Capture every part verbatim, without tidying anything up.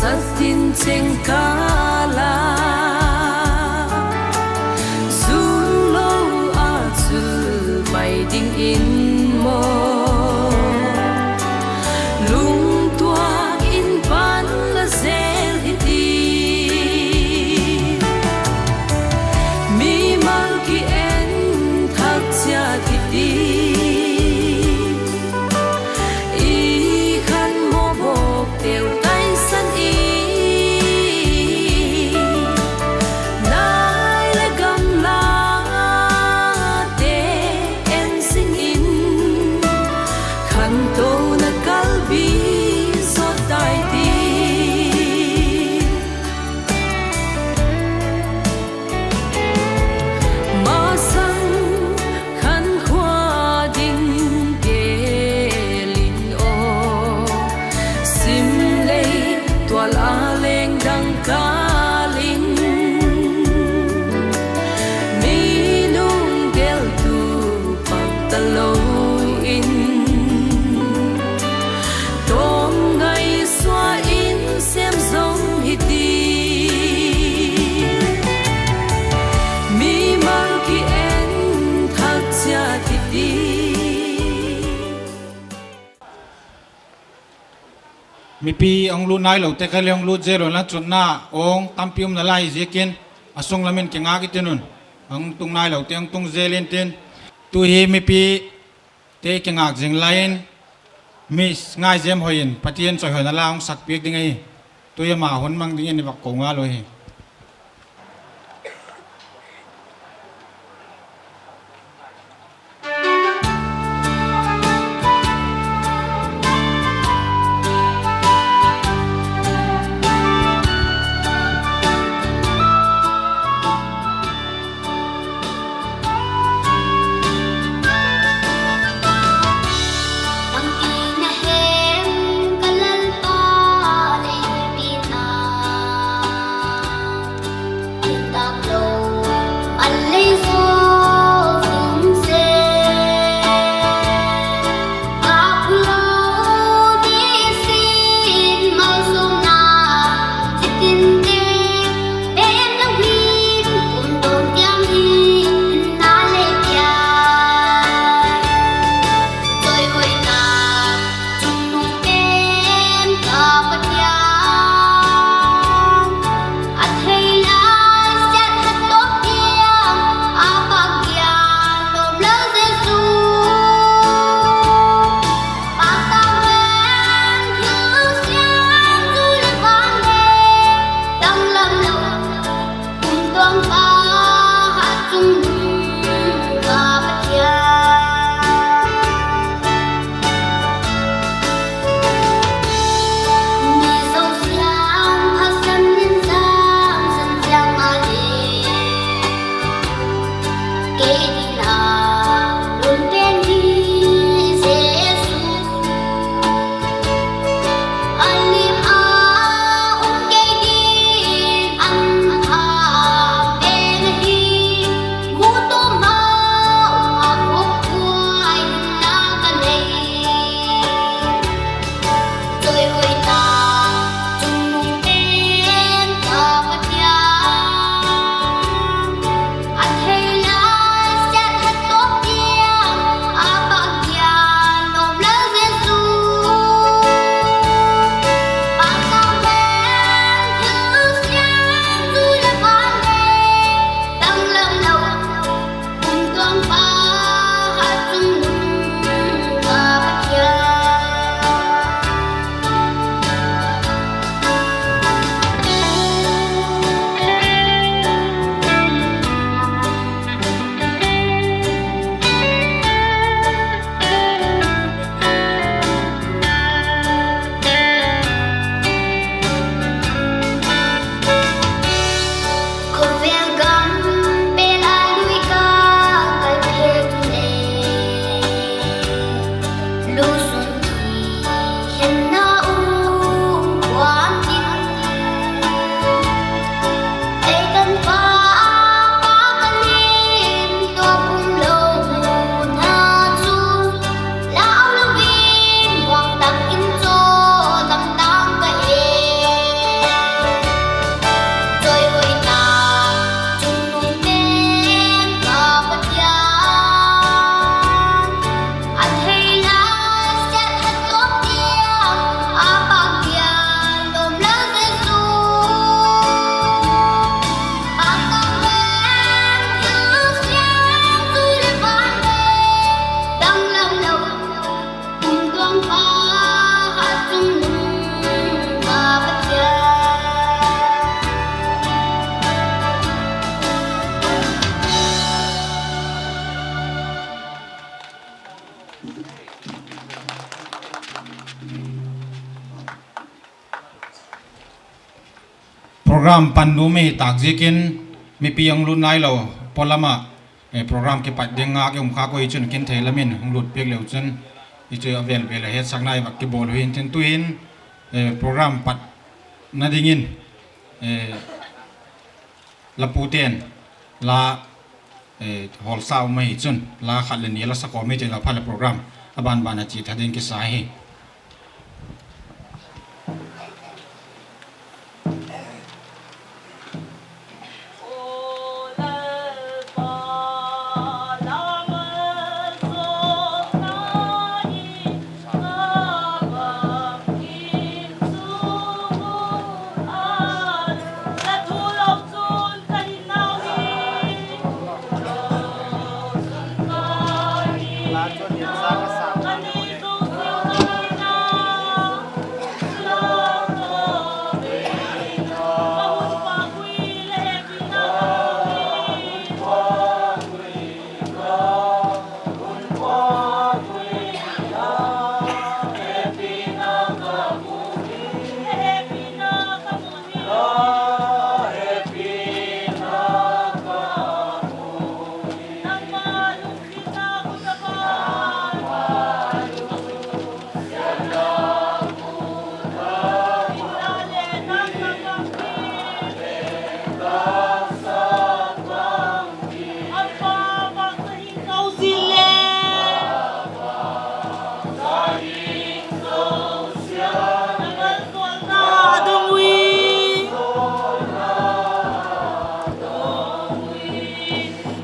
Sat in cheng kâl a, zun lo a chu mai dingin maw, lungtuak in pan la zel hi ti. Mimal ki en thak chiat hi ti. I khan mawbawk teu taisan i, nai le gamlate en zing in, khantona kalbi zot tai ti. Masang khankhua ding gel in aw, sim lei tual a leng dang kâl in, mi nung geltu pang talo in, tawm ngaisua in sêm zong hi ti. Mimal ki en thak chiat hi ti. Mipi a hung lut nailote kha le hung lut zel un la, chutna awng tampi um nalai ziakin, a sung lam in kingak i tin un. A hung tung nailote hung tung zel intin, tu hi mipite kingak zing lai in, Miss Ngaizemhoi in Pathian chawihoina la hung sakpiak ding ahi. Tu hi ama hun mang dingin i vak ko ngal u hi. Bangti na hem ka Lalpa lei pina. Program pan nuam i tak ziakin mipi hung lut nailo, pawlam ah program kipat ding ngâk i um khâk ui chun kin thei lam in hung lut piak leu chun, i chu a vêl vêl a hetsakna i vak kibawl uh hi'ntin tu'hin program patna dingin la pute'n la hawlsa um ahi chun la khat leh ni la sa khawm i ti la phat leh program a ban ban a chia tha ding kisa hi.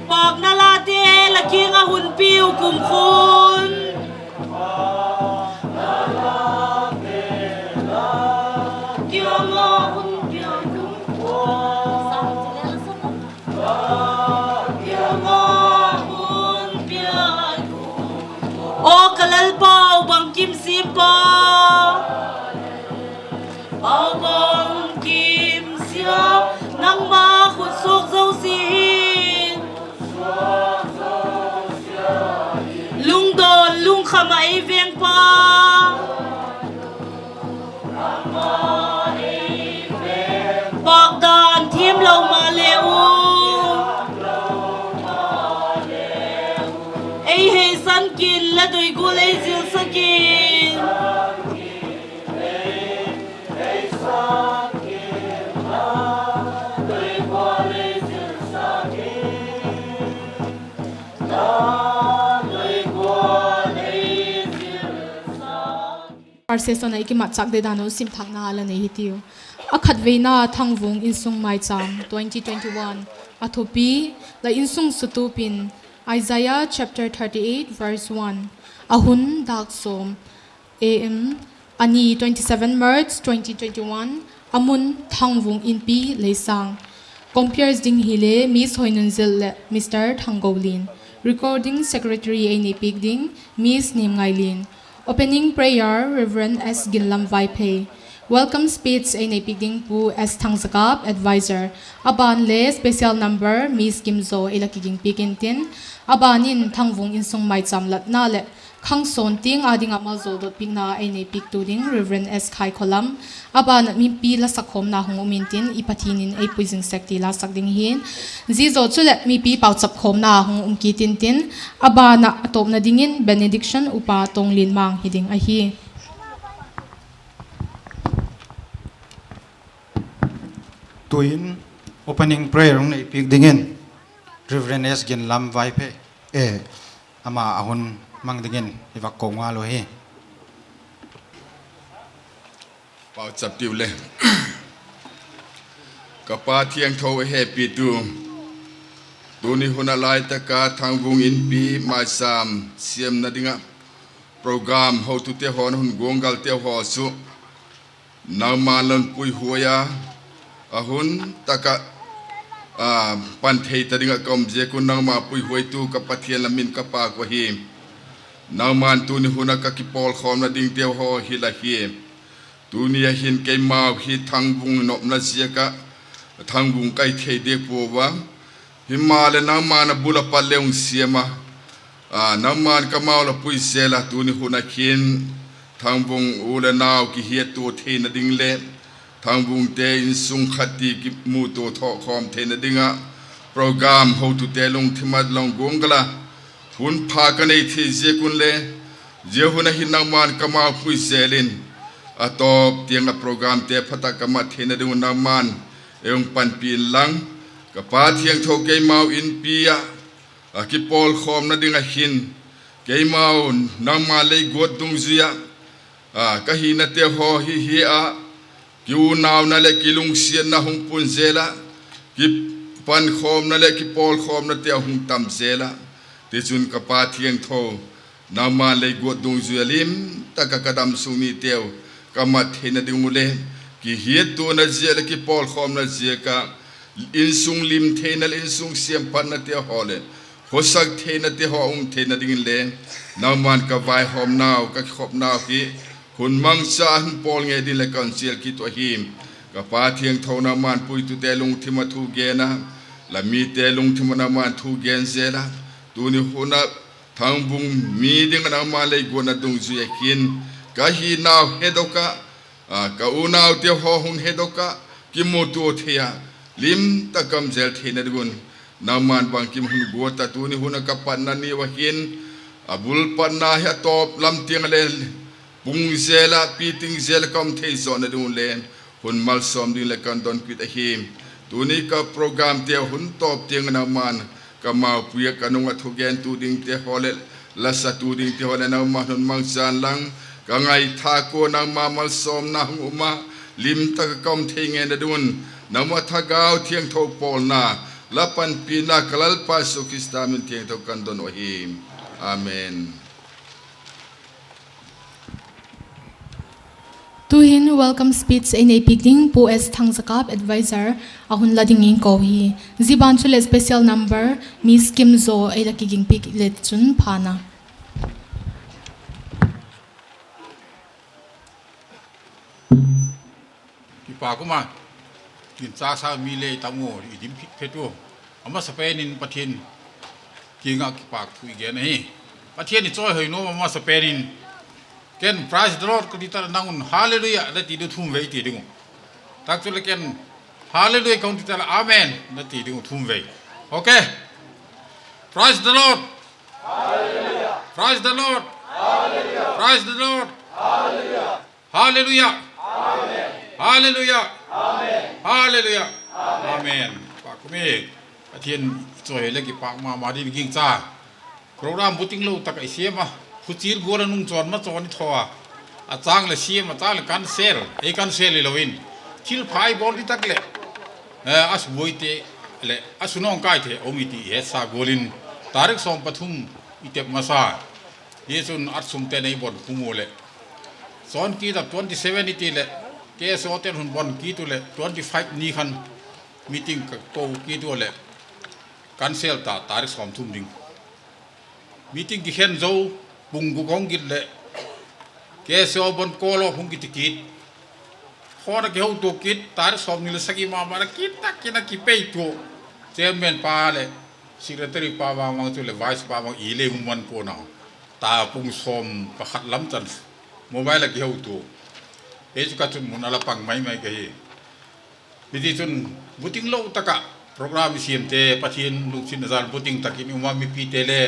Pâkna late la kiang ah hun piu kumkhun. Aw ka Lalpau bangkim siampa, bangkim siam, nangma khut suak zosia hi lungdawn lungkham ah ei vêngpa, pâkdan thiamlo maleu, ei heisan kin la doi gual ei zilsak in. Verses on a i kimatchâk de dan uh simthâkna la nei hitiu. A khatveina Thangvung Insung Maichâm twenty twenty-one. A thupi: La insung sutup in. Isaiah chapter thirty-eight verse one. A hun dâk sawm, A M. A ni twenty-seven March twenty twenty-one. A mun Thangvung Inpi, Leisâng. Comperes ding hile Miss Hoinunzil leh Mister Thanggolin. Recording secretary ei nei piak ding Miss Niamngailin. Opening prayer Reverend S Ginlam Vaiphei. Welcome speech ei nei piak ding Pu S Thangzakap, adviser. A ban le special number Miss Kimzaw i la kiging piak intin, a ban in Thangvung Insung Maichâm latna leh khangsawn tiang â ding ah malzawl dot piakna ei nei piaktu ding Reverend S Khaikholam. A ban ah mipi la sak khawmna hung um intin, i Pathian in ei pui zing sek ti la sak ding hi. Zia zaw chuleh mipi pauchap khawmna hung um kit intin, a ban ah a tawpna dingin benediction Upa Tonglin Mang hi ding ahi. Tuin opening prayer hung nei piak dingin Reverend S Ginlam Vaiphei, e, ama a hun mang dingin i vak ko ngal u hi. Pauchap tiu le. Ka Pa thiangtho, a hepitu, tuni hun a lai tak a Thangvung Inpi maichâm siamna ding ah program hotute haw, hun guanggalte haw chu nangma'n la hun puihuai a, a hun tak ah pan thei ta ding ah ka um ziak un nangma puihuaitu ka Pathian la min ka pâk uh ahi. Nangma'n tuni hun a ka kipawlkhawmna dingteu haw hi la hi. Tuni a hin keimau hi Thangvung nopna ziak ah Thangvung kai thei diak puau a, himaleh nangma'n a bul a pat le hung siam a, nangma'n kamau la pui zel a, tuni hun a hin Thangvung u leh nau kihiattua theina ding leh Thangbungte insung khat ti kimutua thawkhawm theina ding ah program hotute lungthim ah la guanggal a, hun pha ka nei thei ziak un le, zia hun ah hin nangma'n ka maupui zel in, a tawp tiang ah programte pha tak ka mat theina ding un nangma'n ei hung panpi inlang, ka Pa thiangtho keimau inpi ah, a kipawlkhawmna ding ah hin, keimau nangma lei guat dungzui ah, a, ka hinate haw hi hi a, kiunauna leh kilungsiatna hung pun zel ah, kipankhawmna leh kipawlkhawmnate a hung tam zel ah, tichun ka Pa thiangtho, nangma lei guat dungzui a lim tak ah ka damsung niteu ka mat theina ding uh le, kihiattuana ziak leh kipawlkhawmna ziak ah, insung lim theina leh insung siamphatnate haw leh, khawsak theinate haw um theina dingin le, nangma'n ka vaihawmnau, ka kikhopnau hi, hun mangcha hun pawl ngei ding leh ka hun chial kit uh ahi. Ka Pa thiangtho, nangma'n puitute lungthim ah thu gen a, la mite lungthim ah nangma'n thu gen zel a, tuni hun ah Thangbung mi ding ah nangma lei guatna dungzui ah hin, ka hinau hedok ah, a, ka unaute haw hun hedok ah, kimutua thei ah, lim tak kam zel theina ding un, nangma'n bangkim hun guat ah tuni hun ah ka patna niu ah hin, a bul patna hi a tawp lam tiang ah le, pung zel ah, piting zel ah ka um thei zawna ding un le, hun malsawm ding leh ka hun don kit ahi. Tuni ka programte hun tawp tiang ah nangma'n ka maupui ah ka nung ah thugentu dingte haw leh, lasatu dingte haw leh nangma'n hun mangchan lang, ka ngaithâk ua nangma malsawmna hung um a, lim tak ah ka um thei ngeina ding un, nangma Thagau Thiangtho pawlna, la panpina ka Lalpa Jesu Khrista min thiangtho ka hun don uh ahi. Amen. Tu'hin welcome speech ei nei piak ding Pu S Thangzakap, advisor, a hun la dingin ko hi. Zia ban chuleh special number, Miss Kimzo ei la kiging piak le chun pha'n a. Kipâk um a, ginchâk sa mi le i tam u, i dim phit phet u. A masapen in Pathian kiang ah kipâk thu i gen ahi. Pathian i chawihoi nuam a masapen in, ken Praise the Lord ka ti ta, nang un Hallelujah la ti ding uh thum vei ti ding uh. Tak chuleh ken Hallelujah ka hun ti ta leh Amen la ti ding uh thum vei. Okay. Praise the Lord. Praise the Lord. Praise the Lord. Hallelujah. Hallelujah. Hallelujah. Amen. Pathian i chawihoi le kipâk ma ma ding i gingcha. Program buating lo tak ah i siam a, huchil gual a nung chawn ma chawn i thaw a, a châng leh siam, a châng leh cancel, ei cancel hilo in, thil pha i bawl ding tak leh, a subuaite leh a sunawngkaite um i ti i hetsa gual in, tarik sawm pathum i tep masa. Hi chun at sumte nei bon pum u leh, chawn kit a twenty seven i ti leh, K S O ten hun bon kit u leh twenty five ni khan meeting ka ko kit u leh, cancel ta, tarik sawmthum ding. Meeting kikhen zo, pung guk hung git leh, K S O bon call off hung kiti kit. Phone a kihotua kit, tarik sawmni leh sagi ma ma a kit tak in a kipei tua. Chairman pa leh secretary pa vang vang chuleh vice pa vang i le hung man kuan a. Ta pung sawm pakhat lam chan mobile a kihotua. Ei chu ka chun mun a la pang mai mai ka hi. Hitichun, buating lo tak ah program i siamte, Pathian lungsiatna jal buating tak in i um a, mipite le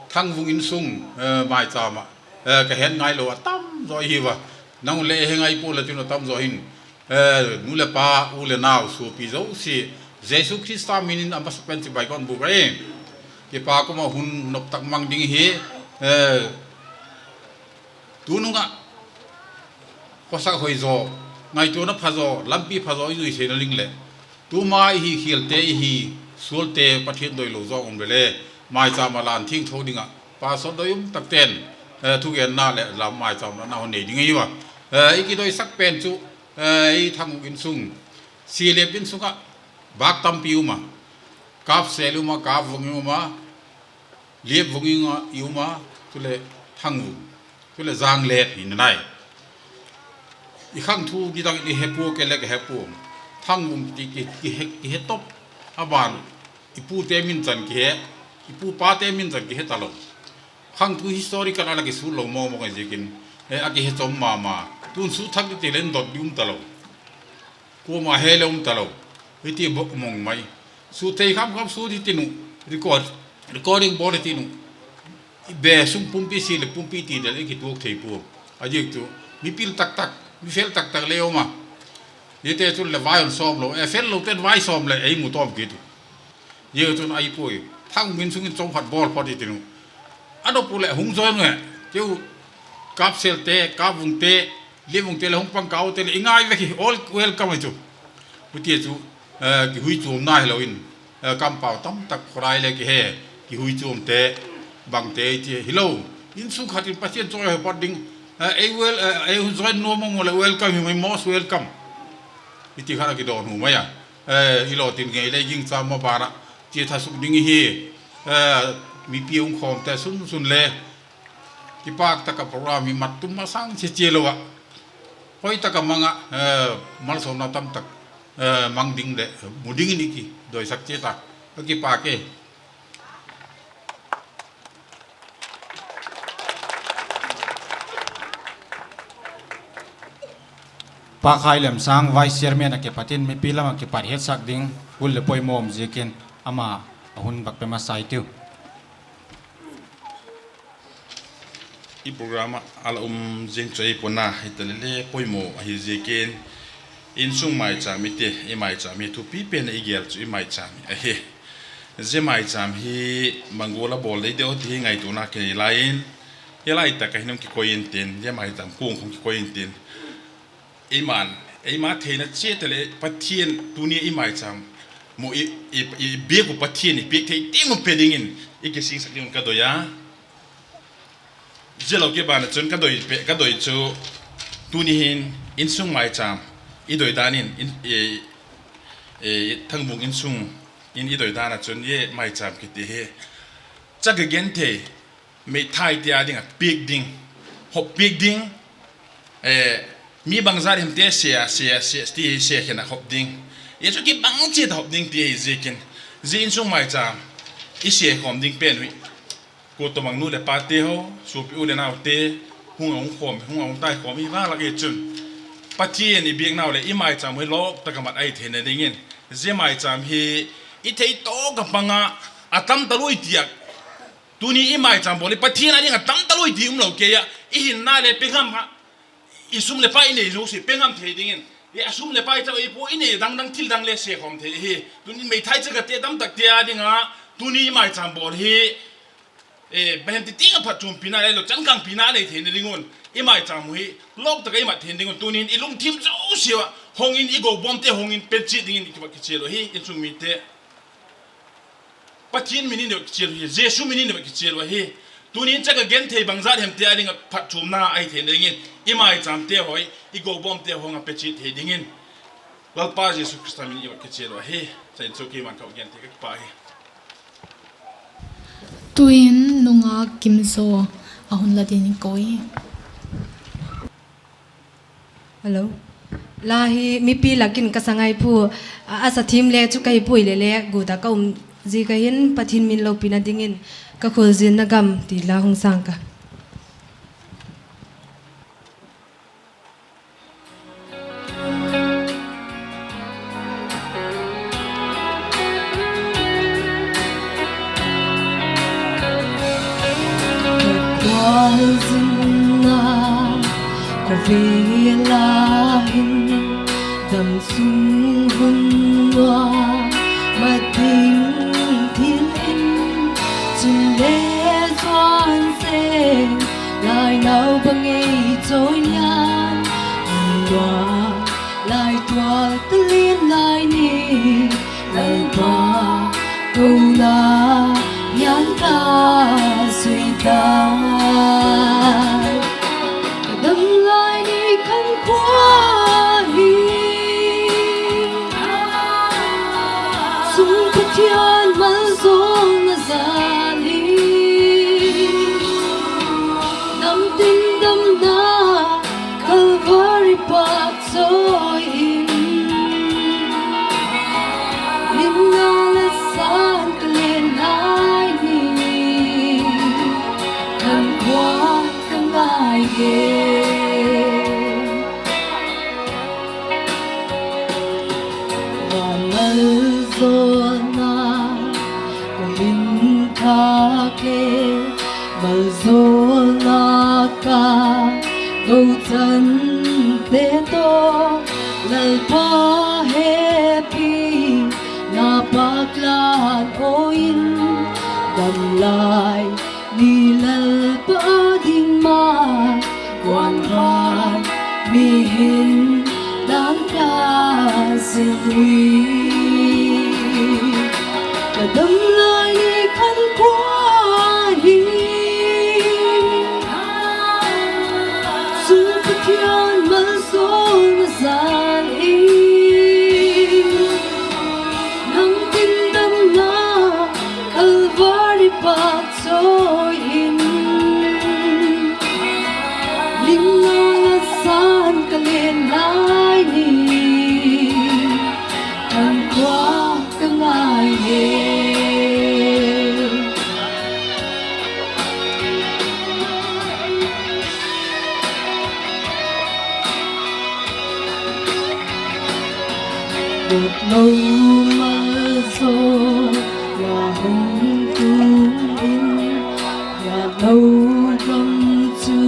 Thangvung insung, maicham ah, ka het ngailo a tam zaw i hi ua. Nang un le he ngai pua la tin a tam zaw hin, nu leh pa, u leh nau, suapi zosia, Jesu Khrista min in a masapen chibai ka hun bûk ahi. Kipâk um a, hun nop tak mang ding hi. Tunung ah khawsak hoi zaw, ngaituana pha zaw, lampi pha zaw i zui theina ding leh, tuma i hi khialte, i hi sualte Pathian doilo zaw um le le, maicham ah lan thiangtho ding ah pastor doi um takte'n thugenna leh lam maicham ah na hun nei ding ahi ua. I kidoisak pen chu, i Thangvung insung, Silep insung ah bâk tampi um a, Kâpsel um a, Kâpvung i um a, Liepvung i um a, i um a, chuleh Thangvung, chuleh Zanglep hi nalai. I khangthu nidang i he pua, kei le ka he pua. Thangvung ti kihe top a ban, i pute min chan kihe, i pu pate min chan kihe talo. Khangthu historical a la kisût lo mawng mawng ahi ziakin, a kihe chom ma ma. Tun sut thak ding ti le dot ding um talo. Kuama he le um talo. Hiti bawk mong mai. Sut thei kham kham sut hitin uh. Record, recording bawl hitin uh. Be sung pumpi si leh pumpi ti del i kituak thei pua. A ziak chu, mi pil tak tak, mi fel tak tak le um a. Hite chun leh vai hun sawm lo, e, fel lo ten vai sawm leh ei mu tawm kit u. Zia chun ahi puai. Thang min sung in chawm khat bawl phot hitin uh. A dop u leh hung join u he. Keu Kapselte, Kapvungte, Liamvungte leh hung pang ka ute leh i ngai vek hi, all welcome ahi chu. Hutia chu, eh, kihui chuamna hilo in, eh, kampau tam tak khorai le kihe, kihui chuamte, bangte ti hilo. Insung khat in Pathian chawi hi phot ding, eh, ei wel, eh, ei hun join nuam mong leh welcome hi mai, most welcome. Hiti khat a kidawn hu mai a. Eh, i lawtin ngei le gingcha ma ban ah chia tha suk ding ihi. Eh, mipi hung khawmte sun sun le kipak tak ah program hi mat tum masang chia chia lo ah, hoi tak ah mang ah, eh, malsawmna tam tak, eh, mang ding leh mu dingin i kidoisak chiat a, ka kipak e. Pa Khai Lemsang, Vice Chairman ah kipat in mipi lam ah kipat hetsak ding hun leh poimaw um ziakin ama a hun vak pe masa i tiu. I program ah a la um zing chu ei pona hitaleh le poimaw ahi ziakin, insung maicham i ti, i maicham hi thupi pen ah i gel chu i maicham hi ahi. Zia maicham hi bang gual a bawl dei deu ti hi ngaituana kinei lai in, hi lai tak ah hin hung kikoi intin, zia maicham kuang hung kikoi intin, eima'n, eima theina chiat ah leh Pathian tuni i maicham mu i, i, i biak uh Pathian i piak thei ding uh pe dingin i kisingsak ding un ka doi a. Zia lo kiban ah chun ka doi, ka doi chu, tuni hin insung maicham i doi dan in, in, e, e, Thangbung insung in i doi dan ah chun, zia maicham kiti hi, chak a genthei, meithaite â ding ah piak ding, hop piak ding, e, mi bangzat himte sia, sia, sia ti hi sia khen a hop ding, zia chu kibang chiat a hop ding ti ahi ziakin, zia insung maicham i sia khawm ding pen uh hi, kua tawhbang nu leh pate haw, suapi u leh naute, hung a hung khawm, hung a hung tai khawm i va lak i chun, Pathian i biaknau leh i maicham hi lawk tak ah mat ahi theina dingin, zia maicham hi i thei tawk ah pang ah, a tam talua i ti ah, tuni i maicham bawl hi Pathian â ding a tam talua i ti umlo kei ah, i hinna leh pe ngam ah, i sum leh pai i nei zosia pe ngam thei dingin, i a sum leh pai chau i pua, i nei dang dang thil dang le sia khawm thei hi. Tuni meithai chakate tam takte â ding ah, tuni i maicham bawl hi, e, bang hem ti tiang ah phatchuampina le lo changkangpina nei theina ding un, i maicham uh hi lawk tak ah i mat theina ding un, tunin i lungthim zosia ah hong in, i gobawmte hong in pe chiat dingin i kipat kichial uh ahi, insung mite. Pathian min in i va kichial uh hi, Jesu min in i va kichial uh ahi. Tunin chak a genthei bangzat himte â ding ah phatchuamna ahi theina dingin, i maichâmte haw, i gobawmte hong a pe chiat thei dingin, Lalpa Jesu Khrista min in i va kichial uh ahi. Chanchin keima ka gen thei ka kipâk hi. Tuin nungak Kimzaw a hun la dingin koi. Hello. La hi mipi lak in ka sa ngai pua, a, a sa thiam le chu ka hi puai leh le, gut ah ka um ziak ah hin Pathian min lopina dingin Ka Khualzinna Gam ti la hung sâng ka. Ka khualzinna khawvel ah hin, damsung hun nuam mat ding thil in, chun le zuan seng, lainau bang ei chawi niam, lua, laitual ka lian lai ni, Lalpa, kona hian ka zui ta. Ka dam lai ni khankhua hi, sung Pathian malzawlna zal hi, damtin damna Kalvari pâk chawi in, limna la san ka len lai ni, khankhua Malzawlna ka hin thak le, malzawlna ka dochante tawh, Lalpa hepina pâk lan aw in, dam lai ni Lalpa ding ma kuan vai mi hin dan ka zing ui. Ka dam lai ni khan kua hi, chung Pathian malzawlna zan in, nang tin damna Kalvari pâk chawi in, limna la san ka len lai ni, khan kua ka ngai e. Dot lo malzawlna hung tung in, hiat lo gam chu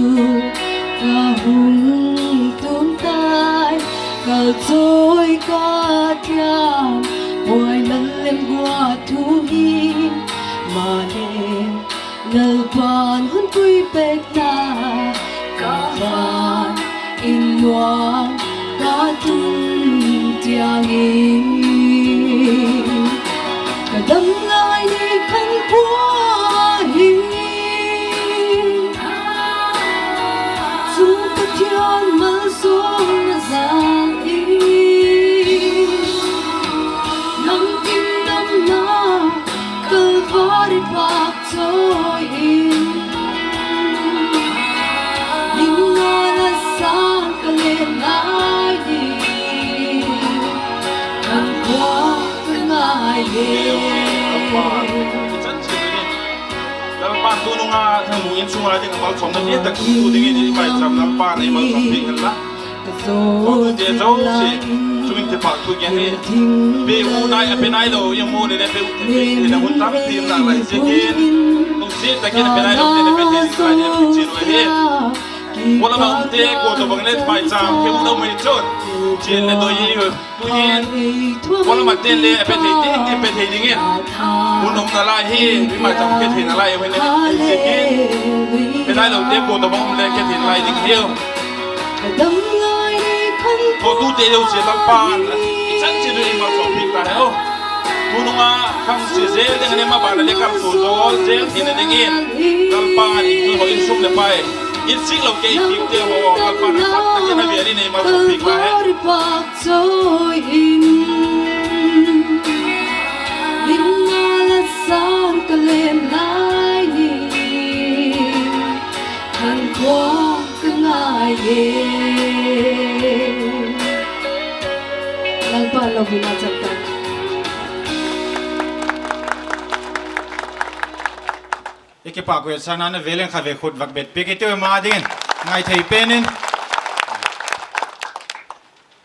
ka hung tung tai, kal chawi ka thiam, buai lal lem gua thu hi, maleh Lalpa'n hun pui pêkna ka van in nuam ka tun tiang in, ka dam lai ni khan kua hi, chung Pathian malzawlna zan in, nang tin damna Kalvari pâk chawi in, limna la san ka len lai ni, khan kua ka ngai e. Lalpa tunung a Thangvung in sung a ding a malsawmna lian tak thu dingin i maicham Lalpa'n ei malsawm piak hen la. Tute zosia chung in kipâk thu gen hi. Pe u nai a pe nailo i mu leh le pe u te pe na hun tam pi na lai ziakin, lungsiat tak in a pe nailote na pe thei ding lai ding a kichial u ahi. Kua lam a umte kua tawhbang le maicham khe u lo mai chun, chial le doi i u. Tu'hin kua lam a ten le a pe thei ding, i pe thei dingin, hun umna lai hi, mi maicham khe theina lai hi ziakin, pe nailote kua tawhbang um le khe theina lai ding hiu. Tute zosia Lalpa'n i chan chiat u ei malsawm piak ta hen. Tunung a khangsia zel ding a ne ma ban a le kam tu zo zel theina dingin, Lalpa'n i tu haw in sum leh pai, i sik lo kei kikte haw Lalpa'n a phat tak in a vial in ei malsawm piak ta hen. Chawi in, limna la san ka len lai ni, khan kua ka ngai e. Lalpa lo bina chang ta. I kipâk u e, sana na vêl in kha ve khut vak bet piak i tiu ma dingin, ngai thei pen in.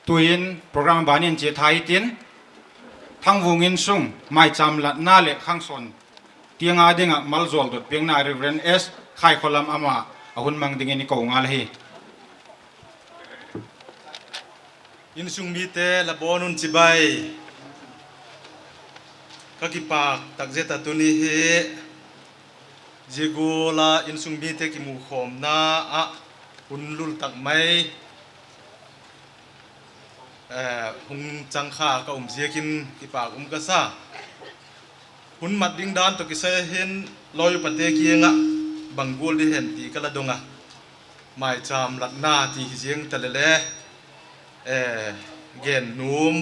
Tu'hin program ban in chia thai tin, Thangvung in sung maicham latna leh khangsawn tiang a ding ah maljawl dot piakna Reverend S Khaikholam ama a hun mang dingin i ko ngal ahi. Insung mite la bawn un chibai. Ka kipâk tak zet a tuni hi, zia gual a insung mite kimukhawmna ah hun lul tak mai hung chang kha ka um ziakin kipâk um ka sa. Hun mat ding dan tawh kisai hin lawi upate kiang ah bang gual di hem ti ka la dong a, maichâm latna ti hi ziang ta leh le, gen nuam,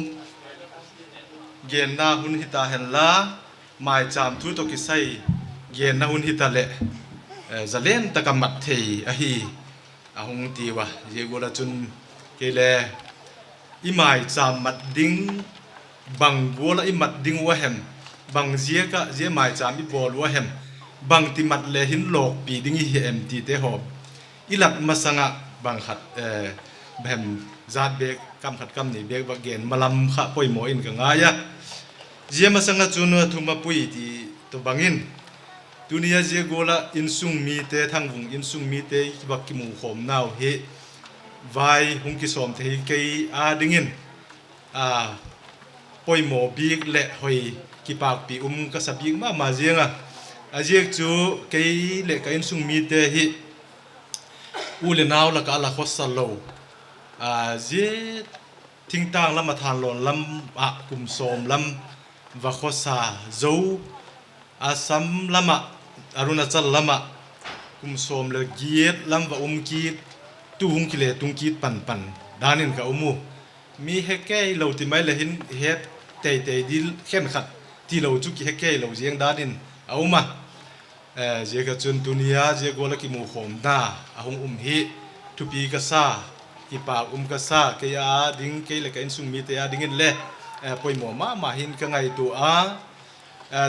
genna hun hita henla, maichâm thu tawh kisai genna hun hita leh, zalen tak a mat thei ahi, a hung tiu a. Zia gual ah chun kei le i maichâm mat ding, bang gual ah i mat ding uh a hem, bang ziak ah zia maichâm i bawl uh a hem, bangti mat le hin lawkpi ding i hi em tite haw i lat masang ah bang khat, bang hem, zat bêk kam khat kam ni bêk vak gen malam kha poimaw in ka ngai a. Zia masang ah chun a thum a pui ti tawhbang in, tuni a zia gual ah insung mite, Thangvung insung mite i vak kimukhawmnau hi vai hung kisawm thei kei â dingin, a, poimaw bik leh hoi, kipâkpi um ka sa bik ma ma ziang a. A ziak chu kei leh ka insung mite hi u leh nau lak ah la khawsa lo, a, zia thingtâng lam ah, thanlawn lam ah kum sawm lam va khawsa zo, Assam lam ah, Arunachal lam ah kum sawm leh giat lam va um kit, tu hung kile tung kit pan pan dan in ka um u. Mi he kei lo ti mai leh hin het tei tei ding khenkhat tilo chu kihe kei lo ziang dan in a um a. Ziak ah chun tuni a zia gual ah kimukhawmna a hung um hi thupi ka sa, kipâk um ka sa, kei â ding, kei leh ka insung mite â dingin le poimaw ma ma hin ka ngaitua a.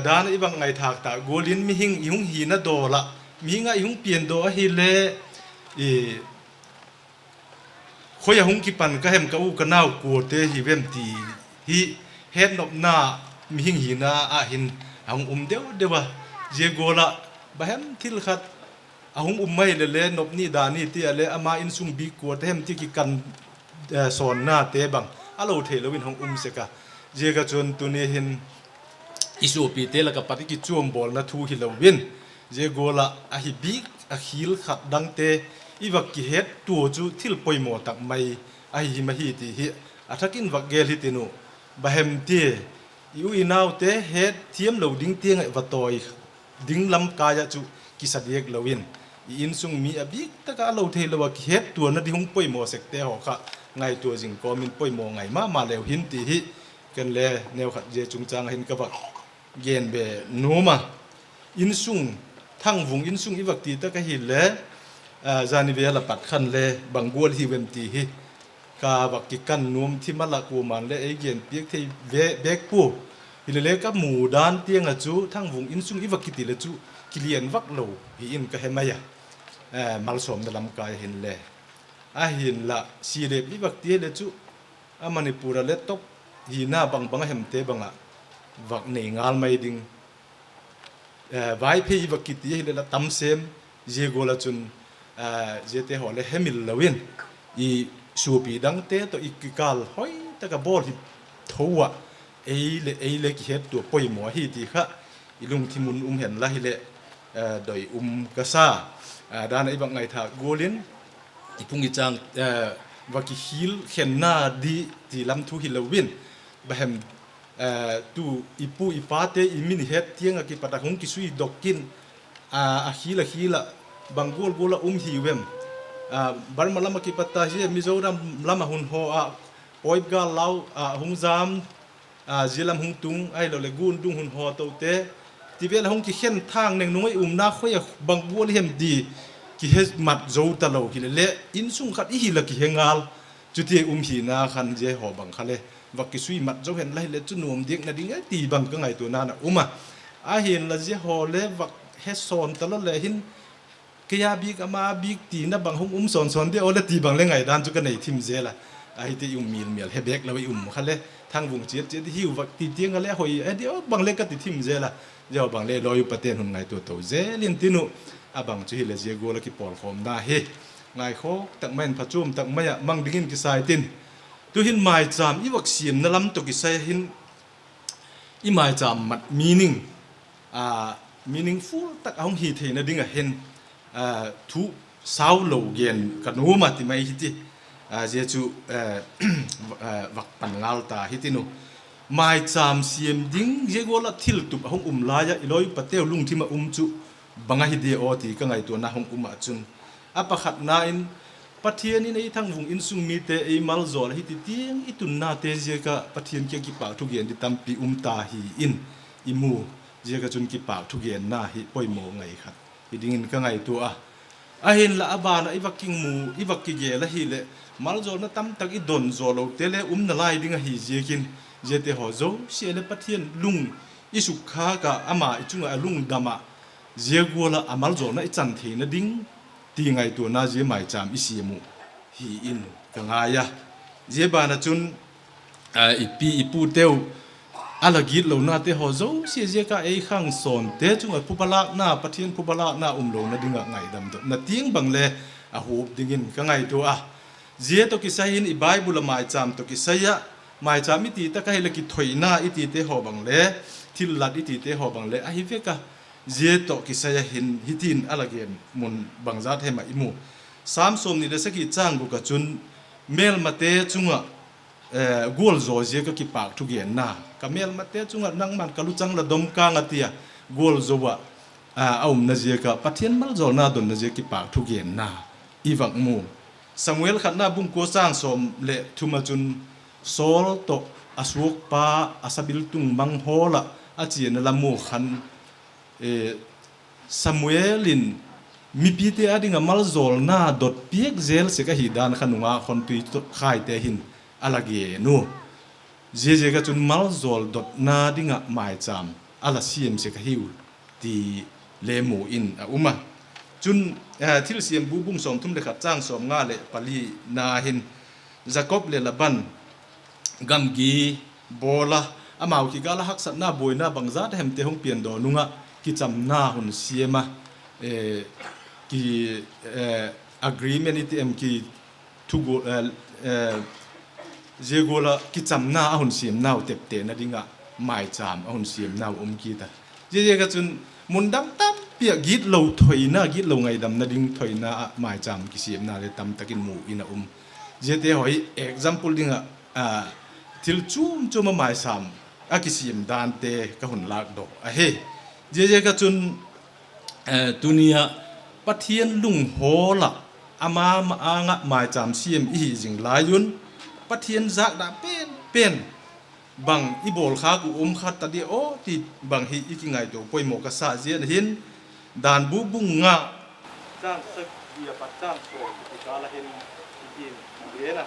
Dan ah i vak ngaithâk tak gual in mihing i hung hina dawl ah, mihing ah i hung piandaw ahile, khoi a hung kipan ka hem, ka u ka nau kuate hi vem ti hi hetnopna mihing hina ah hin a hung um deu deu a. Zia gual ah bang hem thil khat a hung um mai le le, nop ni da ni ti a le ama insung bik kuate hem ti kikan sawnnate bang a lo theilo in hung um sek a. Ziak ah chun tuni hin i suapite lak ah pat i kichuambawlna thu hilo in, zia gual ah ahi bik a khial khat dangte i vak kihettua chu thil poimaw tak mai ahi him ahi ti hi a thak in vak gel hitin u. Bang hem tia, i u i naute hetthiamlo ding tiang ah va tawi ding lam kai ah chu kisa diak lo in, i insung mi a bik tak ah a lo theilo ah kihettuana ding hung poimaw sekte haw kha ngaitua zing kawm in poimaw ngai ma ma leu hin ti hi ken le neukhat zia chungchâng ah hin ka vak gen be nuam a. Insung, Thangvung insung i vak ti tak ahile, zani vêl a pat khan le bang gual hiu em ti hi ka vak kikan nuam thim a la, kuama'n le ei gen piak thei bêk pua. Hilele ka mu dan tiang ah chu Thangvung insung i vak kiti le chu kilian vak lo hi in ka he mai a, malsawmna lam kai a hinle. Ahinla, Silep i vak ti le chu a Manipur ah le top hina bang bang a hemte bang ah vak nei ngal mai ding. Vaiphei i vak kiti ahile la tam sêm, zia gual ah chun ziate haw le hemil lo in, i suapi dangte tawh i kikâl hoi tak ah bawl hi tho ah, ei leh ei le kihettua poimaw ahi ti kha i lungthim un um hen la hileh doi um ka sa. Dan ah i vak ngaithâk gual in, i pung i chang va kihil khenna di ti lam thu hilo in, bang hem, tu i pu i pate i min het tiang ah kipat ah hung kisuidok in, a khil a khil ah bang gual gual ah um hiu em? Burma lam ah kipat a zia Mizoram lam ah hun haw ah, Poipgal lau ah hung jam, zia lam hung tung ahiloleh Gundung hun haw tote, ti vêl ah hung kikhen thâng neng nung ah i umna khoi ah bang gual i hem ti kihe mat zo talo hilele, insung khat i hil ah kihe ngal. Chuti um hina khan zia haw bang kha le vak kisui mat zo hen la hileh chu nuam diakna ding e ti bang ka ngaituana'n a um a. Ahinla zia haw le vak he sawn talo le hin, kei a bik ama bik tina bang hung um sawn sawn di aw le ti bang le ngaidan chu ka nei thim zel a. Ahiti i um mil mial he bêk lo i um kha le, Thangvung chiat chiat hiu vak ti tiang a le hoi a di aw bang le ka ti thim zel a. Zia haw bang le lawi upate'n hun ngaitua to zel intin u, a bang chu hileh zia gual ah kipawlkhawmna hi ngaikhawk tak mai in phachuam tak mai ah mang dingin kisa i tin. Tu'hin maichâm i vak siamna lam tawh kisai hin, i maichâm mat meaning, meaningful tak a hung hi theina ding ah hin thu sau lo gen ka nuam a ti mai hiti. Zia chu vak pan ngal ta hitin u. Maichâm siam ding zia gual ah thiltup a hung um lai ah i lawi upateu lungthim ah um chu bang ahi di aw ti ka ngaituana hung um ah chun, a pakhatna in, Pathian in ei Thangvung insung mite ei maljawl ahi ti tiang i tunnate ziak ah Pathian kiang kipâk thugen di tampi um ta hi in i mu. Ziak ah chun kipâk thugenna hi poimaw ngai khat hi dingin ka ngaitua a. Ahinla a ban ah i vak kimu, i vak kigel ahileh, maljawlna tamtak i don zaw lote le um nalai ding ahi ziakin, ziate haw zosia leh Pathian lung i sukkhâk ah, ama i chung ah a lungdam ah, zia gual ah a maljawlna i chan theina ding ti ngaituana zia maichâm i siam uh hi in ka ngai a. Zia ban ah chun i pi i puteu a la gitlonate haw zosia ziak ah ei khangsawnte chung ah phubalâkna, Pathian phubalâkna um lona ding ah ngaidam dotna tiang bang le a hup dingin ka ngaitua a. Zia tawh kisai hin i Bible ah maichâm tawh kisai ah, maichâm i ti tak ahileh kithoina i tite haw bang le, thillat i tite haw bang le ahi vek a. Zia tawh kisai ah hin hitin a la gen mun bangzat hem ah i mu. Sâm sawmni leh sagi châng guk ah chun, mêlmate chung ah gualzaw ziak ah kipâk thugenna, ka mêlmate chung ah nangma'n ka luchang la dom kâng a, ti a gualzo ah a umna ziak ah Pathian maljawlna donna ziak kipâk thugenna i vak mu. Samuel khatna bung kua châng sawm leh thum ah chun, Saul tawh a suakpa a sabiltung mang hawl ah a chiana la mu khan, Samuel in mipite â ding ah maljawlna dot piak zel sek ahi dan kha nungâk hon tui khaite hin a la gen u. Ziaziak ah chun maljawl dotna ding ah maichâm a la siam sek ahiu ti le mu in a um a. Chun, Thilsiam bu bung sawmthum leh khat châng sawmnga leh palina hin, Jakob leh Laban gamgi bawl a, amau kigâl ah haksatna buaina bangzat hemte hung piandaw nung ah kichamna hun siam a, agreement i ti em, ki thugu, zia gual ah kichamna a hun siamnau teptena ding ah maichâm a hun siamnau um kit a. Ziaziak ah chun mun dang tampi ah gitlo thoina, gitlo ngaidamna ding thoina ah maichâm kisiamna le tamtak in mu in a um. Ziate haw hi example ding ah thil chuam chuam ah maichâm a kisiam dante ka hun lâkdok ahi. Ziaziak ah chun tuni ah Pathian lunghawl ah ama ma-âng ah maichâm siam i hi zing lai un, Pathian zâkda pen pen bang i bawl khâk uh um kha ta di aw ti bang hi i kingaitua poimaw ka sa ziak ahin, Danbu bung nga, châng sagi a pat châng sawm kikâl ah hin hitin a gen a: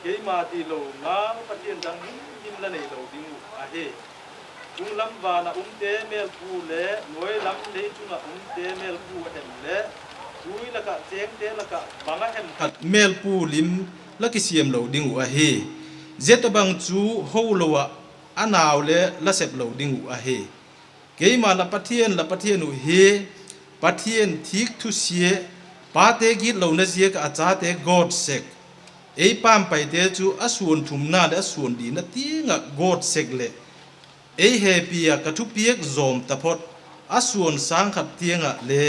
Keima tilo ngal Pathian dang himhim la neilo ding uh ahi. Chung lam van ah umte mêlpu leh nuai lam lei chung ah umte mêlpu a hem leh, tui lak ah chêngte lak ah bang a hem khat mêlpu lim la kisiam lo ding uh ahi. Zia tawhbang chu ho lo ah a nau le la sep lo ding uh ahi. Keima la Pathian, la Pathian uh hi Pathian thîk thusia, pate gitlona ziak ah a chate gawt sek, ei pam paite chu a suan thumna leh a suan lina tiang ah gawt sek leh, ei hepi ah ka thupiak zawm taphot, a suan sâng khat tiang ah le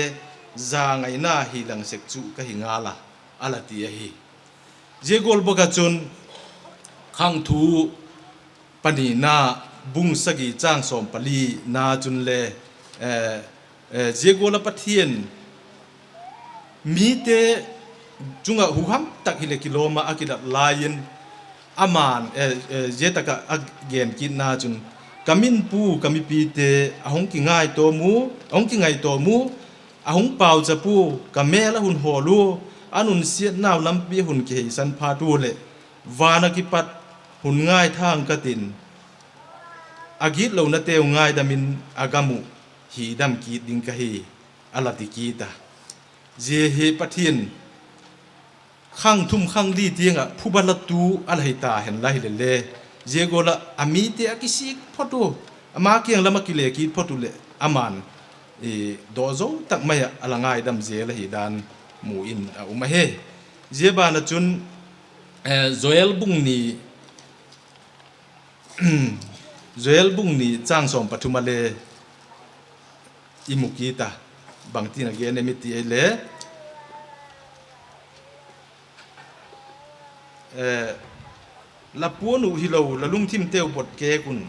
zangaina hi lang sek chu ka hi ngal a, a la ti ahi. Zia gual bawk ah chun Khangthu panina bung sagi châng sawm palina chun le, zia gual ah Pathian mite chung ah huham tak hileh kilawm ah a kilat lai in, ama'n zia tak ah a gen kitna chun, Ka min pu ka mipite a hung kingaitawm u, a hung kingaitawm u, a hung pauchap ua, ka mêl a hun hawl ua, a nunsiatnau lampi a hun kiheisan phat ua leh, van ah kipat hun ngaithâng ka tin, a gitlonateu ngaidam in a gam uh hidam kit ding ka hi, a la ti kit a. Zia hi Pathian khang thum khang li tiang ah phuba latu a la hi ta hen la hile le, zia gual ah a mite a kisik phot uh, ama kiang lam ah kile kit phot uh leh ama'n dawh zo tak mai ah a la ngaidam zel ahi dan mu in a um ahi. Zia ban ah chun Joel bung ni, Joel bung ni châng sawm pathum ah le i mu kit a, bangtin a gen em i ti ahile, La puan uh hilo la lungthimteu bot kêk un,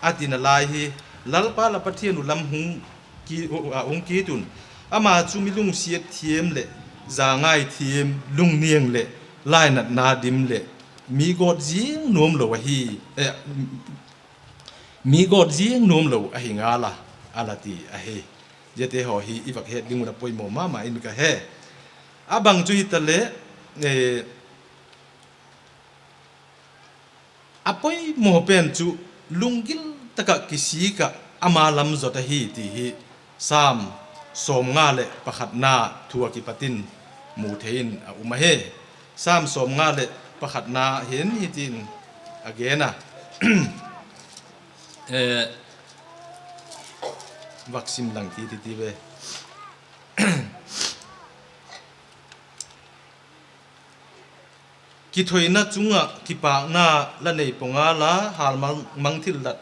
a tina lai hi, Lalpa la Pathian uh lam hung kit un, ama chu mi lungsiat thiam leh, zangai thiam, lungniang leh, lainatna dim leh, mi gawt ziang nuam lo ahi, mi gawt ziang nuam lo ahi ngal a, a la ti ahi. Ziate haw hi i vak het ding un a poimaw ma ma in ka he. A bang chu hitaleh, a poimaw pen chu lunggil tak ah kisik ah ama lam zot ahi ti hi Sam sawmnga leh pakhatna thu ah kipat in mu thei in a um ahi. Sam sawmnga leh pakhatna hin hitin A gen a, vak sim lang kit i ti ve. Kithoina chung ah kipâkna la nei pua ngal a, hâlmang thillat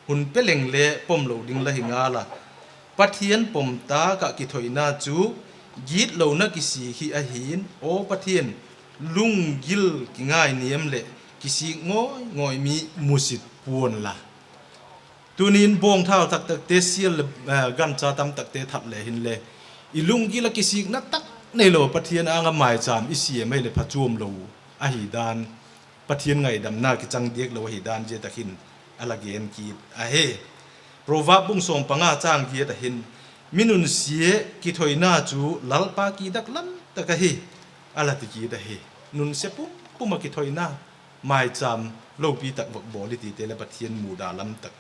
hun pe leng le pom lo ding la hi ngal a. Pathian pom tâk ah kithoina chu gitlona kisik hi ahi'n, aw Pathian, lunggil kingainiam leh kisik ngawi ngawi mi musit pua'n la. Tuni'n bawngthau tak takte sial leh gancha tam takte that le hinle, i lunggil ah kisikna tak neilo Pathian âng ah maichâm i siam ahileh phachuam lo ahi dan, Pathian ngaidamna kichang diak lo ahi dan zia tak hin a la gen kit ahi. Proverb bung sawm panga châng giat ah hin, mi nunsia kithoina chu Lalpa kidak lam tak ahi, a la ti kit ahi. Nunsia pum pum ah kithoina, maichâm lopi tak vak bawl i tite leh Pathian muda lam tak,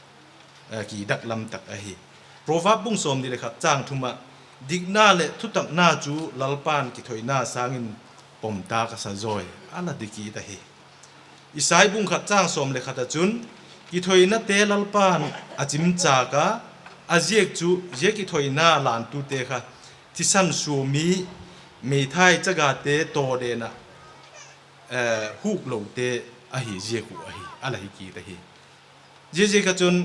kidak lam tak ahi. Proverb bung sawmni leh khat châng thum ah, dikna leh thutakna chu Lalpa'n kithoina sâng in pom tâk a sa zawi, a la ti kit ahi. Isai bung khat châng sawm leh khat ah chun, kithoinate Lalpa'n a chimchâk a, a ziak chu zia kithoina lantute kha thisan sua mi, meithai chagate tawden ah huklote ahi ziak uh ahi, a la hi kit ahi. Ziaziak ah chun,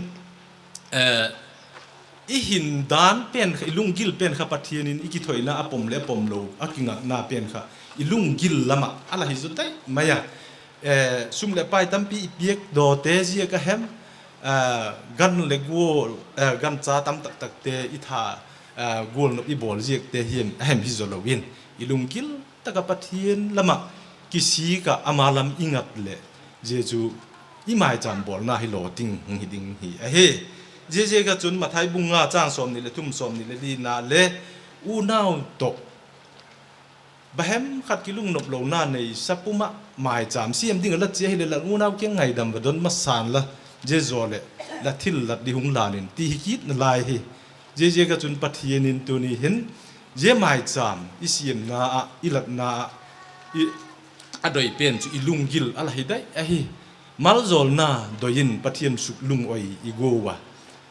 i hin dan pen kha, i lunggil pen kha Pathian in i kithoina a pom leh a pom lo a kingakna pen kha i lunggil lam ah a la hi zaw dai mai a. Sum leh pai tampi i piak dawte ziak a hem, gan leh gual, gancha tam tak takte i tha, gual nop i bawl ziakte hi a hem hi zaw lo in, i lunggil tak ah Pathian lam ah kisik ah ama lam i ngat leh, zia chu i maichâm bawlna hi lawting hung hi ding hi ahi. Ziaziak ah chun Mathai bung nga châng sawmni leh thum, sawmni leh lina le, unau tawh bahem khat kilungnop lona neisa pum ah maichâm siam ding ah la chia hileh la unau kiang ngaidam va don masa'n la, zia zaw leh la thillat ding hung lan in ti hi kitna lai hi. Ziaziak ah chun Pathian in tuni hin zia maichâm i siamna ah, i latna ah, a doi pen chu i lunggil a la hi dai ahi. Maljawlna doi in Pathian suklungoi i gua ua,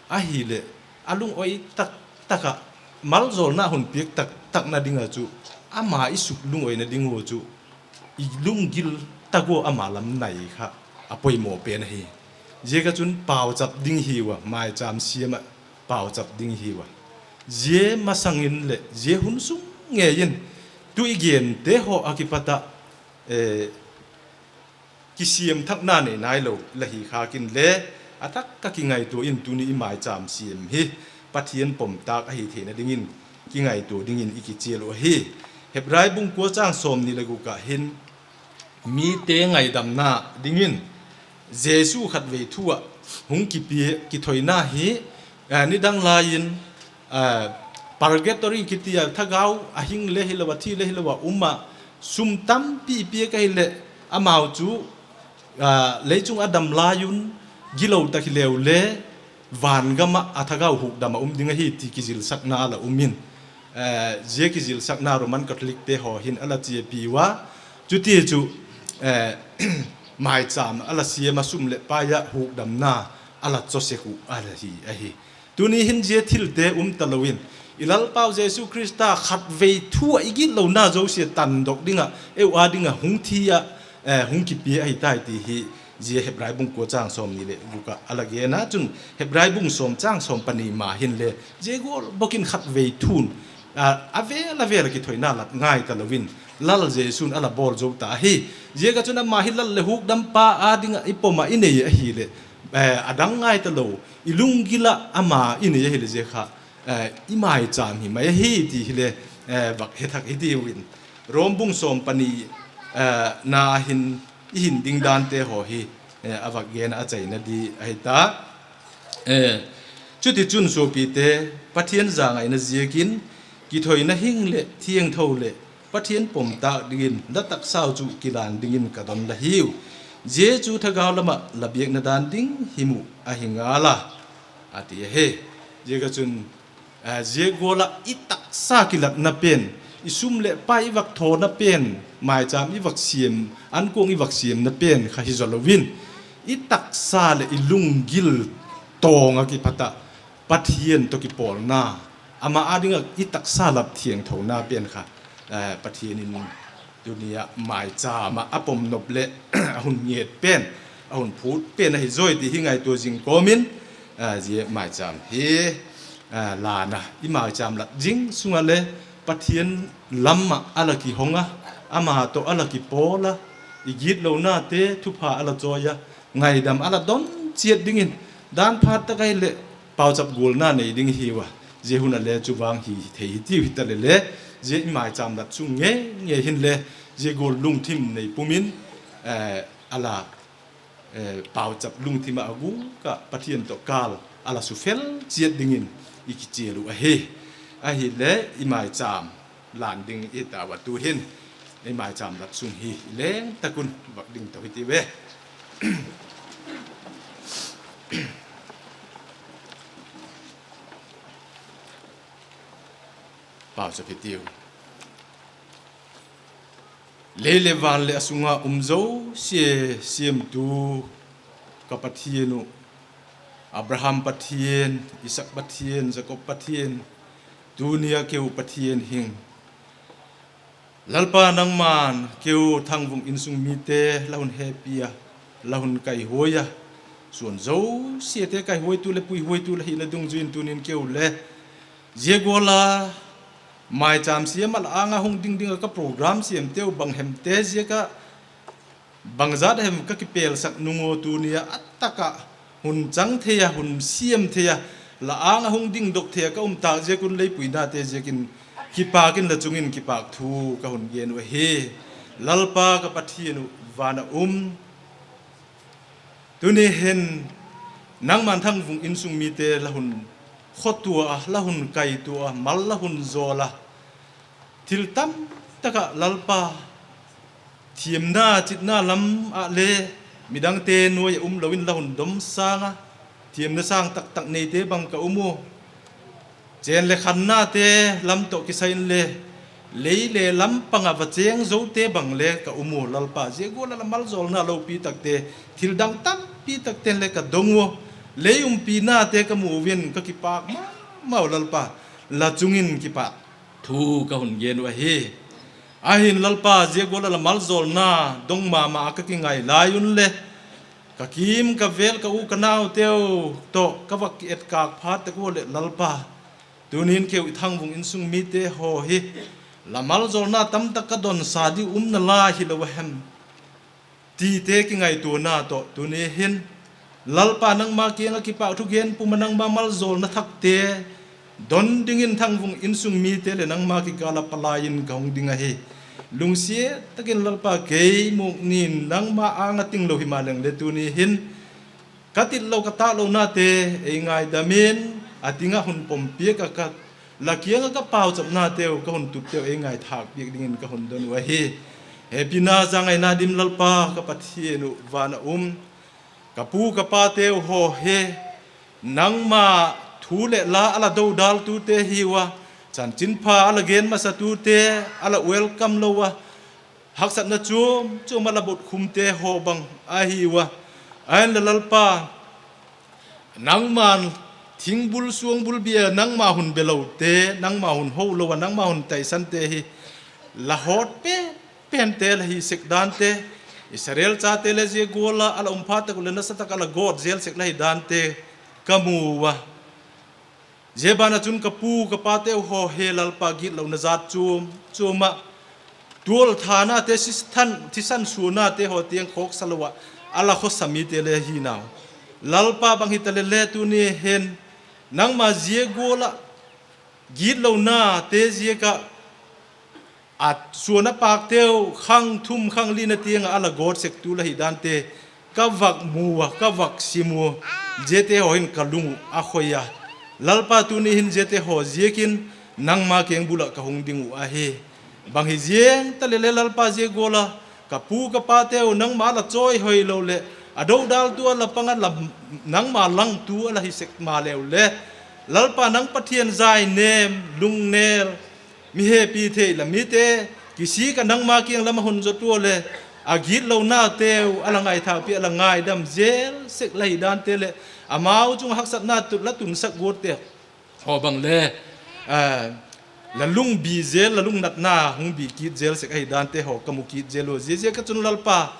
ahileh a lungoi tak tak ah, maljawlna hun piak tak takna ding ah chu ama i suklungoina ding ua chu i lunggil tak ua ama lam nai kha a poimaw pen ahi. Ziak ah chun pauchap ding hiu a, maichâm siam ah pauchap ding hiu a. Zia masang in leh zia hun sung ngei in tu i gente haw ah kipat ah kisiam thakna nei nailo la hi khâk inle, a tak ah kingaitua in tuni i maichâm siam hi Pathian pom tâk ahi theina dingin kingaitua dingin i kichial uh ahi. Hebrai bung kua châng sawmni leh guk ah hin, mite ngaidamna dingin Jesu khatvei thu ah hung kipia kithoina hi, nidang lai in purgatory kiti a thagau a hing le hilo a, thi le hilo a um ah, sum tampi piak ahileh, amau chu lei chung a dam lai un, gilo tak hileu le, van gam ah a thagau hukdam ah um ding ahi ti kizilsakna a la um in, zia kizilsakna Roman Catholicte haw hin a la chiapi ua, chuti chu maichâm a la siam a, sum leh pai ah hukdamna a la chaw sek uh a la hi ahi. Tuni hin zia thilte um talo in, i Lalpau Jesu Khrista khatvei thu ah i gitlona zosia tandok ding ah, eu â ding ah hung thi ah, hung kipia ahi tai ti hi, zia Hebrai bung kua châng sawmni leh guk ah a la gen a chun, Hebrai bung sawm châng sawm pani ma hinle zia gual bawk in khatvei thu'n a vêl a vêl ah kithoina lat ngai talo in, Lal Jesu'n a la bawl zo ta ahi. Ziak ah chun ama hi Lal leh hukdampa â ding ah i pom ah i nei ahileh, a dang ngai talo, i lunggil ah ama i nei ahileh zia kha i maichâm hi mai ahi ti hile vak he thak hi tiu in, Rom bung sawm pani na hin i hin ding dante haw hi a vak gen ah a chaina di ahi ta. Chutichun suapite, Pathian zangaina ziakin kithoina hing leh thiangtho leh Pathian pom tâk dingin la taksau chu kilan dingin ka don la hiu. Zia chu thagau lam ah la biakna dan ding hi mu ahi ngal a, a ti ahi. Ziak ah chun, zia gual ah i taksa kilatna pen, i sum leh pai i vak thawna pen, maichâm i vak siam, ankuang i vak siamna pen kha hi zaw lo in, i taksa leh i lunggil tawng ah kipat ah Pathian tawh kipawlna, ama â ding ah i taksa lap thiangthona pen kha, Pathian in tuni ah maichâm ah a pom nop leh a hun nget pen, a hun phût pen ahi zawi ti hi ngaitua zing kawm in, zia maichâm hi lân a i maichâm lat zing sung ah le Pathian lam ah a la kihong a, ama tawh a la kipawl a, i gitlonate thupha a la chawi a, ngaidam a la don chiat dingin, dan phat tak ahileh pauchap gualna nei ding i hiu a, zia hun ah le chu vang hi thei hitiu hitaleh le, zia i maichâm lat sung ngei ngei hin le, zia gual lungthim nei pum in, a la pauchap lungthim ah a gûk ah Pathian tawh kâl a la sufel chiat dingin i kichial uh ahi. Ahileh i maichâm lân ding i tau a, tu'hin i maichâm lat sung hi i leng tak un vak ding to hitiu ve. Pauchap hitiu. Lei leh van leh a sung ah um zosia siamtu ka Pathian uh, Abraham Pathian, Isak Pathian, Jakob Pathian, tuni ah keu Pathian hing Lalpa, nangma'n keu Thangvung insung mite la hun hepi a, la hun kaihuai a, suan zosiate kaihuaitu leh puihuaitu la hina dungzui in tuni'n keu le zia gual a maichâm siam ah la âng ah hung ding ding ah ka program siamteu bang hemte ziak ah bangzat hem ka kipelsak nung ua, tuni ah a tak ah hun chang thei a, hun siam thei a, la âng ah hung dingdok thei ah ka um tâk ziak un, lei puinate ziakin kipâk in la chung in kipâk thu ka hun gen uh ahi. Lalpa ka Pathian uh, van ah um, tuni hin nangma'n Thangvung insung mite la hun khotua a, la hun kaitua a, mal la hun zawl a, thil tam tak ah Lalpa, thiamna chitna lam ah le midangte nuai ah um lo in la hun dom sâng a, thiamna sâng tak tak neite bang ka um u. Chên leh khannate lam tawh kisai inle lei le lam pang ah va chêng zote bang le ka um u. Lalpa, zia gual ah la malzawlna lopi takte, thil dang tampi takte'n le ka dong ua, lei umpinate ka mu uvin ka kipâk ma mau. Lalpa, la chung in kipâk thu ka hun gen uh ahi. Ahin Lalpa, zia gual ah la malzawlna dong ma ma ah ka kingai lai un le ka kîm ka vêl ka u ka nauteu tawh ka vak kietkâk phat tak ua leh Lalpa, tuni'n keu i Thangvung insung mite haw hi la malzawlna tamtak ka donsa diu um nalai hilo a hem tite kingaituana tawh tuni hin Lalpa, nangma kiang ah kipâk thugen pum ah nangma malzawlna thakte don dingin Thangvung insung mite leh nangma kikâl ah palai in ka hung ding ahi. Lungsiat tak in Lalpa, kei muk nin nangma âng ah tinglo himaleng le tuni hin ka titlo ka tâklonate ei ngaidam in, a ding ah hun pom piak ah ka, la kiang ah ka pauchapnateu, ka hun tutteu ei ngaithâk piak dingin ka hun don uh ahi. Hepina zangaina dim Lalpa ka Pathian uh, van ah um, ka pu ka pateu haw hi nangma thu leh la a la dodaltute hiu a, chanchinpha a la gen masatute a la welcome lo a, haksatna chuam chuam a la botkhumte haw bang ahiu a. Ahinla Lalpa, nangma'n thingbul suangbul bia nangma hun belote, nangma hun houlo a nangma hun taisante hi la hawt pen pente la hi sek dante, Israel chate le zia gual ah a la um phat tak uh leh nasa tak ah la gawt zel sek la hi dante ka mu ua. Zia ban ah chun ka pu ka pateu haw hi Lalpa, gitlona zat chuam chuam ah tualthanate, thisan suanate haw tiang khawksa lo ah a la khawsa mite le hi nau. Lalpa, bang hitaleh le tuni hin nangma zia gual ah gitlonate ziak ah a suan a pâkteu khang thum khang lina tiang ah a la gawt sektu la hi dante ka vak mu ua, ka vak sim ua, ziate haw hin ka lung uh a khoi a. Lalpa, tuni hin ziate haw ziakin nangma kengbul ah ka hung ding uh ahi. Bang hi ziang taleh le Lalpa, zia gual ah ka pu ka pateu nangma la chawihoi lo leh a dodaltu a la pang a, nangma langtu a la hi sek maleu le, Lalpa, nang Pathian zainêm, lungnêl, mi hepi thei la mite kisik ah nangma kiang lam a hun zot ua leh a gitlonateu a la ngaithâkpi, a la ngaidam zel sek la hi dante leh, amau chung ah haksatna la tunsak guatte haw bang le, la lungbi zel, la lungnatna hung bi kit zel sek ahi dante haw ka mu kit zel ua. Ziaziak ah chun Lalpa,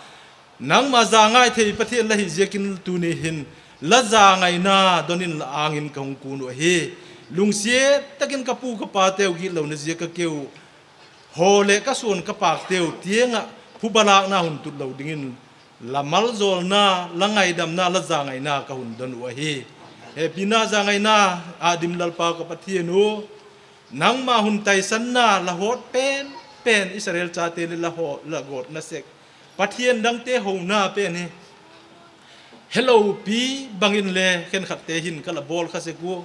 nangma zangai thei Pathian la hi ziakin tuni hin la zangaina don in la âng in ka hung kun uh ahi. Lungsiat tak in ka pu ka pateu gitlona ziak ah keu haw leh ka suan ka pâkteu tiang ah phubalâkna hun tut lo dingin la maljawlna, la ngaidamna, la zangaina ka hun don uh ahi. Hepina zangaina â dim Lalpa ka Pathian u, nangma hun taisanna la hawt pen pen Israel chate leh la gawtna sek Pathian dangte hona pen hi helopi bangin le khenkhatte hin ka la bawl kha sek ua.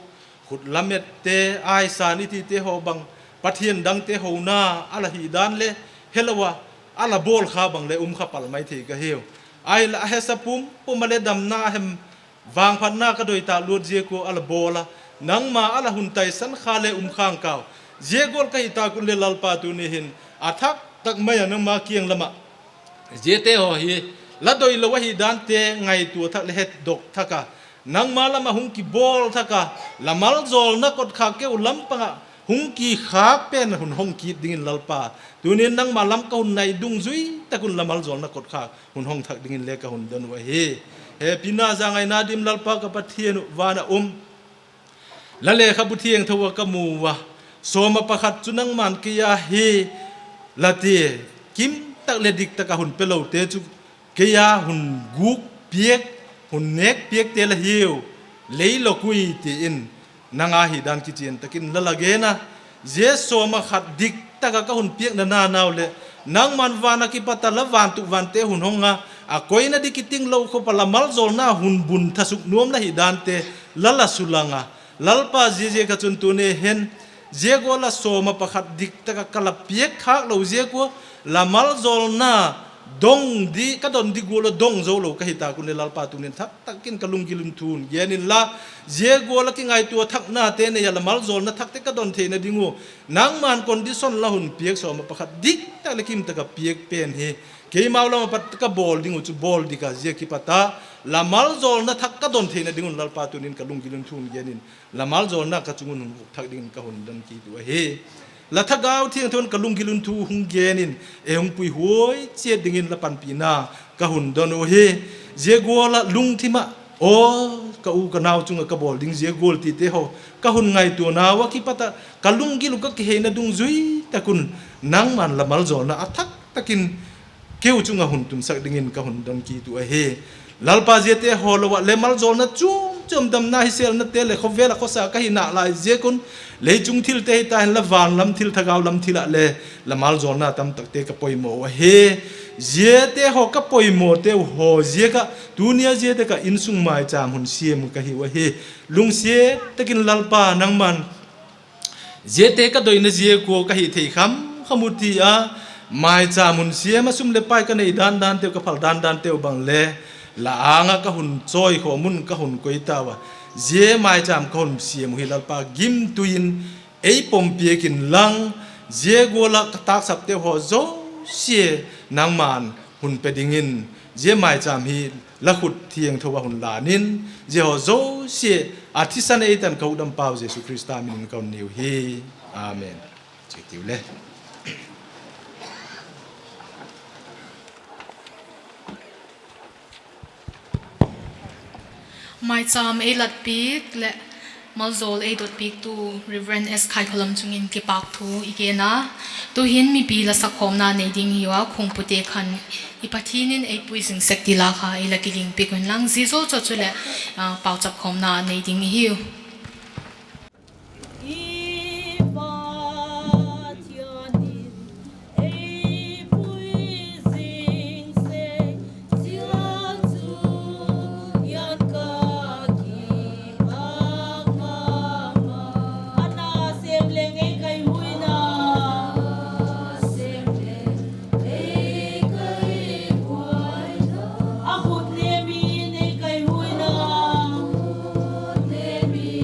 Khut lamette, aisan i tite haw bang, Pathian dangte hona a la hi dan le helo a, a la bawl kha bang le um kha pal mai thei ka hiu. Ahinla a hesa pum pum a le damna hem vangphatna ka doi tâk luat ziak ua a la bawl a, nangma a la hun taisan kha le um khang kau. Zia gual ka hi tâk un le Lalpa tuni hin a thak tak mai ah nangma kiang lam ah ziate haw hi la doilo ahi dante ngaitua thak leh hetdok thak a, nangma lam ah hung kibawl thak a, la maljawlna kotkhâk keu lam pang ah hung kikhâk pen hun hong kit dingin Lalpa, tuni'n nangma lam ka hun nai dungzui tak un la maljawlna kotkhâk hun hong thak dingin le ka hun don uh ahi. Hepina zangaina dim Lalpa ka Pathian uh, van ah um, la lekhabu thiangtho ah ka mu ua, sawm ah pakhat chu nangma'n kei a hi, la ti, kim tak leh dik tak ah hun pelote chu kei a hun gûk piak, hun nêk piakte la hiu, lei lok ui, ti in nang a hi dan kichian tak in la la gen a. Zia sawm ah khat dik tak ah ka hun piakna na nau leh, nangma'n van ah kipat a la vantuk vante hun hong a, a koina dik kiting lo khop ah la maljawlna hun bun thasuk nuam la hi dante la la sulang a. Lalpa, ziaziak ah chun tuni hin zia gual ah sawm ah pakhat dik tak ah ka la piak khâk lo ziak ua la maljawlna ka don di gual ah dong zo lo ka hi tâk un le Lalpa, tuni'n thak tak in ka lunggil in thu hun gen inla, zia gual ah kingaitua thaknate nei ah la maljawlna thakte ka don theina ding ua nangma'n condition la hun piak, sawm ah pakhat dik tak leh kim tak ah piak pen hi keimau lam ah pat ka bawl ding uh chu bawl dik a, zia kipat a la maljawlna thak ka don theina ding un Lalpa, tuni'n ka lunggil in thu hun gen in la maljawlna ka chung un hun vuk thak dingin ka hun don kit uh ahi. La Thagau Thiangtho in ka lunggil un thu hung gen in, ei hung puihuai chiat dingin la panpina ka hun don uh ahi. Zia gual ah lungthim ah, aw, ka u ka nau chung ah ka bawl ding zia gual tite haw ka hun ngaituanau ah kipat ah ka lunggil uh ka kiheina dungzui tak un nangma'n la maljawlna a thak tak in keu chung ah hun tunsak dingin ka hun don kit uh ahi. Lalpa, ziate haw lo ah le maljawlna chuam chuam, damna hi sêlnate leh khawvel ah khawsa ka hi nalai ziak un, lei chung thilte hita hinla van lam thil, thagau lam thil ah le la maljawlna tam takte ka poimaw uh ahi. Ziate haw ka poimawteu haw ziak ah tuni a zia tak ah insung maichâm hun siam uh ka hiu ahi. Lungsiat tak in Lalpa, nangma'n ziate ka doina ziak ua ka hithei kham kham uh ti a, maichâm hun siam ah sum leh pai ka nei dan danteu, ka phal dan danteu bang le la âng ah ka hun chawikhawm un ka hun koi tau a, zia maichâm ka hun siam uh hi Lalpa, gimtui in ei pom piak inlang, zia gual ah ka tâksapteu haw zosia nangma'n hun pe dingin, zia maichâm hi la khut thiangtho ah hun lan in, zia haw zosia a thisan ei tan ka hukdampau Jesu Khrista min in ka hun niu hi. Amen. Chi tiu le. Maichâm ei lat piak leh maljawl ei dot piaktu Reverend S Khaitholam chung in kipâk thu i gen a. Tu'hin mipi la sakkhawmna nei ding hiu a, khungpute khan i Pathian in ei pui zing sek ti la kha ei la kiling piak unlang, zia zaw chu chuleh pauchap khawmna nei ding i hiu. I Pathian in ei pui zing sek zia chu, i an ka kipâk ma ma. A na sêm leng ei kaihuaina, sêm leng ei kaihuaina. A khut nêm in ei kaihuaina, nêm in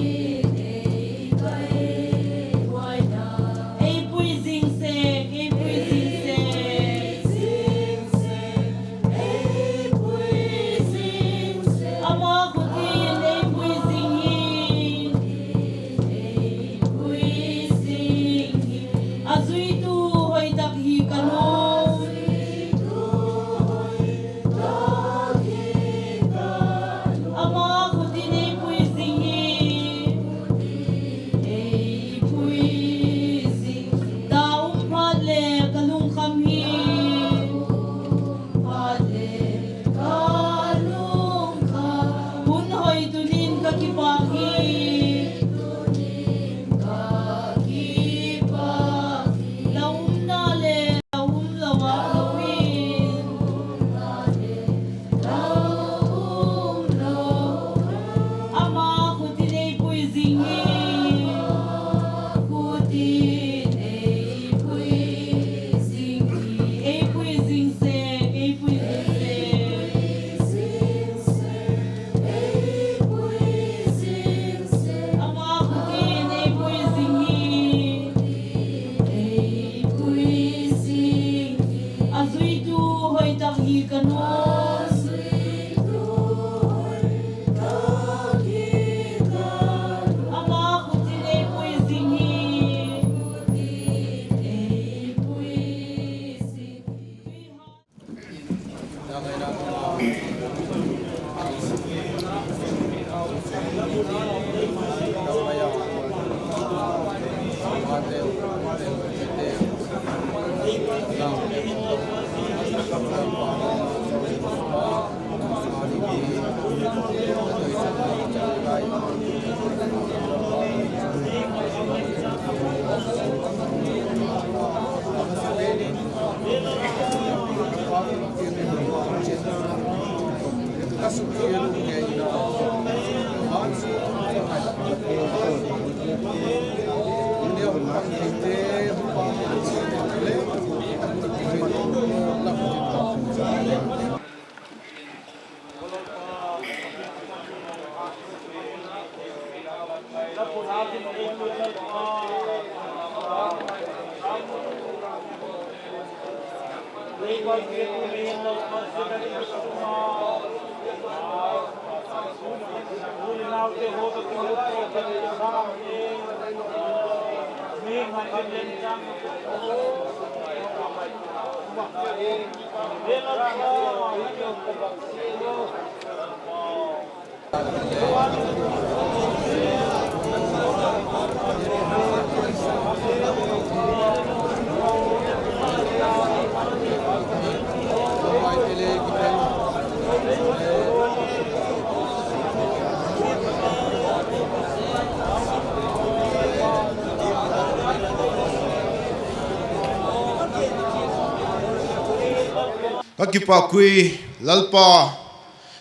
Ka kipâk ui, Lalpa,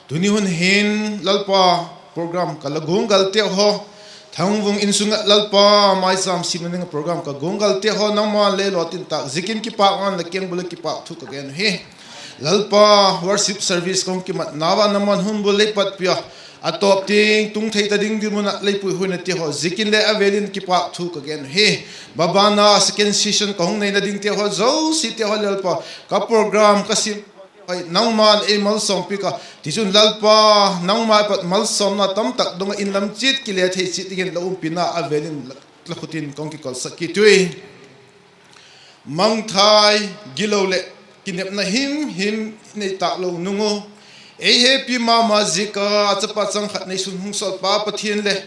tuni hun hin Lalpa, program ka la guanggalte haw, Thangvung insung ah Lalpa, maichâm simna ding ah program ka guanggalte haw, nangma'n le lawtin tâk ziakin kipâk ngan la kiang bul ah kipâk thu ka gen uhi. Lalpa, worship service ka hung kimatna ah nangma'n hun bul lei patpi a, a tawp tiang tung thei ta ding dinmun ah lei puihuainate haw ziakin le a vêl in kipâk thu ka gen uhi. Maban a second session ka hung neina dingte haw zosiate haw Lalpa, ka program ka sim, nangma'n ei malsawmpiak a, tichun Lalpa, nangma pat malsawmna tamtak dong ah in lam chiat kile thei chiat dingin la umpina a vêl in la khut in ka hung kikolsak kit ui. Mangthai, gilo leh kinepna himhim i nei tâk lo nung u, ei hepi ma ma ziak a chapa chang khat neisun hung sawlpa Pathian leh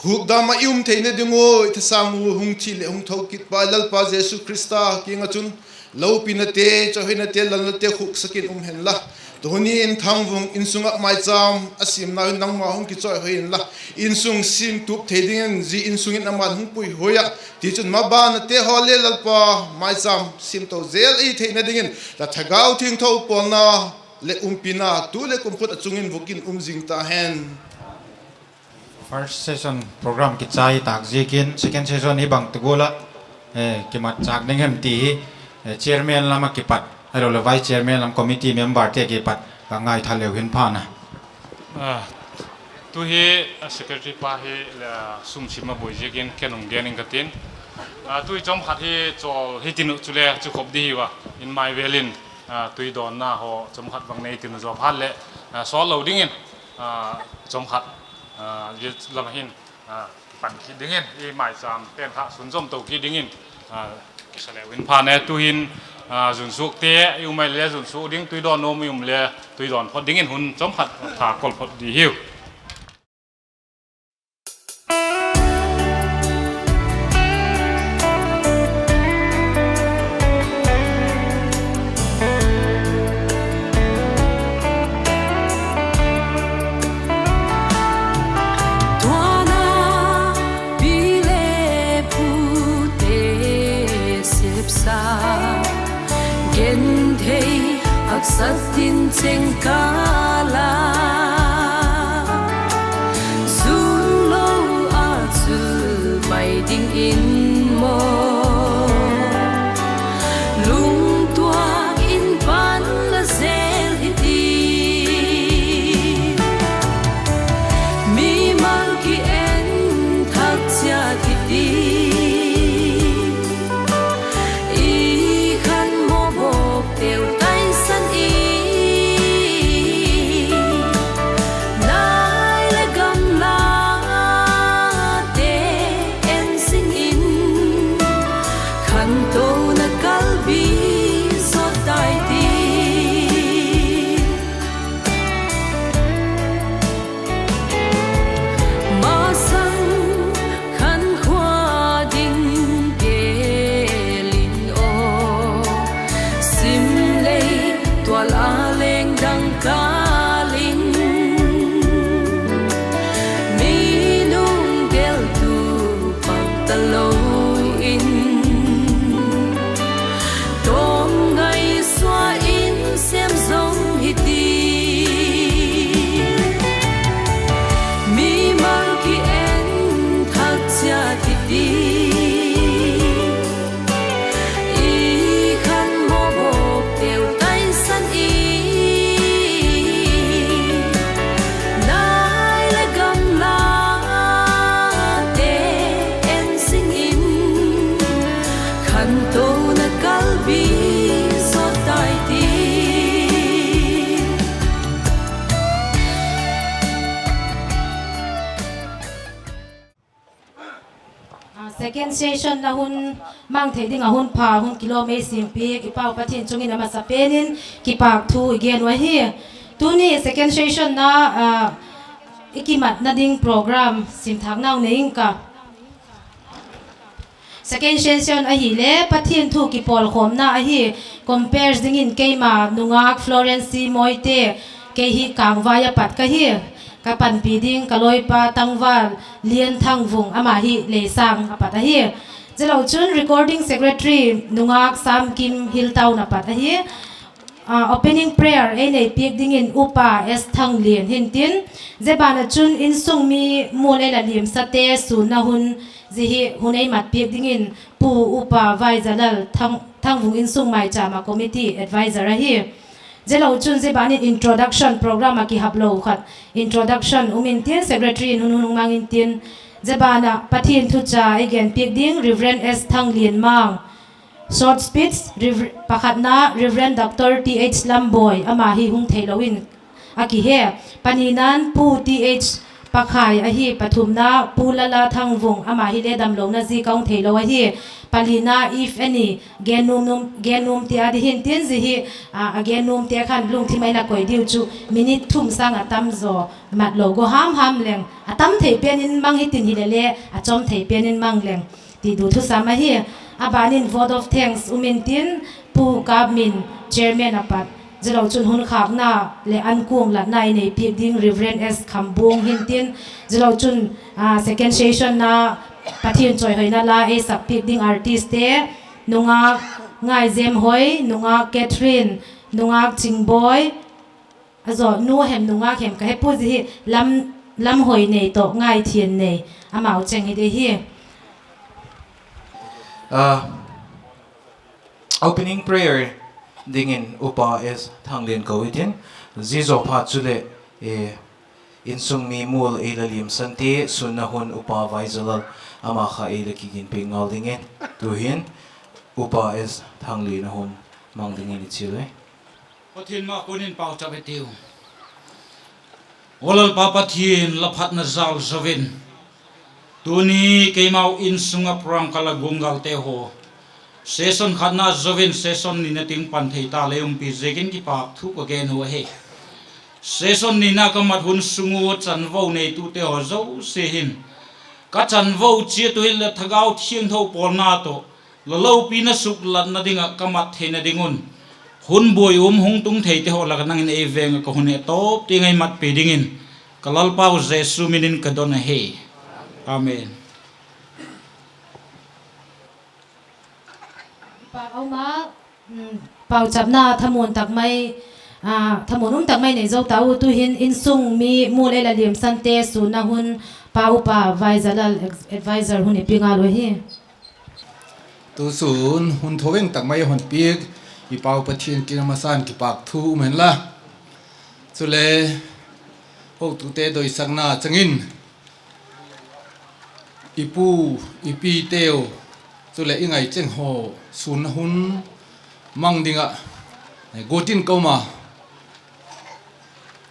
hukdam ah i um theina ding ua i thasâng u hung thi leh hung tho kit pa Lalpa Jesu Khrista kiang ah chun lopinate, chawihoinate, lalnate khuksak in um hen la. Tuni'n Thangvung insung ah maichâm a simnau in nangma hung kichawihoi inla, insung simtup thei dingin zia insung in ama'n hung puihuai ah, tichun mabanate haw le Lalpa, maichâm simto zel i theina dingin la Thagau Thiangtho pawlna leh umpina tu leh kumtuang ah chung in vuk in um zing ta hen. First session program kichai tâk ziakin second session hi bang ti gual ah kimatchâk ding hem ti hi chairman lam ah kipat ahiloleh vice chairman lam, committee memberte kipat ka ngaitha leu hin phan a. Tuhi secretary pa hi sum sim a buai ziakin ken hung gen ing ka tin. Tui chawm khat hi chawl hi tin uh chule chu khop di hiu a, in mai vêl in tui dawnna haw chawm khat bang nei tin uh zaw phat leh sawl lo dingin chawm khat lam hin pan kit dingin i maichâm pen kha sunzawm to kit dingin kisa leu in phan e. Tuhin zunsuakte i um ai le zunsuak ding, tui dawn nuam i um le tui dawn phot dingin hun chawm khat tha kol phot di hiu. Tuana pi le pute sepsa, genthei haksat in chengkâl a, zun lo a chu pai dingin maw, lungtuak in pan la zel hi ti. Mimal ki en thak chiat hi ti, i khan mawbawk teu taisan i Second session na hun mang thei ding ah hun pha hun kilawm ei siampiak i Pau Pathian chung in a masa pen in kipâk thu i gen uh ahi. Tuni second session na, ah, i kimatna ding program simthâknau nei ing ka. Second session ahile Pathian thu kipawlkhawmna ahi. Compare dingin keima nungâk Florence Moite, kei hi Kângvai a pat ka hi. Ka panpi ding ka lawipa tangval Lian Thangvung, ama hi Leisâng a pat ahi. Zia lo chun recording secretary nungâk Samkim, Hilltown a pat ahi. Ah, opening prayer ei nei piak dingin Upa S Thanglian hintin, zia ban ah chun insung mi mual ei la liamsate sûnna hun, zia hi hun ei mat piak dingin Pu Upa Vaizalal Thang, Thangvung insung maichâm ah committee advisor ahi. Zia lo chun zia ban in introduction program ah kihaplo khat introduction um intin, secretary in hun hun hung mang intin, zia ban ah Pathian thucha ei gen piak ding Reverend S Thanglian Mang. Short speech, Rev-, pakhatna Reverend Doctor T H Lamboi, ama hi hung theilo in a kihe. Panina'n Pu T H Pakhai ahi, pathumna Pu Lala Thangvung, ama hile damlona ziak a hung theilo ahi. Palina if any, gen nuam nuam, gen nuam ti a di hintin, zia hi, a, a gen nuam ti a khan lungthim a i la koi diu chu minute thum sâng a tam zaw mat lo, go ham ham leng, a tam thei pen in mang hitin hilele, a chawm thei pen in mang leng, ti du thusam ahi. A ban in vote of thanks um intin, Pu Kapmin, chairman a pat, zia lo chun hun khâkna leh ankuang latna ei nei piak ding Reverend S Khambuang hintin, zia lo chun, ah, second session na Pathian chawihoina la ei sak piak ding artistte, nungâk Ngaizemhoi, nungâk Catherine, nungâk Chingboi, a zaw nu hem nungâk hem ka he pua, zia hi Lam, Lamhoinei tawh Ngaithiannei, amau cheng hi de hi. Ah, opening prayer dingin Upa S Thanglian ko hitin, zia zaw phat chuleh, eh, insung mi mual ei la liamsante sûnna hun Upa Vaizalal, ama kha ei la kiginpiak ngal dingin, tu'hin Upa S Thanglian a hun mang dingin i chial e. Pathian ma kuan in pauchap i tiu. Aw Lalpa Pathian, la phatna jal zo in, tuni keimau insung ah program ka la guanggalte haw, session khatna zo in session nina tiang pan thei ta lei umpi ziakin kipâk thu ka gen uh ahi. Session nina ka mat hun sung ua chanvo neitute haw zosia hin, ka chanvo chiat uh hinle Thagau Thiangtho pawlna tawh la lopina suklatna ding ah ka mat theina ding un, hun buai um hung tung theite haw lak ah nang in ei veng ah ka hun he tawp tiang ei matpi dingin, ka Lalpau Jesu min in ka don ahi. Amen. Pauchapna thamuan tak mai, ah, thamuan um tak mai nei zo ta u, tu'hin insung mi mual ei la liamsante sûnna hun, Pa Upa Vaizalal, advisor hun i pia ngal u ahi. Tusun hun thoveng tak mai hon piak i Pau Pathian kiang a masan kipâk thu um hen la. Chule, hotute doisakna chang in, i pu, i piteu, chuleh i ngaicheng haw sûnna hun mang ding ah, eh, guat in ka um a,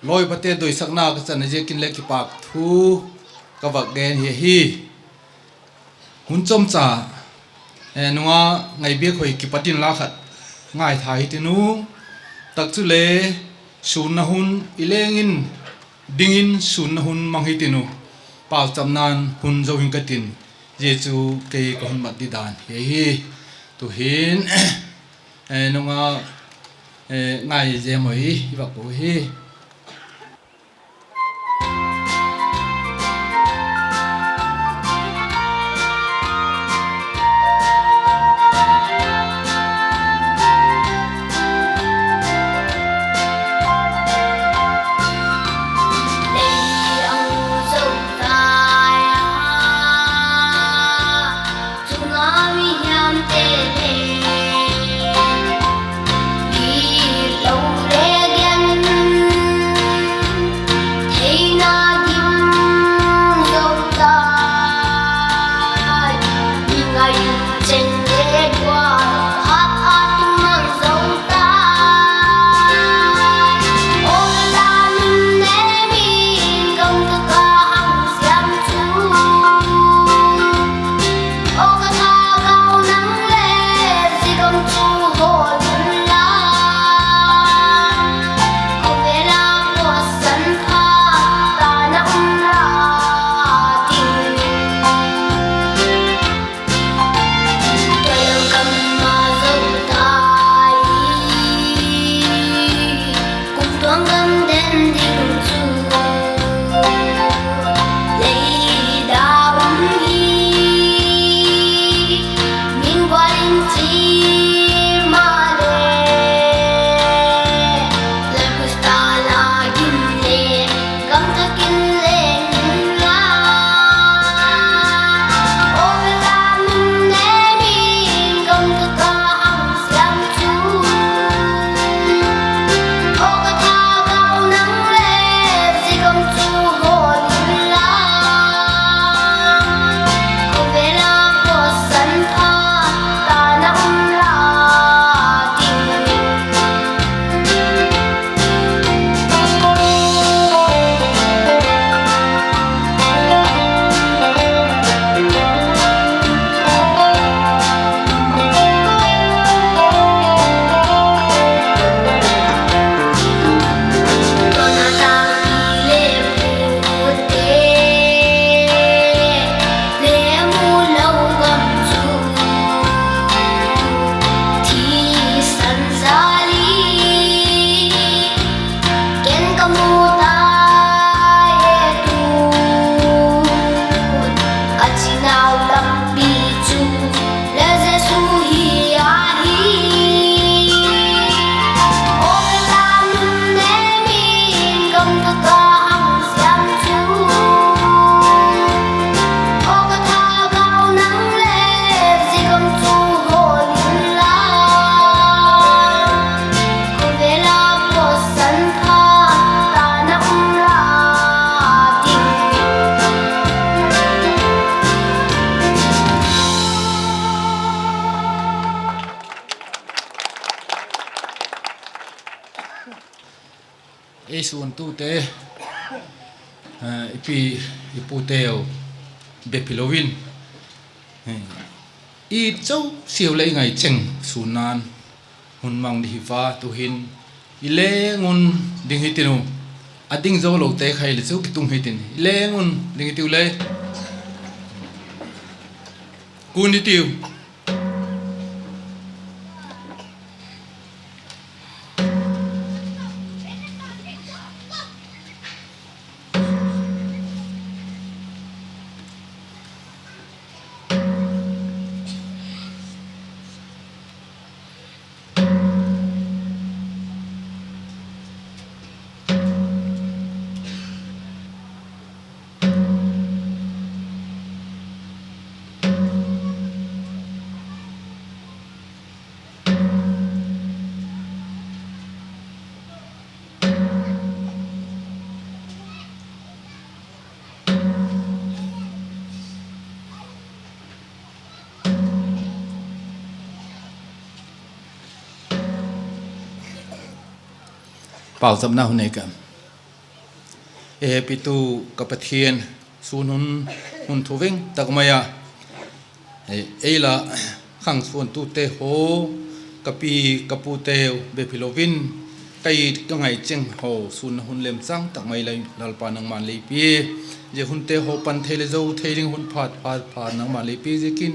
lawipate doisakna ka chan a ziakin le kipâk thu ka vak gen hi ahi. Hun chomcha, eh, nunga Ngaibiakhoi kipat in la khat ngaitha hitin u, tak chule sûnna hun i leng in dingin sûnna hun mang hitin u, pauchapna'n hun zo ing ka tin, zia chu kei ka hun mat di dan hi ahi. Tu'hin, eh, nunga, eh, Ngaizemhoi i vak ko hi. Suantute, i pi, i puteu bep hilo in, i zosiau leh i ngaicheng sûnna'n hun mang ding hi va, tu'hin i leng un ding hitiu. A ding zo lote kha hileh chu kitung hitin, i leng un ding hitiu le. Kun hitiu. Pauchapna hun nei ka. Ei hepitu ka Pathian, sûn hun, hun thuveng tak mai a, ei la khang suantute haw, ka pi ka puteu bep hilo in, ka it ka ngaicheng haw sûnna hun lemchâng tak mai la, Lalpa nangma'n lei pia. Zia hunte haw pan thei leh zo thei ding hun phat phat phat nangma'n lei pia ziakin,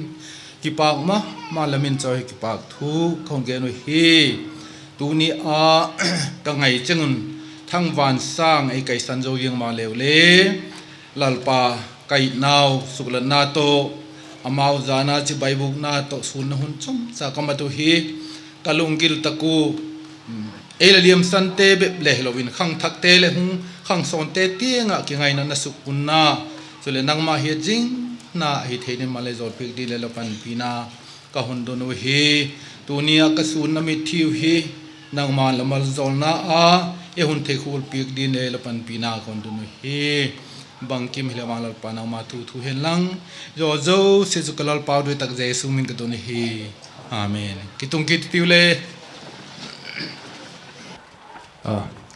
kipâk ma ma, la min chawi kipâk thu ka hun gen uh hi. Tuni a ka ngaicheng un thangvansâng ei kaisan zo ziang maleu le, Lalpa, ka itnau suklatna tawh, amau zana chibai bûkna tawh sûnna hun chomcha ka mat uh hi. Ka lunggil tak uh, ei la liamsante bep le hilo in, khangthakte leh hung khangsawnte tiang ah kingaina na sukpunna, chuleh nangma hiat zingna ahi thei ding maleh zawlpiak ding le la panpina ka hun don uh hi. Tuni a ka sûnna mitthi uh hi, nangma'n la maljawlna a ei hun theikhual piak ding le la panpina ka hun don uh hi. Bangkim hileh vang Lalpa nangma thu thu hen lang, zia zosia chu ka Lalpau doi tak Jesu min ka don uh hi. Amen. Kitung kit tiu le.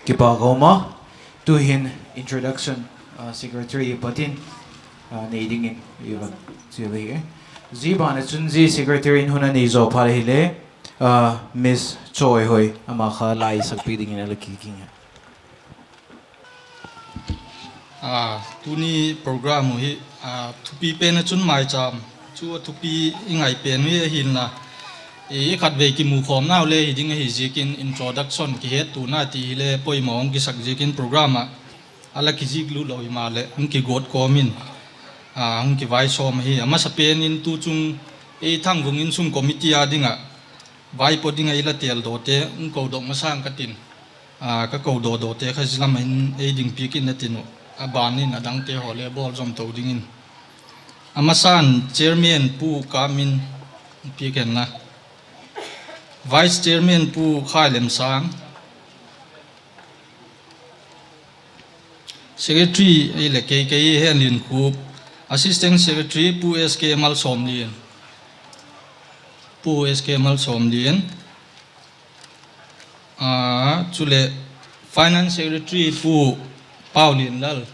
Kipâk a um a, tu'hin introduction, secretary pat in nei dingin i va chial ahi. Zia ban ah chun zia secretary in hun a nei zaw phat ahile, Miss Chawihoi, ama kha la isakpi dingin a la kiging hi. Tuni program uh hi thupi pen ah chun maichâm chu a thupi i ngai pen uh hi ahinla, i khatvei kimukhawmnau le hi ding ahi ziakin introduction kihettuana ti hile poimaw hung kisak ziakin program ah a la kizik lut lo himaleh hung kiguat kawm in, hung kivaisawm ahi. A masapen in tuchung ei Thangvung Insung Committee â ding ah vaipo ding ah i la têldawte hung kodok masang ka tin, ka kodawdawte kha zia lam ah hin ei dingpiak in a tin uh, a ban in a dangte haw le bawl zom to dingin. A masan chairman Pu Kâpmin piak hen la, vice chairman Pu Khailemsâng, secretary ahileh kei, kei Henliankhup, assistant secretary Pu S K Malsawmlian, Pu S K Malsawmlian, chuleh finance secretary Pu Paulianlal,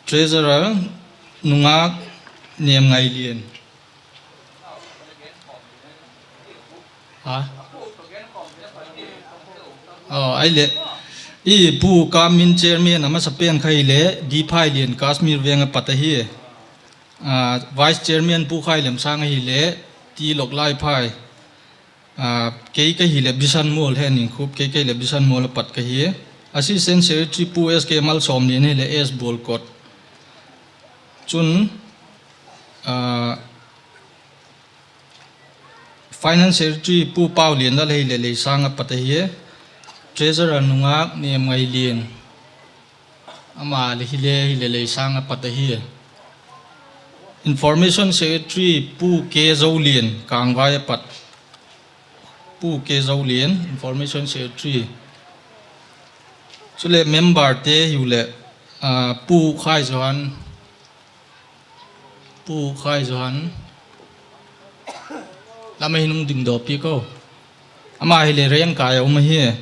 treasurer Nungâk Nemngailian, ahileh i Pu Kâpmin chairman a masapen kha hileh D. Phailian, Kashmir veng ah pat ahi. Vice chairman Pu Khailemsâng ahileh T. Loklaiphai, kei ka hileh Bisanmual, Henliankhup, kei ka hileh Bisanmual ah pat ka hi. Assistant secretary Pu S K Malsawmlian ahileh S. Bualkot, chun finance secretary Pu Paulianlal ahileh Leisâng ah pat ahi. Treasurer Nungâk Nemngailian, ama le hile hileh Leisâng ah pat ahi. Information secretary Pu K. Zolian, Kângvai ah pat, Pu K. Zolian, information secretary. Chuleh memberte hiuleh Pu Khaijohan, Pu Khaijohan, lam ah hin hung dingdawpiak o. Ama hile Rengkai a um ahi.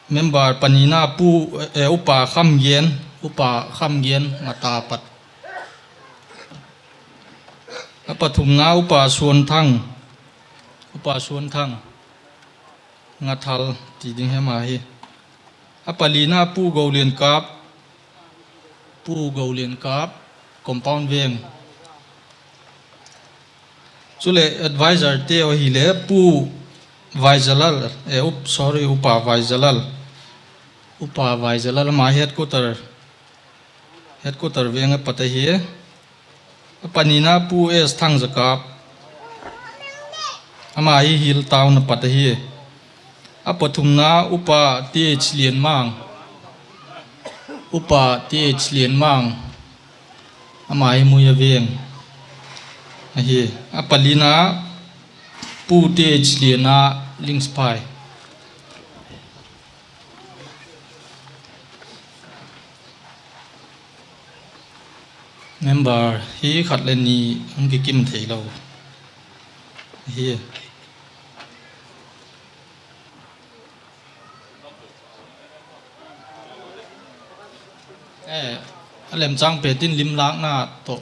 Member panina pu, eh, Upa Khamgen, Upa Khamgen Ngata pat. A pathumna Upa Suanthang, Upa Suanthang Ngathal ti ding hem ahi. A palina Pu Goliankap, Pu Goliankap, Compound Veng. Chuleh adviserte ahile Pu Vaizalal, eh, up, sorry, Upa Vaizalal. Upa Vaizalal ama headquarter, headquarter Veng a pat ahi. A panina Pu S Thangzakap, ama hi Hill Town a pat ahi. A pathumna Upa T H Lianmang, Upa T H Lianmang, ama hi Muia Veng ahi. A palina Pu T H Liana, Lingsphai. Member hi khat le ni hung kikim theilo hi. Eh, a lemchâng pet in lim lâkna tawh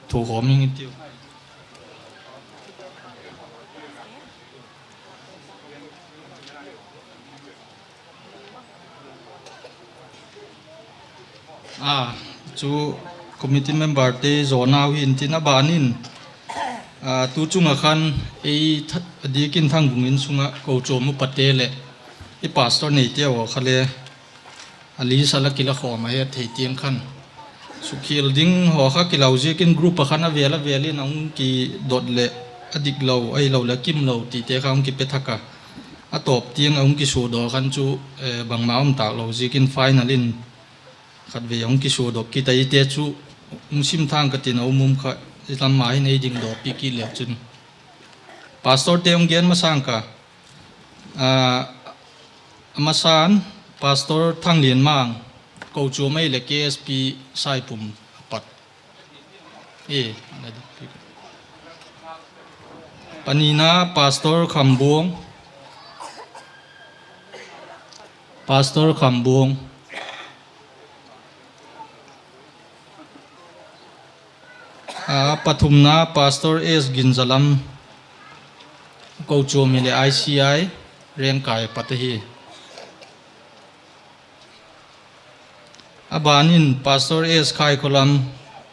thu khawm ing i tiu. A, chu committee memberte zawnau hi'ntin a ban in, a, tu chung ah khan ei tha-, a diak in Thangbung In sung ah kochuam upate leh i pastor neite haw kha le a list a la kila khawm a, het thei tiang khan. Sukhial ding haw kha kilo ziakin group ah khan a vêl a vêl in a hung kidot leh a dik lo, ahilo leh a kim lo tite kha hung kipe thak a. A tawp tiang a hung kisuadok khan chu, eh, bangma um tâk lo ziakin final in khatvei a hung kisuadok kit a, ite chu hung sim thang ka tin a um um kha, i lam ma hin ei dingdawpi kit leu chun. Pastorte hung gen masang ka, a, a masa'n Pastor Thanglianmang, kochuam ahileh K S P Saipum a pat. E, panina Pastor Khambuang, Pastor Khambuang. A, pathumna Pastor S Ginzalam, kochuam hileh I C I, Rengkai a pat ahi. A ban in Pastor S Khaikholam,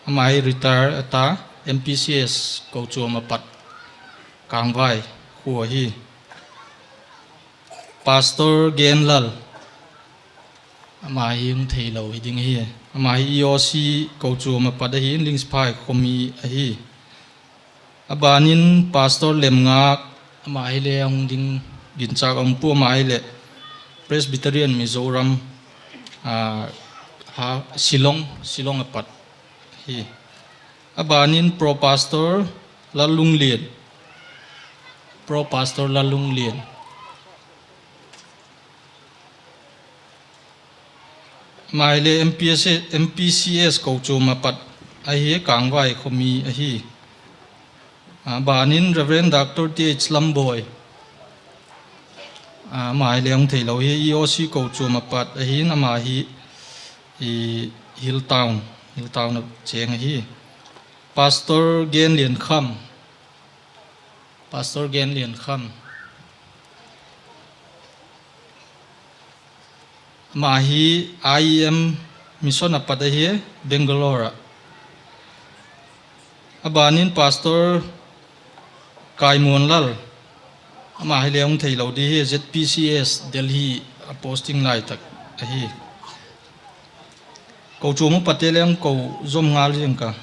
ama hi retire a ta, M P C S kochuam a pat, Kangvai khua ahi. Pastor Genlal, ama hi hung theilo hi ding ahi. Ama hi E O C kochuam a pat ahi, Lingsphai khaw mi ahi. A ban in Pastor Lemngak, ama hile hung ding ginchâk a um pua, ama hileh Presbyterian Mizoram, a, ha, Shillong, Shillong a pat hi. A ban in Pro Pastor Lallunglian, Pro Pastor Lallunglian. Ama hile M P S, M P C S kochuam a pat ahi, Kangvai khaw mi ahi. A ban in Reverend Doctor T H Lamboi. A, ama hile hung theilo hi, E O C kochuam a pat ahi'n, ama hi, i, Hill Town, Hill Town a chêng ahi. Pastor Genliankham, Pastor Genliankham. Ama hi I E M Mission a pat ahi, Bangalore ah. A ban in Pastor Kaimuanlal, ama hile hung theilo di hi, Z P C S Delhi a posting lai tak ahi. Kochuam upate le hung ko zom ngal zing ka.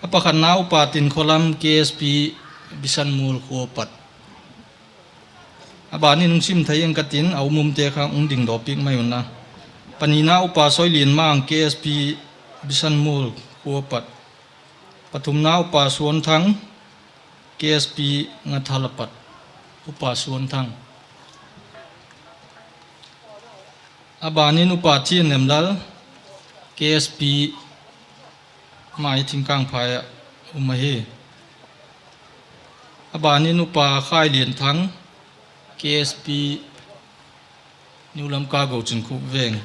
A pakhatna Upa Tinkholam, K S P Bisanmual khua pat. A ban in hung sim thei ing ka tin, a um umte kha hung dingdawpiak mai unla. Panina Upa Soilianmang, K S P Bisanmual khua pat. Pathumna Upa Suanthang, K S P Ngathal a pat. Upa Suanthang. A ban in Upa Thianlemlal, K S P, ama hi Thingkangphai ah um ahi. A ban in Upa Khailianthang, K S P, New Lamka Gouchinkhup veng.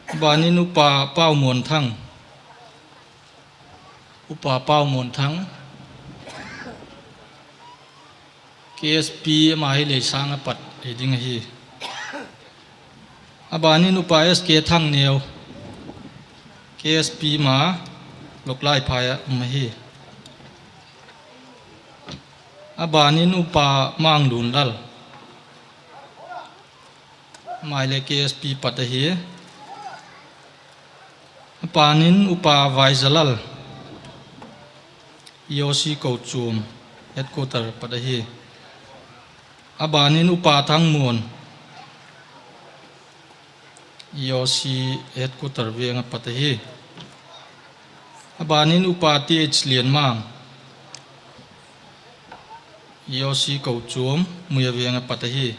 A ban in Upa Paumonthang, Upa Paumonthang, K S P, ama hi Leisang a pat hi ding ahi. A ban in Upa S K Thangneu, K S P ma, Loklaiphai ah um ahi. A ban in Upa Manglunlal, ama le K S P pat ahi. A ban in Upa Vaizalal, E O C kochuam headquarter pat ahi. A ban in Upa Thangmuan, E O C headquarter veng a pat ahi. A ban in Upa T H Lianmang, E O C kochuam Muia veng a pat ahi.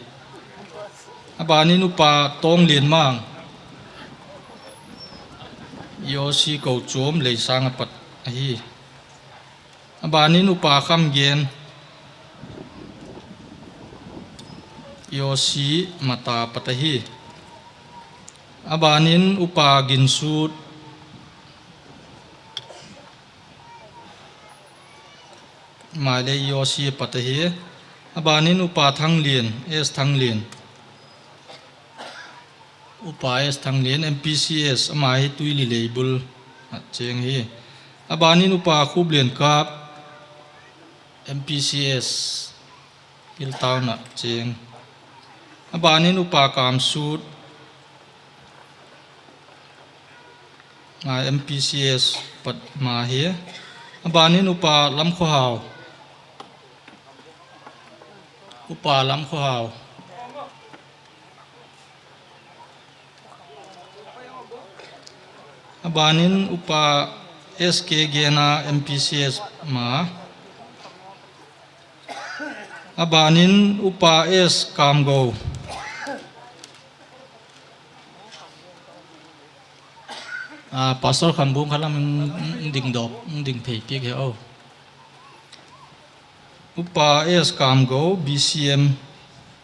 A ban in Upa Tawnglianmang, E O C kochuam Leisang a pat ahi. A ban in Upa Khamgen, E O C Mata pat ahi. A ban in Upa Ginsut, ama le E O C a pat ahi. A ban in Upa Thanglian, S Thanglian, Upa S Thanglian, M P C S, ama hi Tuili Leibul ah chêng hi. A ban in Upa Khupliankap, M P C S, Hilltown ah chêng. A ban in Upa Kamsut, a M P C S pat ma hi. A ban in Upa Lamkhawhau, Upa Lamkhawhau. A ban in Upa S K Gena, M P C S ma. A ban in Upa S Kamgo. A, Pastor Khambung kha lam in ding dawk, ding phei piak he aw. Upa S Kamgo, B C M.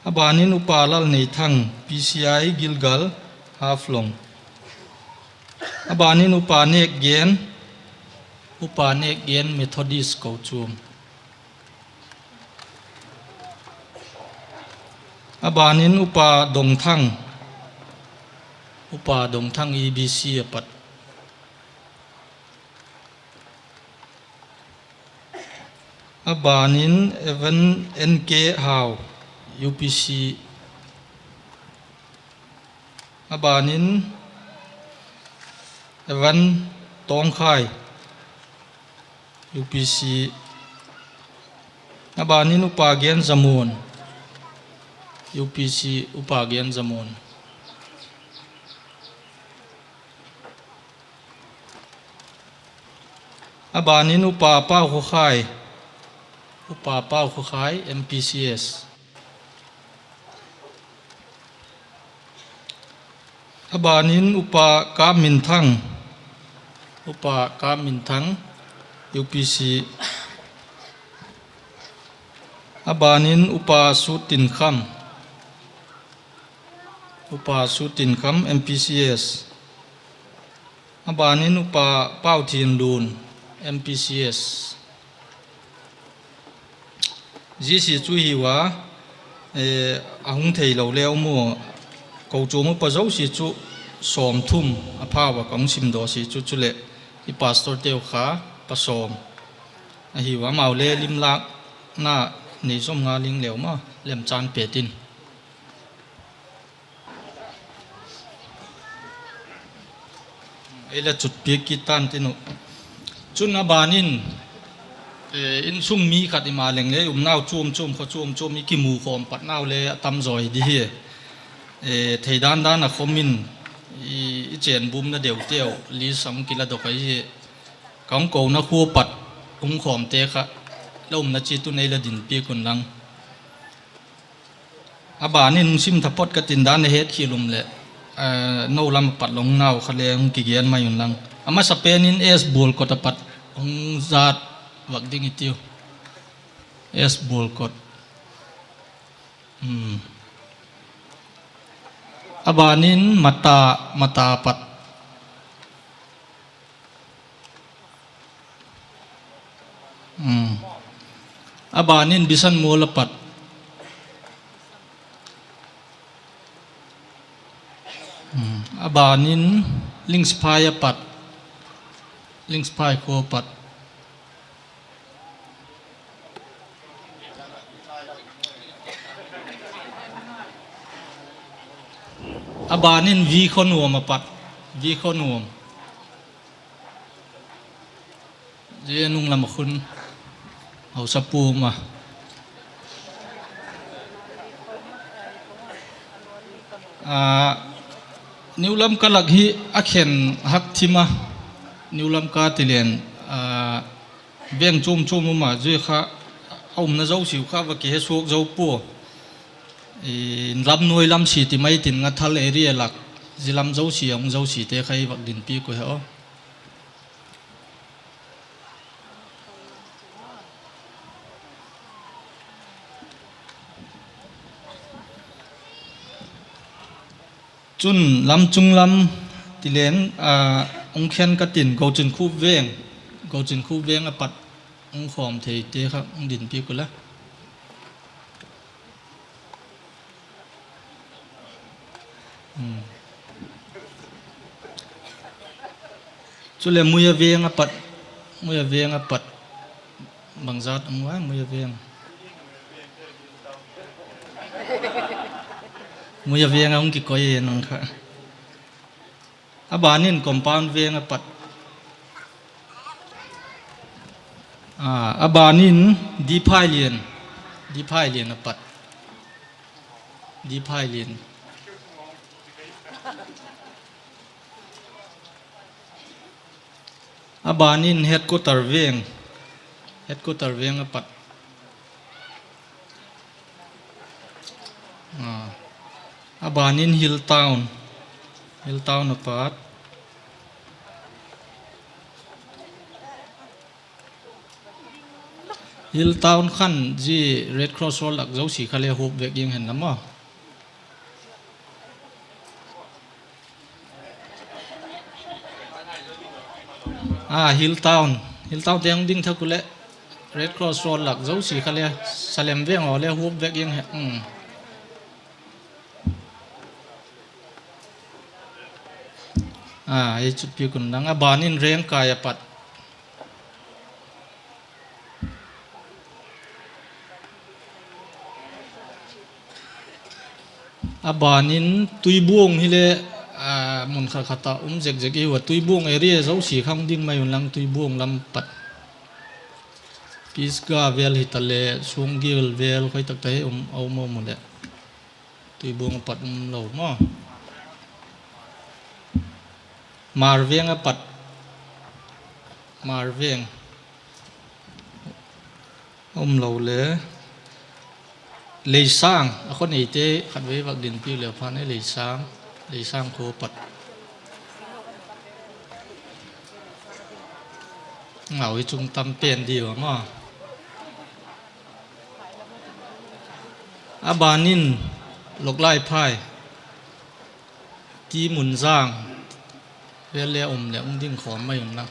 A ban in Upa Lalneithang, P C I Gilgal, Haflong. A ban in Upa Nêkgen, Upa Nêkgen, Methodist kochuam. A ban in Upa Dongthang, Upa Dongthang, E B C a pat. A ban in Evan N K Hau, U P C. A ban in Evan Tawngkhai, U P C. A ban in Upa Genzamuan, U P C, Upa Genzamuan. A ban in Upa Pau Khawkhai, Upa Pau Khawkhai, M P C S. A ban in Upa Kâpminthang, Upa Kâpminthang, U P C. A ban in Upa Suttinkham, Upa Suttinkham, M P C S. A ban in Upa Pauthianlun, M P C S. Zia sia chu hi ua, a hung theilo le um u, kochuam upa zosia chu sawmthum a pha ua ka hung simdaw sia chu, chuleh i pastorteu kha pa sawm ahi ua, amau le limlâkna nei zawm nga ling leu ma, lemchan pet in. Ei la chutpiak kit tan tin uh. Chun a ban in, insung mi khat i ma leng le umnau chuam chuam, khaw chuam chuam i kimu khawm patnau le a tam zaw hi di hi. Theidan dan a khawm in i chênbumna deuteu list a hung kiladok ahi. Ka hung kona khua pat hung khawmte kha la umna chiat un ei la dinpiak unlang. A ban in hung sim tha phot ka tin dan a hetkhial um leh, no lam a pat la umnau kha le hung kigen mai unlang. A masapen in S Bualkot a pat hung zat vak ding i tiu. S Bualkot. A ban in Mata, Mata pat. A ban in Bisanmual a pat. A ban in Lingsiphai a pat. Lingsiphai khua a pat. A ban in Vikhonuam a pat. Vikhonuam. Zia nung lam ah khun hausa pum a. New Lamka lak hi a khen hak thim a. New Lamka ti leng, veng chuam chuam um a, zia kha a umna zosia uh kha va kihe suak zo pua. Lamnuai lam sia ti mai tin, Ngathal area lak, zia lam zosia a hung zosiate kha i vak dinpiak uh he aw. Chun lamchung lam ti leng, hung khen ka tin, Gochinkhup veng, Gochinkhup veng a pat hung khawm theite kha hung dinpiak uh le. Chule Muia veng a pat, Muia veng a pat, bangzat um a Muia veng. Muia veng a hung kikoi e nang kha. A ban in Compound veng a pat. A ban in Diphailian, Diphailian a pat. Diphailian. A ban in Headquarter veng, Headquarter veng a pat. A ban in Hill Town, Hill Town a pat. Hill Town khan zia Red Cross Road lak zosia kha le hup vek ing hen la maw. Hill Town, Hill Town te hung ding thak u leh Red Cross Road lak zosia kha le, Salem veng haw le hup vek ing hen. Ei chutpiak un lang, a ban in Rengkai a pat. A ban in Tuibuang hile, mun khat khat ah um zek zek i hiu a, Tuibuang area zosia kha hung ding mai un lang, Tuibuang lam pat. Pisgah vel hita le, Suanggil vel khoi tak tak hi um, a um a um u leh. Tuibuang a pat um lo maw. Marveng a pat. Marveng. A um lo le. Leisang, a khaw neite khatvei vak dinpiak leu phan e, Leisang, Leisang khua pat. Ngau hi chung tam pen diu a maw. A ban in Loklaiphai, Timunjang, vel le um leh hung ding khawm mai un lang.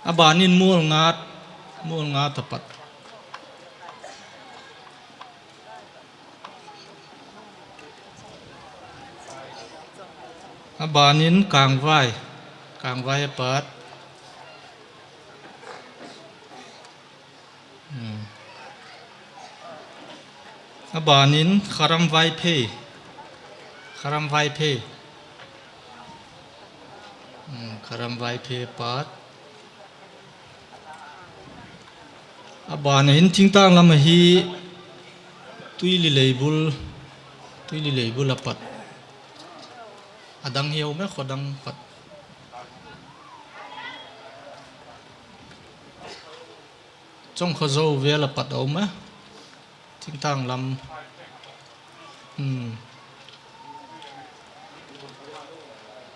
A ban in Mualngat, Mualngat a pat. A ban in Kângvai, Kângvai a pat. A ban in Kharam Vaiphei, Kharam Vaiphei, Kharam Vaiphei a pat. A ban a hin thingtâng lam ahi, Tuilileibul, Tuilileibul a pat. A dang hi a um e, khaw dang pat. Chongkhozo vel a pat a um e. Thingtâng lam.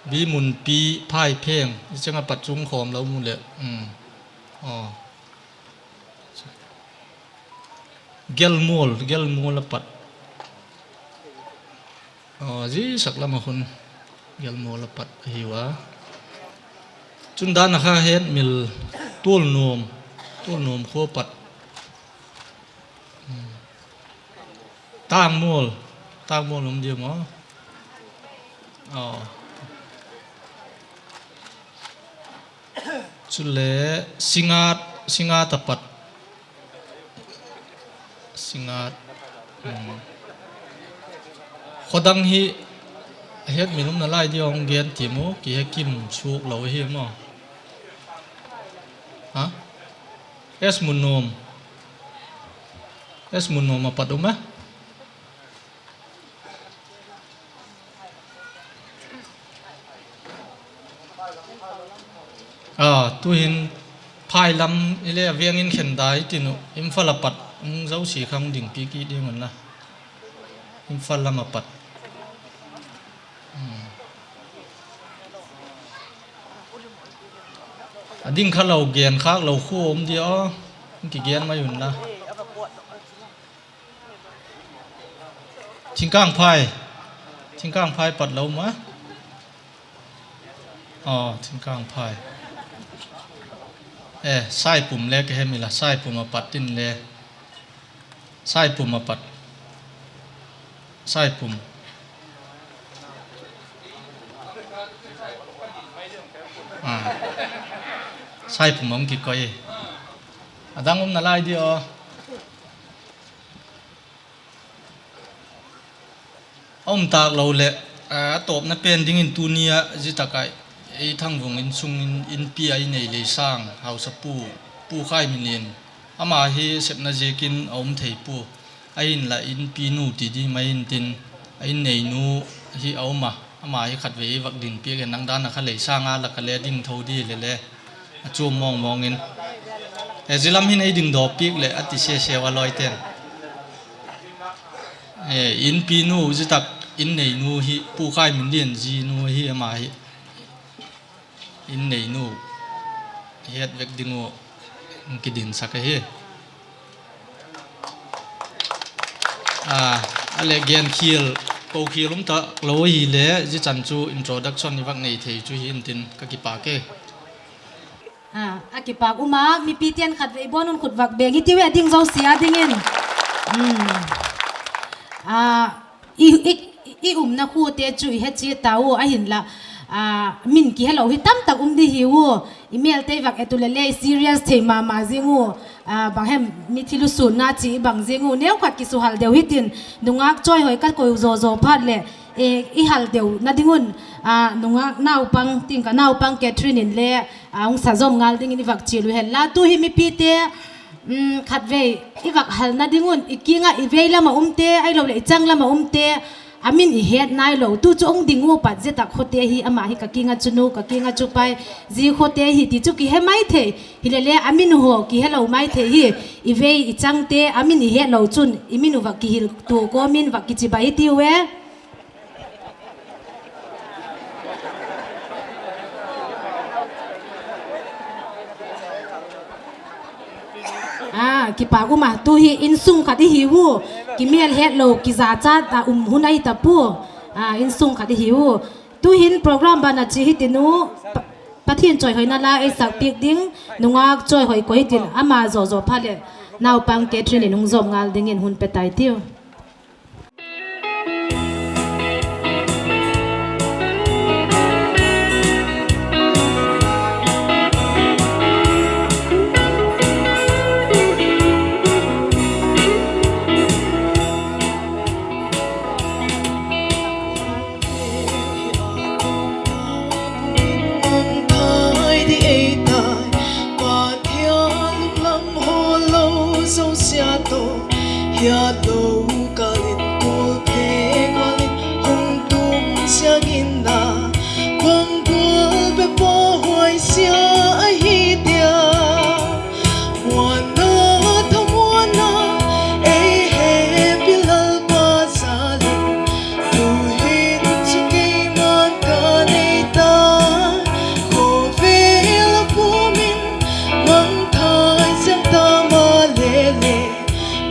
Bimunpi, Phaipheng, i cheng a pat chung khawm lo mu leh. Gelmual, Gelmual a pat. Ziasak lam ah hun Gelmual a pat ahiu a. Chun dan a kha Hetmil, Tualnuam, Tualnuam khua pat. Tangmual, Tangmual um diam aw. Chule Singat, Singat a pat. Singat. Khawdang hi Hetmil um nalai di hung gen tiam u, kihekim suak lo hi maw. S. Munnuam, S. Munnuam a pat um a. Tu'hin phai lam i le a veng in khen dai tin uh, Imphal a pat hung zosia kha hung ding piak kit ding un la. Imphal lam a pat. A ding kha lo, gen khâk lo khua um di aw, hung kigen mai un la. Thingkângphai, Thingkângphai pat lo ma. Aw, Thingkângphai. E, Saipum le ka hem ila, Saipum a pat tin le. Saipum a pat. Saipum. Saipum hung kikoi. A dang um nalai di aw. A um tâk lo leh, a tawpna pen dingin tuni a zia tak ah ei Thangvung insung in, inpi a i nei Leisâng hausapu, Pu Khaiminlian, ama hi sepna ziakin a um thei pua. Ahinla inpinu ti di mai intin, a inneinu hi a um a, ama hi khatvei i vak ding piak e, nang dan a kha Leisâng a lak a le ding tho di le le, a chuam mawng mawng in. E, zia lam hin ei dingdaw piak leh a ti seseu a lawite'n. Inpinu zia tak inneinu hi Pu Khaiminlian zinu hi ama hi. Inneinu het vek ding uh kidinsak ahi. A leh genkhial, kokhial um tak lo ahile zia chan chu introduction i vak nei thei chu hi intin ka kipâk e. A kipâk um a, mipite'n khatvei bawn un khut vak beng i tiu e, a ding zosia dingin. I umna khuate chu i he chiat ta u, ahinla min kihelo hi tamtak um di hiu. I mêlte i vak et u leh le i serious thei ma ma ziang u. Bang hem, mithi lusûnna chi i bang ziang u, neukhat kisuhal deu hitin, nungâk chawihoi ka koi zaw zaw phat leh i hal deuna ding un, nungâk naupang, tingka naupang Catherine in le hung sa zawm ngal dingin i vak chial u hen la. Tu hi mipite khatvei i vak halna ding un, i kiang ah i vei lam ah umte ahiloleh i chang lam ah umte, a min i het nailo, tu chu hung ding u pat zia tak khawte hi, ama hi ka kiang ah chu nu, ka kiang ah chu pai, zia khawte hi ti chu kihe mai thei. Hilele a min haw kihelo mai thei hi. I vei i changte a min i hetlo chun i min u vak kihil tua kawm in vak kichibai i tiu e. Kipâk um a, tu hi insung khat i hiu. Kimêl hetlo, kizachat a um hun ahi ta pua. Insung khat i hiu. Tuhin program ban a chia hitin u, Pathian chawihoina la ei sak piak ding, nungâk chawihoi koi hitin, ama zaw zaw phat leh naupang Catherine in hung zawm ngal dingin hun pe tai tiu. Pathian lam hawl lo zosia tawh, hiat lo kal in kul phek gual in hung tung siang in a, bang gual bep aw huaisia ahi tia. Muanna thamuanna ei hepi Lalpa zal in, tuhin chu keima'n ka nei ta.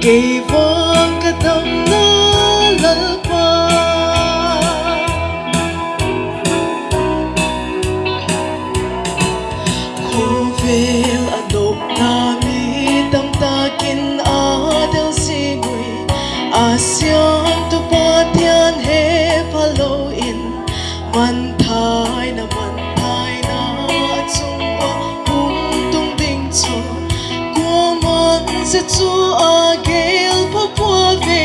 Kei vang ka damna Lalpa. Khawvel a dopna mi tamtak in a del zing ui, a siamtu Pathian he phalo in, manthaina, manthaina chung ah hung tung ding chu, kuaman zia chu a gel pua pua ve.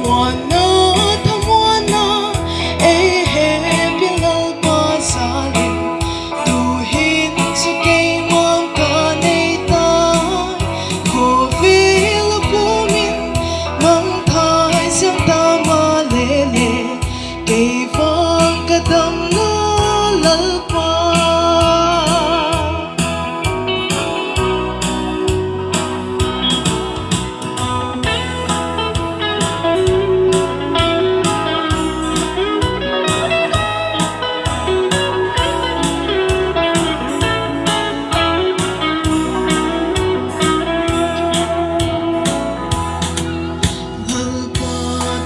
Muanna thamuanna ei hepi Lalpa jal in, tu'hin chu keima'n ka nei ta. Khawvel a pum in mangthai ziang ta malele, kei vang ka damna Lalpa. Lalpa,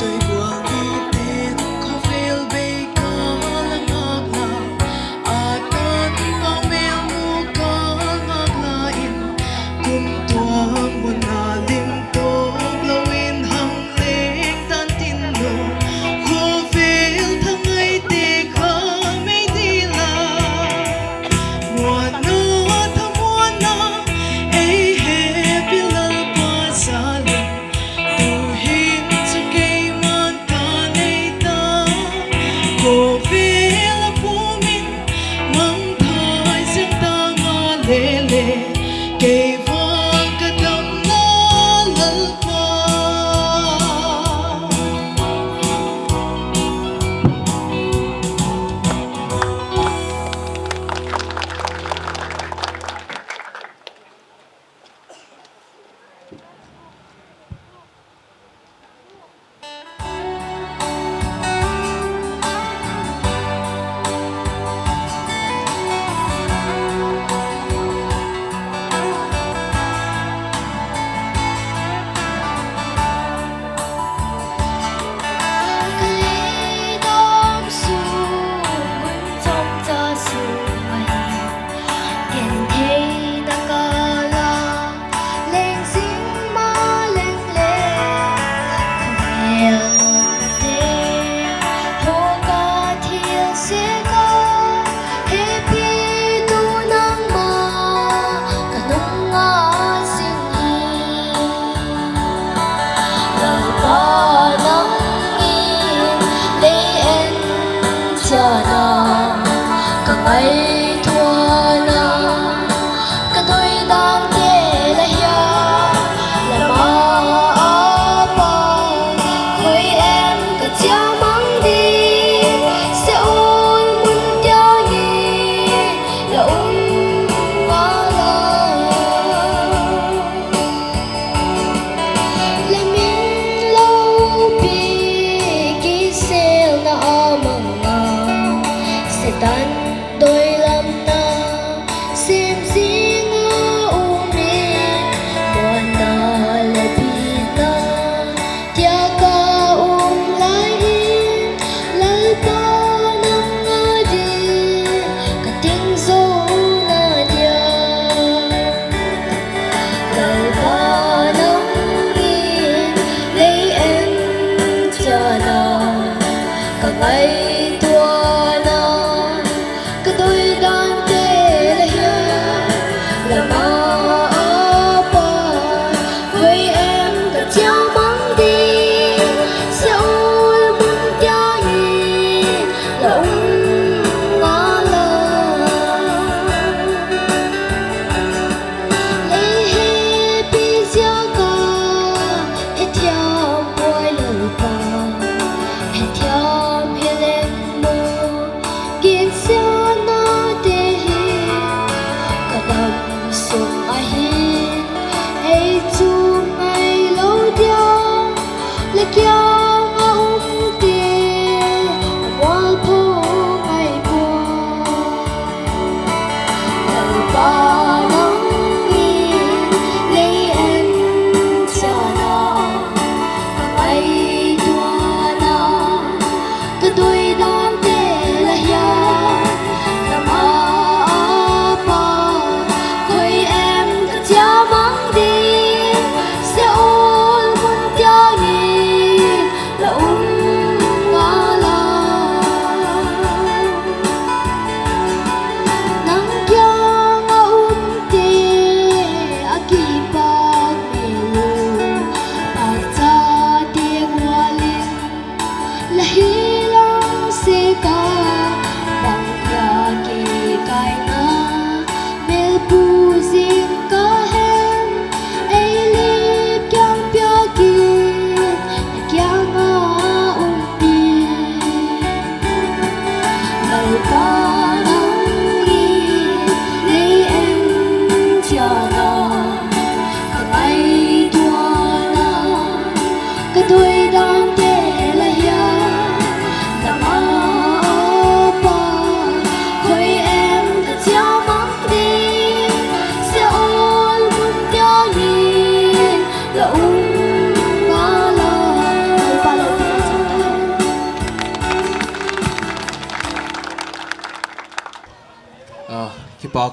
doi gual miten khawvel bei ka la ngâk la, a tan pau mêl mu ka ngâk la in, kumtuang mun a lim tawk lo in hang leng tan tin lo, khawvel thangaite kha mei dil a. Muanna thamuanna ei hepi Lalpa jal in, tu'hin chu keima'n ka nei ta. Khawvel a pum in mangthai ziang ta malele, kei vang ka damna Lalpa. Ka lei dam sung, mun chomcha sung ahi, gentheina kâl a leng zing ma leng le, khawvel mawngte haw ka thil sek a, hepitu nangma ka nung a zing hi. Lalpa, nang in lei en chiana ka ngaituana, ka doi dante la hia, la ma a pa khoi em ka chia mang di, Seol mun tia hi la um ngal a. La min lopi kiselna a mang a, Setan doilamna sem zing a um in, muanna leh bitna tia ka um lai in, Lalpa nang a ding ka ting zo na dia. Lalpa, nang in lei en chiana ka ngaituana, ka doi dante la hia, la ma a pa khoi em ka chia mang di, Seol mun tia hi la um ngal a. Lei hepi ziak a hethiam puai Lalpa, hethiam hi leng maw, ginsianate hi ka dam sung ahi, ei chu ngailo dia, la kiang a um ti a mualpho ngai pua. Lalpa, nang in lei en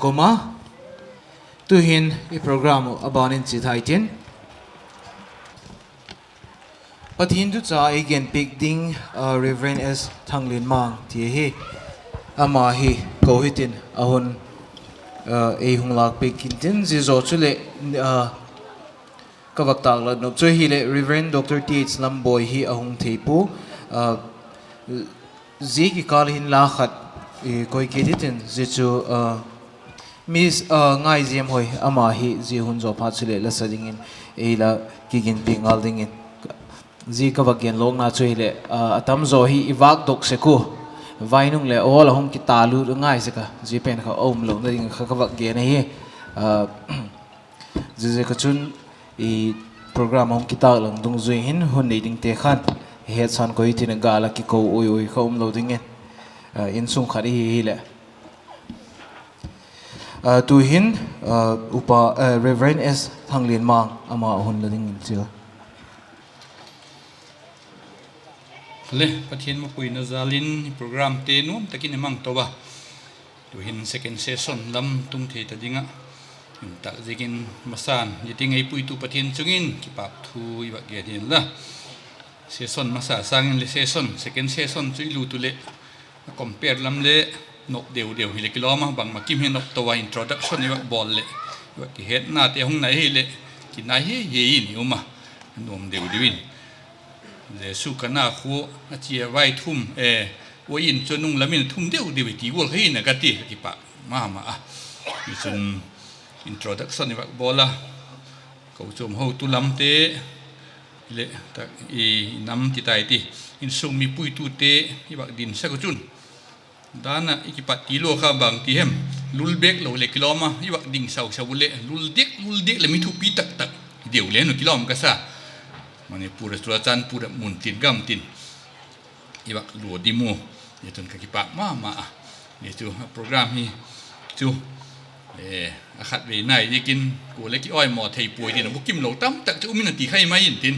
kawm a. Tu'hin i program uh a ban in chia thei tin, Pathian thu cha ei genpiak ding, Reverend S Thanglianmang ti ahi. Ama hi ko hitin a hun ei hung lâkpiak intin, zia zaw chuleh ka vak tâklat nop chu ahileh Reverend Doctor T H Lamboi hi a hung thei pua. Zia kikâl hin la khat koi kit hitin, zia chu Miss Ngaiziamhoi, ama hi zia hun zaw phat chuleh la sa dingin ei la kiginpiak ngal dingin, zia ka vak genlawkna chu hileh, a tamzaw hi i vâkdok sek ua, vai nung leh awl a hung kitalut ngai sek a, zia pen kha a um lona ding kha ka vak gen ahi. Ziaziak a chun, program a hung kitâklang dungzui hin hun nei dingte khan hetsan koi tin a gâl a kiko ui ui kha um lo dingin, insung khat i hi hileh. Tu'hin, upa, Reverend S Thanglianmang, ama a hun la dingin chia. Le, Pathian mapuina jal in programte nuam tak in i mang to a. Tu'hin second session lam tung thei ta ding ah, in tak ziakin masan i ting ei puitu Pathian chung in kipâk thu i vak gen hi'n la. Session masa sâng in le session, second session chu i lut u leh, a compare lam le nop deu deu hileh kilawm a, bangma kim hi nop to a, introduction i vak bawl leh, i vak kihetnate hung nai hileh, kinai hi hi in i um a, nuam deu deu in. Jesu Kana khua a chia vaithum, uain chu nung lam in thum deu deu i ti gual kha hin a ka ti, ka kipâk ma ma a. Hichun introduction i vak bawl a, kochuam hotu lamte leh, i nam ti tai ti, insung mi puitute i vak dinsak u chun, dan ah i kipat ti lua kha bang ti hem, lul bêk lo leh kilawm a, i vak ding sau sau u leh lul diak lul diak leh mi thupi tak tak deu le nu kilawm ka sa. Manipur a, Churachandpur a, mun tin gam tin i vak lua dim u. Hichun ka kipâk ma ma a. Hi chu a program hi chu, a khatvei nai ziakin kuale kiawimaw thei puai tin a bukim lo tam tak chu um in a ti khai mai intin,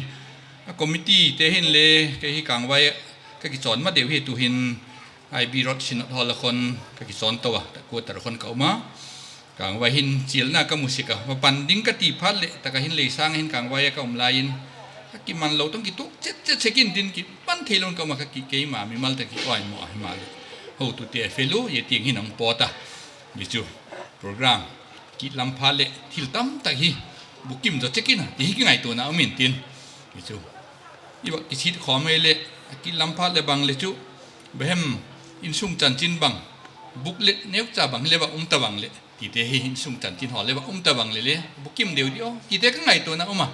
a committeete hin le, kei hi Kangvai ka kichawn ma deu hi, tu'hin I B Road Synod Hall a khun ka kichawn to a, quarter khun ka um a. Kangvai hin chialna ka mu sik a, va pan ding ka ti phat leh tak ah hin Leisang ah hin Kangvai a ka um lai in, a kiman lo tawh kituak chet chet sek intin, kipan thei lo in ka um a, ka ki keima mimal tak kiawimaw a, himaleh hotute a fel u, zia tiang hin a hung pawt a. Hi chu program kit lam phat leh thil tam tak hi bukim zaw chek in a ti hi kingaituana um intin, hi chu i vak kisit khawm ei leh, a kit lam phat leh bang le chu, behem, insung chanchin bang, booklet neucha bang hile va um ta bang leh tite hi, insung chanchin haw le va um ta bang le le bukim deu di aw tite ka ngaituana um a.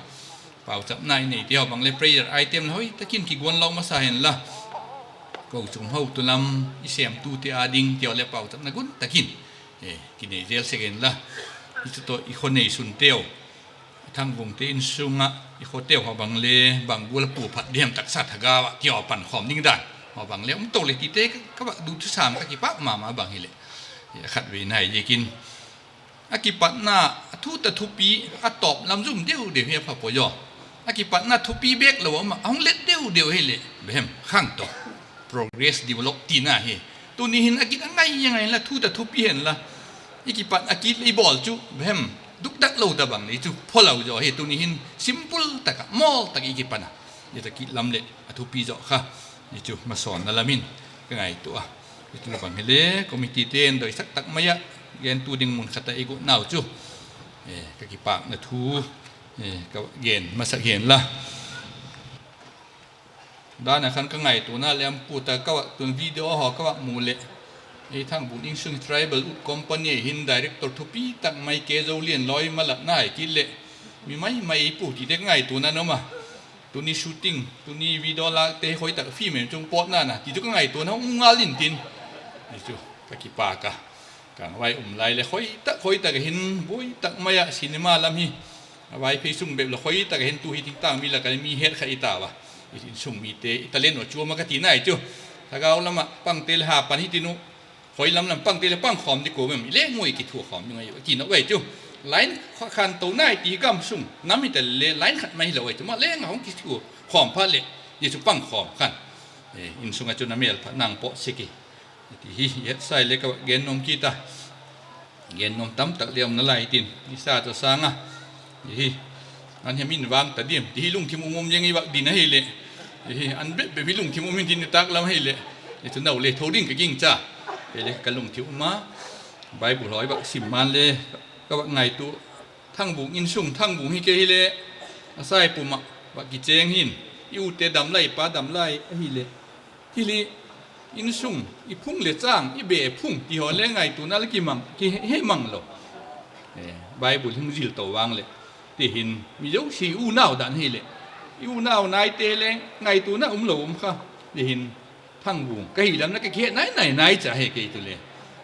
Pauchapna i neite haw bang le prayer item le hoi tak in kiguan lawk masa hen la, kochuam hotu lam, i sêmtute â ding ti haw le pauchapna gun tak in kinei zel sek hen la, i chu tawh i khaw neisunteu, Thangvungte insung ah i khawteu haw bang le, bang gual a pua phat diam, taksa thagau ah ti haw pankhawm ding dan haw bang le um to le tite ka vak du thusam ka kipâk ma ma bang hileh, a khatvei nai ziakin, a kipatna, a thu ta thupi, a tawp lam zum deu deu hi a pha puai aw. A kipatna thupi bêk lo a um ah, a hung let deu deu hileh behem khang to, progress, develop tina hi. Tuni hin a kit a ngai a ngai la, thu ta thupi hen la, i kipat a kit leh i bawl chu behem, dukdak lo ta bang le chu pho lo zaw hi. Tuni hin simple tak ah mawl tak i kipan a, zia tak kit lam leh a thupi zaw kha, hi chu masawnna lam in ka ngaitua a. Hi chu bang hile committeete'n doisak tak mai ah, gentu ding mun khat ah i guatnau chu ka kipâkna thu ka gen masak hen la. Dan a khan ka ngaituana leh a um pua ta, ka vak tun video haw ka vak mu leh, ei Thangbung insung tribal ut company hin director thupi tak mai K Zolian lawi malatna i kit leh, mi mai mai ei pua tite ka ngaituana um a. Tuni shooting, tuni video lâkte khoi tak film em chung pawtna na ti chu ka ngaituana um ngal intin, hi chu ka kipâk a. Kangvai um lai leh khoi tak khoi tak a hin buai tak mai ah cinema lam hi, a Vaiphei sung bep la khoi tak a hin tu hi thingtâng mi lak a le mi het kha i tau a. Insung mite i talent uh chuam a ka ti nai chu, thagau lam ah pangte le ha pan hi tin u, khoi lam lam pangte le pangkhawm di kua em, i leng ui kithuakhawm ding ahi a ti nau ei chu. Line khan to nai ti hi gam sung nam hita le line khat mai hilo ei chu, ma leng a hung kithuakhawm phat leh, zia chu pangkhawm khan, insung ah chun a mêl phat nang pawt sek i ti hi i hetsai le ka gen nuam kit a. Gen nuam tamtak le um nalai tin, nisa chu sâng a, hi, an hem in vang ta diam ti hi lungthim um um ziang i vak din ahileh, hi, an bep bep hi lungthim um in tin i tâk lam ahileh, hi chu nau le tho ding ka gingcha, hile ka lungthim um a, Bible haw i vak sim man le, ka vak ngaitua, Thangbung insung, Thangbung hi kei hile, a sai pum ah vak kichêng hin, i ute dam lai, pa dam lai ahileh, thil hi, insung i phung leh châng i be phung ti haw le ngaituana la kimang kihe mang lo. Bible hung zil to vang leh, ti hin mi zosia i unau dan hileh, i unau naite le ngaituana um lo um kha, ti hin, Thangbung ka hi lam na ka kihet nai nai nai cha hi kei tu le,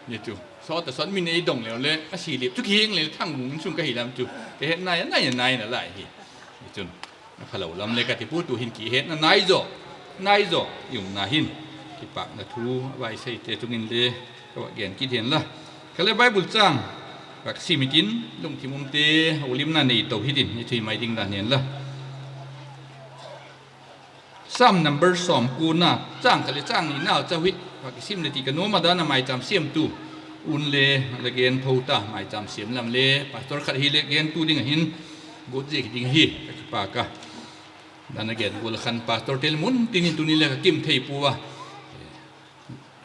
hi chu sawt a sawt min ei dong leu le a si liap chu kihiang le Thangbung insung ka hi lam chu ka het nai a nai a nai nalai hi. Hi chun, a phalo lam le ka ti pua, tu hin kihetna nai zaw, nai zaw i umna hin, kipâkna thu a vaiseite chung in le ka va gen kit hen la, ka le Bible châng vak sim i tin, lungthim umte, holimna nei to hitin i thei mai ding dan hen la. Sam number sawmkuana, châng khat leh châng nina chau hi, vak kisim le ti ka nuam a, dan a maichâm siamtu un le la gen tho ta, maichâm siam lam le pastor khat hile gentu ding a hin, guat ziak hi ding ahi, ka kipâk a. Dan a gen gual a khan pastorte le mun tin in tuni le ka kim thei pua a.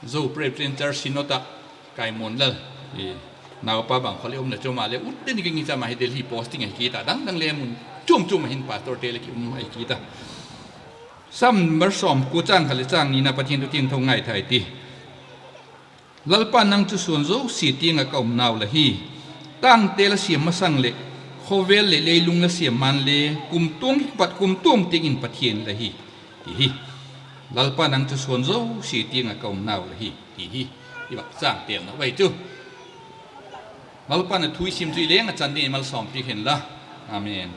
Zo Presbyterian Church Synod ah Kaimuanlal, naupa bang khaw le um le chu ama le ut den i ging i cham a hi Delhi posting ahi kit a, dang dang le mun chuam chuam a hin pastorte le ki um ahi kit a. Sam number sawmkua, châng khat leh châng nina, Pathian thu thiangtho ngaithai ti. Lalpa, nang chu suan zosia tiang ah ka umnau la hi. Tângte la siam masang leh, khawvel leh leilung la siam man le, kumtuang kipat kumtuang tiang in Pathian la hi, ti hi. Lalpa, nang chu suan zosia tiang ah ka umnau la hi, ti hi. I vak châng têl nau ahi chu. Lalpa'n a thu i sim chu i leng a chan ding ei malsawmpiak hen la. Amen.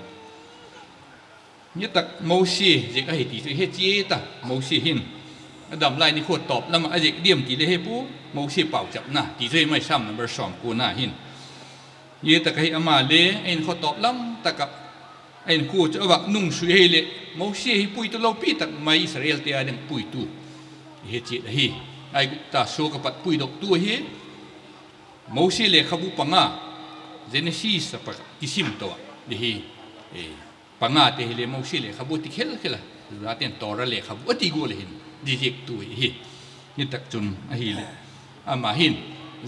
Nitâk Mosi ziak ahi ti chu i he chiat a, Mosi hin a dam lai nikhua tawp lam ah a ziak diam ti le he pua, Mosi pauchapna ti chu hi mai Sam number sawmkuana hin. Zia tak ahi ama le a inkhua tawp lam tak ah, a inkhua chu a vak nungsui ahileh, Mosi hi puitu lopi tak mai Israelte â ding puitu i he chiat ahi. Aigupta suak a pat puidoktu ahi. Mosi lekhabu panga, Genesis a pat kisim to ah, hi, pangate hile Mosi lekhabu ti khel khel a, Judate'n Torah lekhabu a ti gual a hin, zia ziaktu ahi. Nitâk chun ahileh, ama hin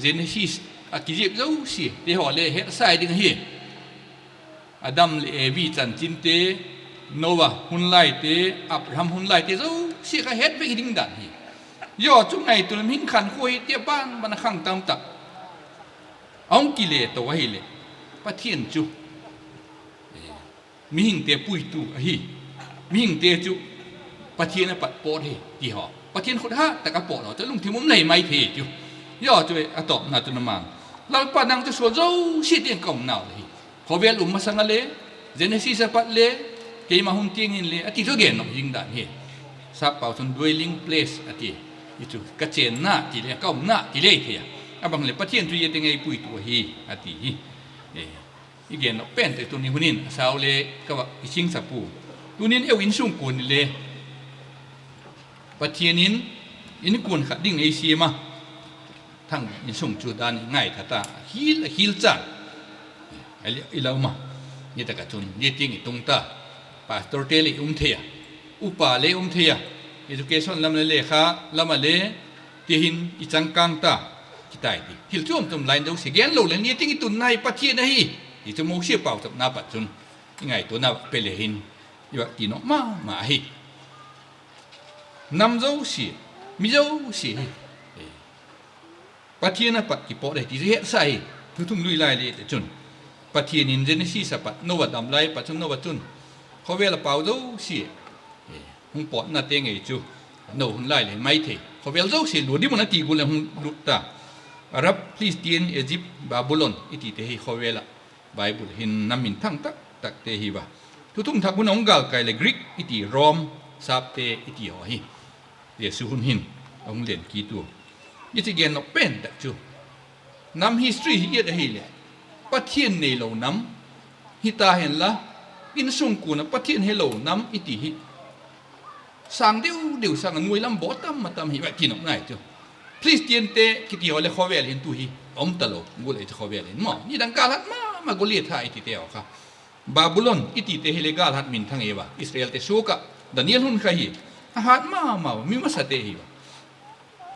Genesis a kiziak zosia te haw le hetsai ding ahi. Adam leh Evi chanchinte, Noa hun laite, Abraham hun laite zosia kha het vek hi ding dan hi. Zia chu ngaitua leh mihing khankhua hi ti a ban ban a khang tam tak a hung kile to ahileh, Pathian chu mihingte puitu ahi. Mihingte chu Pathian a pat pawt hi ti haw, Pathian khut hat tak a pawt haw chu lungthim um lei mai thei chu. Zia chu a tawpna chun ama'n, Lalpa, nang chu suan zosia tiang ka umnau la hi. Khawvel um masang a le, Genesis a pat le, keima hun tiang in le a ti chu gen nop zing dan hi. Sappau chun dwelling place a ti. Hi chu ka chênna ti le, ka umna ti le thei a. A bang leh Pathian chu zia tiang ei puitu ahi, a ti hi. I gen nop pen tak tuni hun in a sau le ka va i singsa pua. Tunin eu insungkuan in le Pathian in inkuan khat ding ei siam a, Thang insung chu dan i ngaitha ta, a khil a khil cha i la um a. Nitâk ah chun zia tiang i tung ta, pastorte le i um thei a, upa le i um thei a, education lam le lekha lam ah le, ti hin i changkâng ta, kitai ti thil chuam chuam line zosia gen lo leng, zia tiang i tunna hi Pathian ahi ti chu Mosi pauchapna pat chun i ngaituana pe le hin i vak ti nop ma ma ahi. Nam zosia, mi zosia hi Pathian a pat kipawt ahi ti chu hetsai hi. Thuthung lui lai le te chun, Pathian in Genesis a pat, Noa dam lai pat chun, Noa chun khawvel a pau zosia hung pawtna te ngei chu, Noa hun lai le mai thei, khawvel zosia lua dim un a ti gual leh hung lut ta. Arab, Philistine, Egypt, Babylon i tite hi khawvel ah Bible hin nam minthang tak takte hi va. Thuthung thak hun a hung gâlkai leh Greek i ti, Rome, sâpte i ti haw hi, Jesu hun hin a hung len kit ua. I ti gen nop pen tak chu, nam history hi et ahileh, Pathian neilo nam hita henla, insungkuan ah Pathian helo nam i ti hi sâng deu deu sâng a nuai lam baw tam a tam hi va ti nop nai chu. Philistinte kiti haw leh khawvel hin tu hi um talo gual ahi chu khawvel in maw. Nidang gâlhat ma ma Goliatha i tite haw kha, Babulon i tite hile gâlhat minthang ei ua, Israelte suak ah Daniel hun kha hi a hât ma ma ua, mi masate hi ua.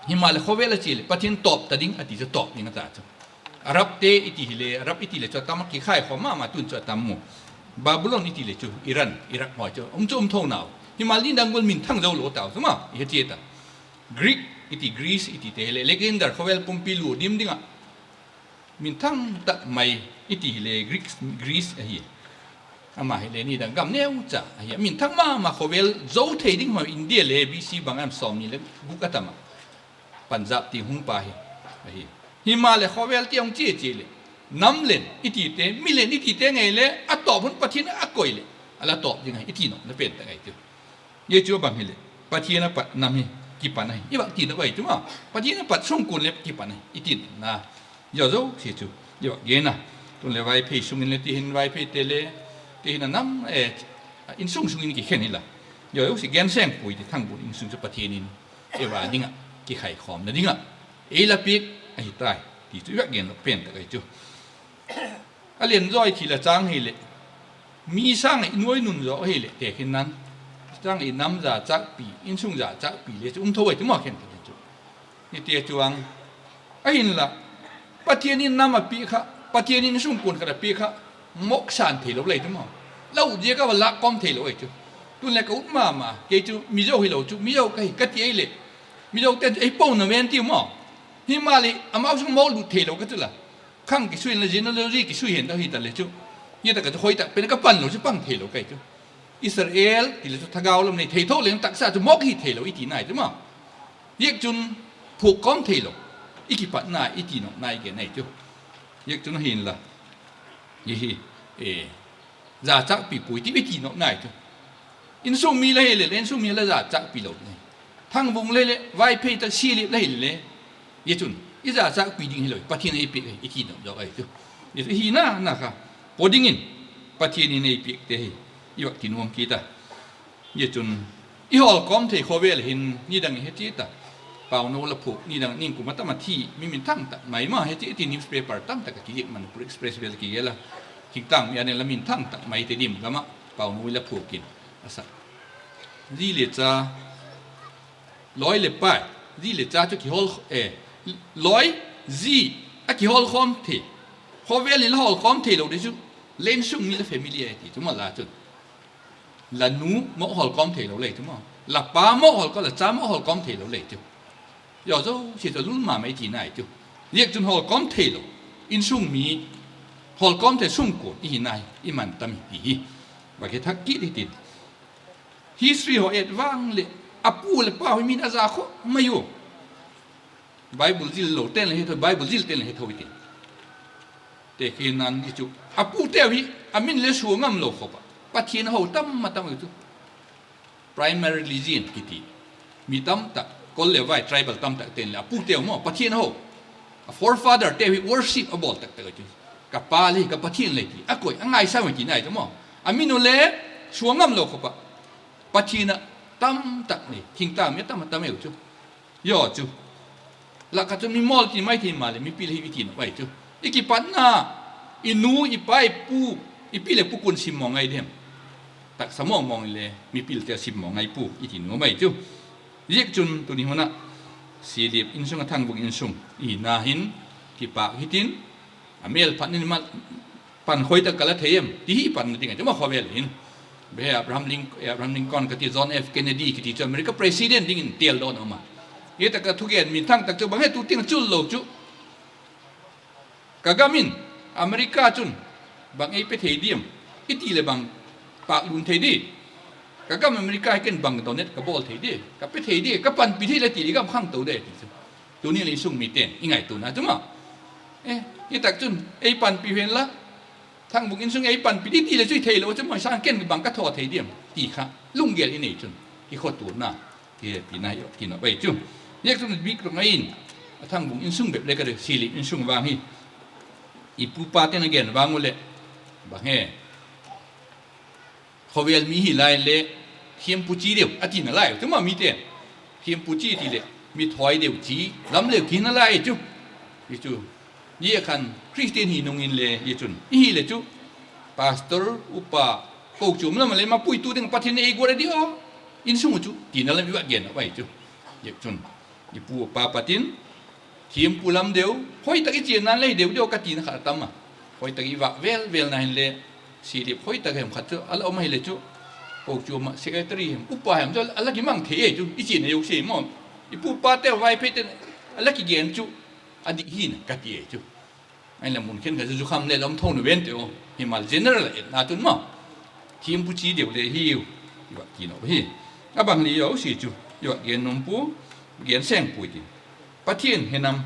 Himaleh khawvel a chia leh Pathian tawp ta ding a ti chu tawp ding a ta chu. Arabte i ti hile, Arab i ti leh chu a tam a, kikhaikhawm ma ma tun chu a tam u. Babulon i ti leh chu Iran, Iraq haw chu um chu um tho nau. Himaleh nidang gual minthang zo lo tau chu ma i he chia ta. Greek i ti, Greece i tite hile Alexander khawvel pumpi lua dim ding ah minthang tak mai i ti hile Greek, Greece ahi. Ama hile nidang gam neucha ahi a, minthang ma ma, khawvel zo thei ding ma, India le B C bang am sawmni leh guk a tam ah, Punjab tiang hung pa hi ahi. Himaleh khawvel tiang chia chia leh nam len i tite, mi len i tite ngei le a tawp hun Pathian a koi leh a la tawp ding ahi i ti nopna pen tak ahi chu. Zia chu bang hileh Pathian a pat nam hi kipan ahi i vak ti nop ahi chu ma. Pathian a pat sungkuan le kipan ahi i ti nopna. Zia zosia chu i vak gen a. Tun leh Vaiphei sung in le ti hin, Vaipheite le ti hin a nam, insung sung in kikhen hila, zia zosia gen seng puai ti, Thangbung insung chu Pathian in ei va ding ah, kikhaikhawmna ding ah ei la piak ahi tai ti chu i vak gen nop pen tak ahi chu. A lian zaw i thil a châng hileh, mi sâng ah i nuai nun zaw ahileh tekhinna'n, châng ah i nam zachâkpi, insung zachâkpi le chu um tho ahi chu ma, khenkhat in chu. Nite chuang ahinla, Pathian in nam a piak kha, Pathian in insungkuan khat a piak kha, mawk sân theilo le chu ma, la ut ziak a va lâk kawm theilo ahi chu. Tun leh ka ut ma ma, kei chu Mizo hilo chu, Mizo ka hi ka ti ei leh, Mizote'n chu ei pona ven tiu maw. Himaleh amau sung mawk lut theilo ka chu la, khang kisui inla, genealogy kisui hen ta hi ta le chu, zia tak ah chu khoi tak pen ka pan lo chu pang theilo ka hi chu. Israel ti le chu thagau lam nei thei tho leng, taksa chu mawk hi theilo i ti nai chu ma. Ziakchun phuak kawm theilo, i kipatna i ti nopna i gen ahi chu. Ziakchun ahinla, i hi, zachâkpi puai ti i ti nop nai chu. Insung mi la hileh, insung mi la zachâkpi lo ding ahi. Thangbung le le, Vaiphei tak Silip la hileh, zia chun i zachâkpi ding hilo, Pathian ei piak ahi i ti nop zaw ahi chu. Zia chu hina na kha, paw dingin Pathian in ei piakte hi i vak ti nuam kit a. Zia chun i hawlkawm thei khawvel hin nidang i he chiat a, Pauno la phuak nidang, ningkum a tam a thi mi minthang tak mai ma he chiat ti, newspaper tam tak a kizik, Manipur Express vel kigel a, thingtâng mi a ding la minthang tak mai Tedim gam ah Pauno la phuak in a sak. Zi le cha, lawi leh pai, zi le cha chu kihawl, lawi, zi a kihawlkhawm thei, khawvel in la hawlkhawm theilo di chu, la insung mi, la family ahi ti chu ma la chun. La nu mawk hawlkawm theilo le chu ma, la pa mawk hawlkawm, la cha mawk hawlkawm theilo le chu. Zia zosia chu lul ma ma i ti nai chu. Ziakchun hawlkawm theilo, insung mi, hawlkawm thei sungkuan i hi nai, i man tam hi ti hi vak he thak kit hitin. History haw et vang leh, a pu leh pau hi min a za khawp mai u. Bible zil lo ten le he tho, Bible zil ten le he tho i ti. Tekhinna'n i chu, a puteu hi a min le sua ngam lo khawp a, Pathian a ho tam a tam i chu. Primary religion kiti, mi tam tak, kol le vai, tribal tam tak ten leh a puteu maw Pathian a ho, a forefather teu hi worship a bawl tak tak i chu. Ka pa le hi, ka Pathian le hi ti a koi, a ngaisang i ti nai chu maw. A min u le sua ngam lo khawp a, Pathian a tam tak nei, thingtâng mi a tam a tam eu chu. Zia chu, lak ah chun mi mawl ti mai thei maleh, mipil hi i ti nop ahi chu. I kipatna, i nu, i pa, i pu, i pi leh pu kuan sim mawng ngai diam? Taksa mawng mawng le mipilte sim mawng ngai pua i ti nuam ahi chu. Ziakchun tuni hun ah Silip insung, a Thangbung insung i hina hin kipâk hitin, a mêlphatna in ma, pan khoi tak ka la thei em ti hi panna ding ahi chu ma khawvel hin. Be he Abraham Lin-, Abraham Lincoln ka ti, John F Kennedy kiti chu America president dingin têl dawn a um a. Hi tak ah thugen minthang tak chu bang he tu tiang chul lo chu. Ka gam in America chun bang ei pe thei diam, i ti leh bang pâk lun thei di. Ka gam America hi ken bang donate ka bawl thei di, ka pe thei di, ka panpi thei le ti le gam khangto de ti chu. Tuni le insung mite'n i ngaituana chu ma, hi tak chun ei panpi hen la, Thangbung insung ei panpi di ti leh chu i theilo chu ma, sâng ken bang ka thaw thei diam ti kha lunggel i nei chun, i khotuana, i hepina i ti nop ahi chu. Ziakchun bik tung ahi in, a Thangbung insung bep le ka de, Silip insung vang hi i pu pate'n a gen vang u leh, bang he, khawvel mi hi lai le, thiampu chi deu a tina lai chu ma mite'n, thiampu chi ti leh mi thoi deu chi, lam leu kina lai chu. Hi chu Zia khan Christian hi nung inle, zia chun i hileh chu, pastor, upa, kochuam lam ah le mapuitu ding Pathian ei guat a di aw, insung uh chu tina lam i va gen a bai chu. Zia chun, i pu pa pat in, thiampu lam deu hoi tak i chianna lei deu deu ka tina kha a tam a. Hoi tak i va vel velna hinle, silip hoi tak hem khat chu a la um ahileh chu, kochuam ah secretary hem, upa hem chu a la kimang thei e chu, i chianna zosia maw, i pu pate Vaiphei ten a la kigen chu a dik hi'n ka ti e chu. Ahinla mun khenkhat chu zukham le lam tho nu ven teu, himal general etna tun maw, thiampu chi deu le hiu, i va ti nop hi. A bang li zosia chu i va gen nuam pua, gen seng puai tin, Pathian henam,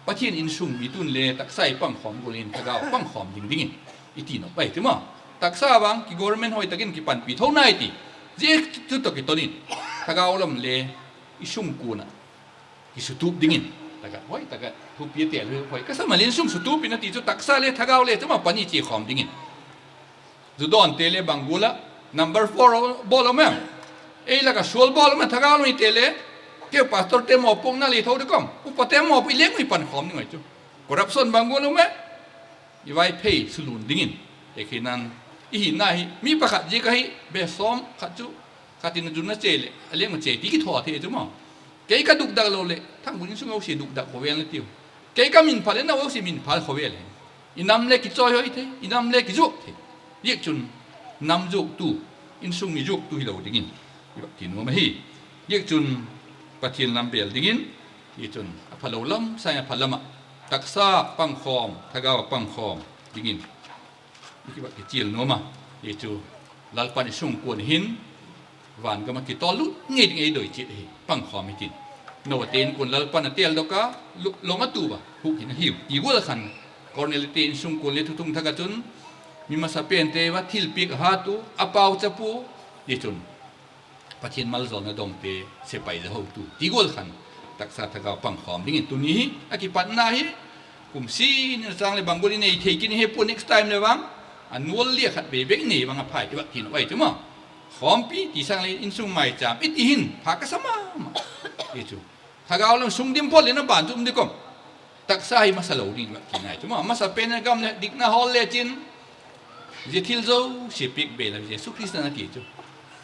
Pathian insung mi tun le taksa i pangkhawm gual in thagau pangkhawm ding dingin i ti nop bai ti maw. Taksa vang ki government hoi tak in kipanpi tho nai ti, zia chu tawh kiton in, thagau lam le i sungkuan ah kisutup dingin, tak ah hoi tak ah thupi a tel hoi ka sa malin sung sutup in a ti chu taksa le thagau le chu ma pani chia khawm dingin. Zu dawnte le bang gual ah number four bawl um em? Ei lak ah sual bawl um em? Thagau lam ite le, keu pastorte mawpuakna le tho ding um, upate mawpuak i leng i pankhawm ding ahi chu. Corruption bang gual um em? I Vaiphei sulun dingin, tekhinan, i hinna hi mi pakhat ziak ahi, be sawm khat chu, khat in a zun a che leh a leng a che ti kithaw thei chu maw. Kei ka dukdak lo leh Thangvun insung zosia dukdak khawvel na tiu. Kei ka min pha leh nau zosia min pha khawvel hi. I nam le kichawihoi thei, i nam le kizuak thei. Ziakchun, nam zuaktu, insung mi zuaktu hilo dingin i va ti nuam ahi. Ziakchun, Pathian lam bêl dingin, i chun a phalo lam sâng a pha lam ah, taksa pangkhawm, thagau pangkhawm dingin i kichial nuam a. I chu, Lalpa'n i sungkuan hin van gam ah kitawl lut ngei ding ei doi chiat ahi, pangkhawm hitin. Noa te inkuan Lalpa'n a teldok a, long a tu a, huk hin ahiu ti gual a khan, Kornelite insungkuan le thuthung thak ah chun, mi masapente va thilpiak a hat u, a pauchap u, i chun Pathian maljawlna dongte sepai za hotu ti gual khan, taksa thagau pangkhawm dingin tuni hi a kipatna hi, kum sin in a chang leh bang gual i nei thei kit i he pua, next time leh vang a nual lia khat vei vei nei vang a phai ti va ti nop ahi chu maw. Khawmpi ti sâng leh insung maicham i ti hin pha ka sa ma ma. I chu, thagau lam sung dim phot leh na ban chu um di kawm. Taksa hi masa lo ding va ti nai chu maw, masa pen a gam leh dikna hawl le chin, zia thil zosia piak be la Jesu Khrista na ti chu.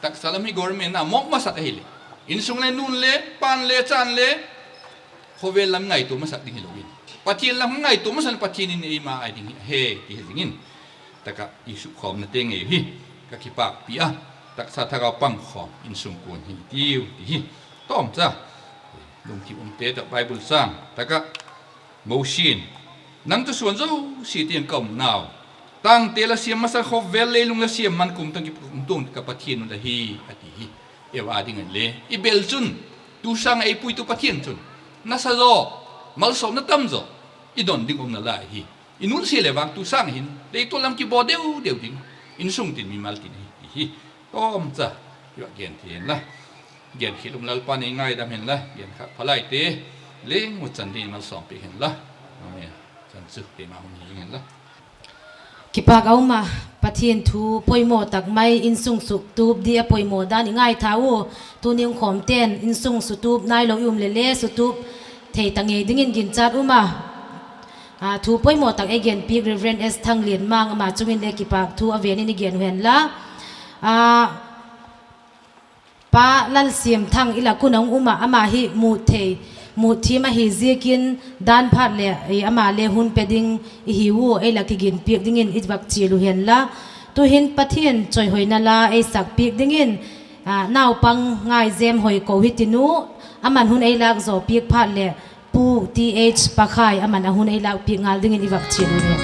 Taksa lam hi government na mawk masat ahileh, insung le nun le pan le chan le khawvel lam ngaitua masak ding hilo in, Pathian lam ngaitua masak, Pathian in eima ai ding hi he ti hi zing in, tak ah i sukkhawmnate ngei hi ka kipâkpi a, taksa thagau pangkhawm insungkuan hi tiu ti hi. Tawmcha, lungthim umte tawh Bible châng tak ah, Mosi'n, nang chu suan zosia tiang ka umnau, tangte la siam masa, khawvel leilung la siam man, kumtuang kikum tuang ka Pathian uh la hi, a ti hi. Eihaw â ding in le i bel chun, tu sâng ah ei puitu Pathian chun nasa zaw, malsawmna tam zaw i don ding umna lai hi. I nutsia leh vang tu sâng hin leitual lam kibaw deu deu ding, insung tin mimal tin hi ti hi. Tawmcha, i va gen thei hen la, gen khial um Lalpa'n ei ngaidam hen la, gen kha phalaite leng u chan ding malsawm piak hen la. Amen. Chan chu keima hun hi hen la. Kipâk a um a, Pathian thu poimaw tak mai, insung sutup di a poimaw dan i ngaitha u. Tuni hung khawmte'n insung sutup nailo i um leh le sutup thei ta ngei dingin ginchat um a, thu poimaw tak ei genpiak Reverend S Thanglianmang, ama chung in le kipâk thu a ven in i gen u hen la. Pa Lalsiamthang i lak un a hung um ah, ama hi mut thei, mut thiam ahi ziakin, dan phat leh ama le hun pe ding i hiu, ei la kiginpiak dingin i vak chial u hen la. Tu'hin Pathian chawihoina la ei sakpiak dingin, naupang Ngaizem Hoiko hi tin u, aman hun ei lâk zaw piak phat leh Pu Th. Pakhai, aman a hun ei lâk piak ngal dingin i vak chial u hen.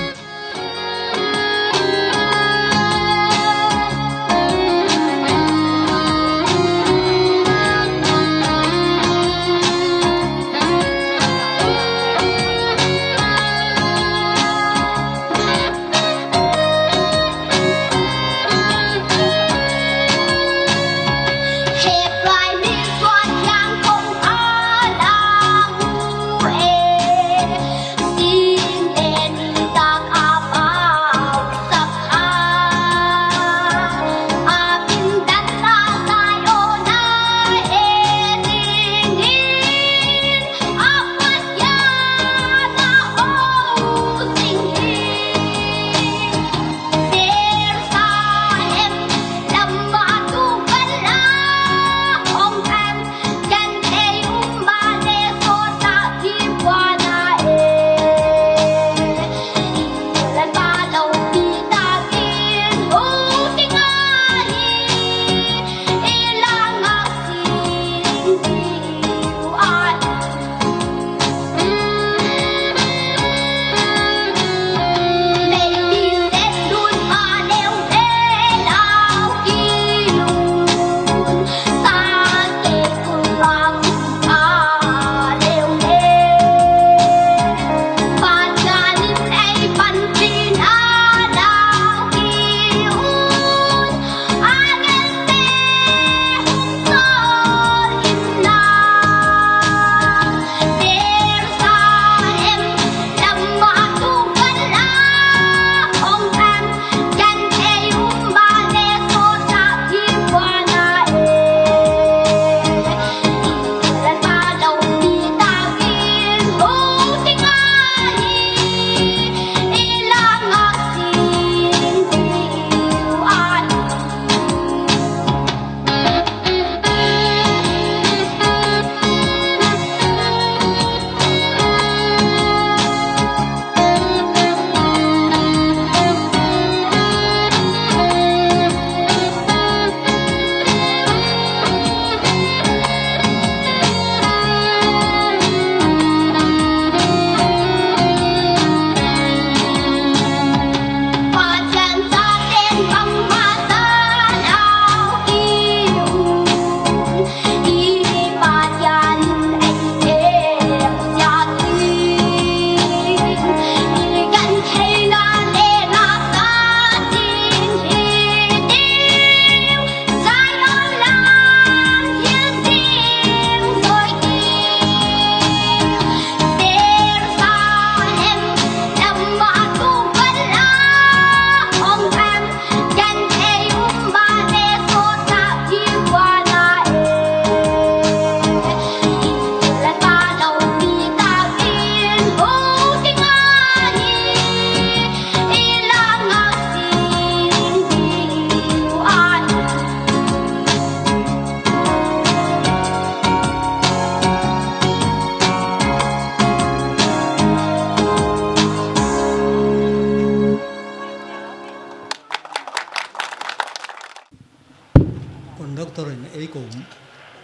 Doctor in ei ko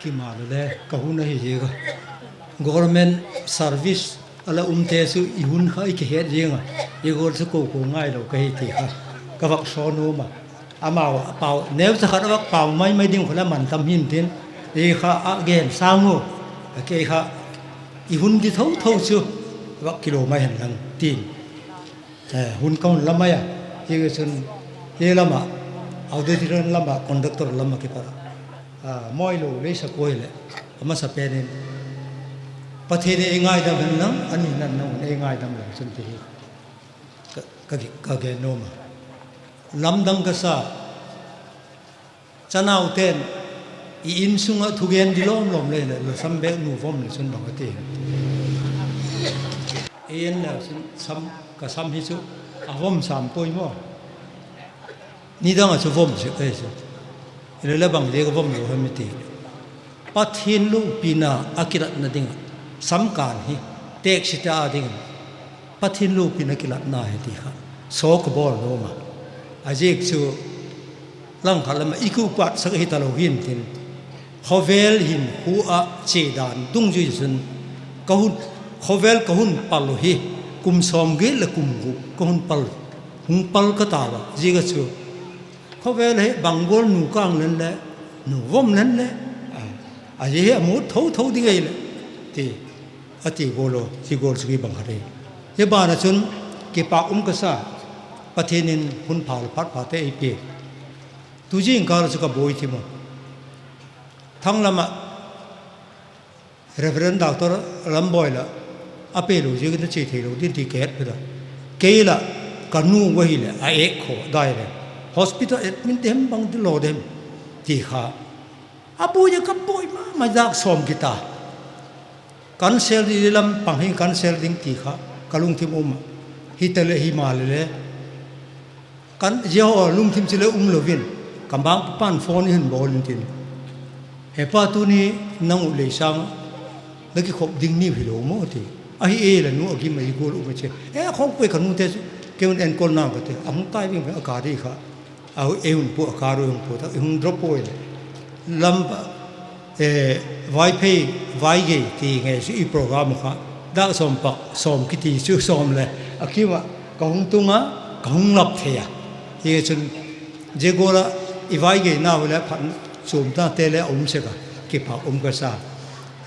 kimal le ka hun ahi ziak a, government service a la umte chu i hun kha i kihet ziang a, zia gual chu ko ko ngailo ka hi ti kha ka vak sawn um a. Amau a pau neucha khat a vak pau mai mai ding khu la man tam hintin, zia kha a gen sâng u, a kei kha i hun di tho tho chu vak kilo mai hen lang tin, hun ka hun la mai a. Hi chun, hi lam ah, auditorium lam ah, conductor lam ah kipat a, mawilo lei sa kua hileh, a masapen in, Pathian in ei ngaidam hen lang, a nina in nang un ei ngaidam leng chun ti hi ka gen nuam a. Lamdang ka sa, chanaute'n i insung ah thugen di lawm lawm lei leh, la sam bêk nu vom leh chun bang a ti, ei en leu chun ka sam hi chu a vom sam puai maw. Nidang ah chu vom sek ahi chu, hile le bang ziak a vom lo hem i ti, Pathian lopina a kilatna ding ah, samkân hi têksite â dingin Pathian lopina kilatna hi ti kha saw ka bawl nuam a. A ziak chu langkhat lam ah i kiupat sak hi talo hintin, khawvel hinkhua ah chia dan dungzui chun, khawvel ka hun pal uh hi kum sawmgiat leh kum guk ka hun pal, hung pal ka tau a. Ziak a chu khawvel hi bang gual nu kâng len leh, nu vom len leh, a zia hi a mut tho tho ding ahileh ti, a ti gual a, zia gual chu ki bang kha dei. Hi ban ah chun kipâk um ka sa, Pathian in hun pha leh phat phate ei pia. Tu zingkâl ah chu ka buai thim a, thang lam ah Reverend Doctor Lambawi lah a pelo ziakin a chia theilo ding ti ka het phet a. Kei lah ka nu ahileh a êk khaw dai leh, hospital admit de hem bang ti lo de hem ti kha a buai a, ka buai ma ma, zak sawm kita. Cancel ding, lam pang hi cancel ding ti kha ka lungthim um a. Hitaleh himaleh le, zia haw lungthim chu le um lo in, ka mangpa'n phone i hun bawl intin, He pa, tuni nang uh lei sâng la kikhop ding ni hilo maw ti. Ahi e, la nu a gim a, i gual um a chi. E, a khawk puai, ka nute chu kei un enkol nang ka ti. A hung tai ving a, ka di kha, ei hun pua, a ka ru hung pua tak, i hung drop ui leh, lam, Vaiphei, Vaigei ti ngei chu i program uh kha, dak sawm pak sawm kiti chu sawm leh a kim ah ka hung tung a, ka hung lap thei a. Hi chun zia gual ah i Vaigeina uh leh phat chuamnate le a um sek a, kipâk um ka sa.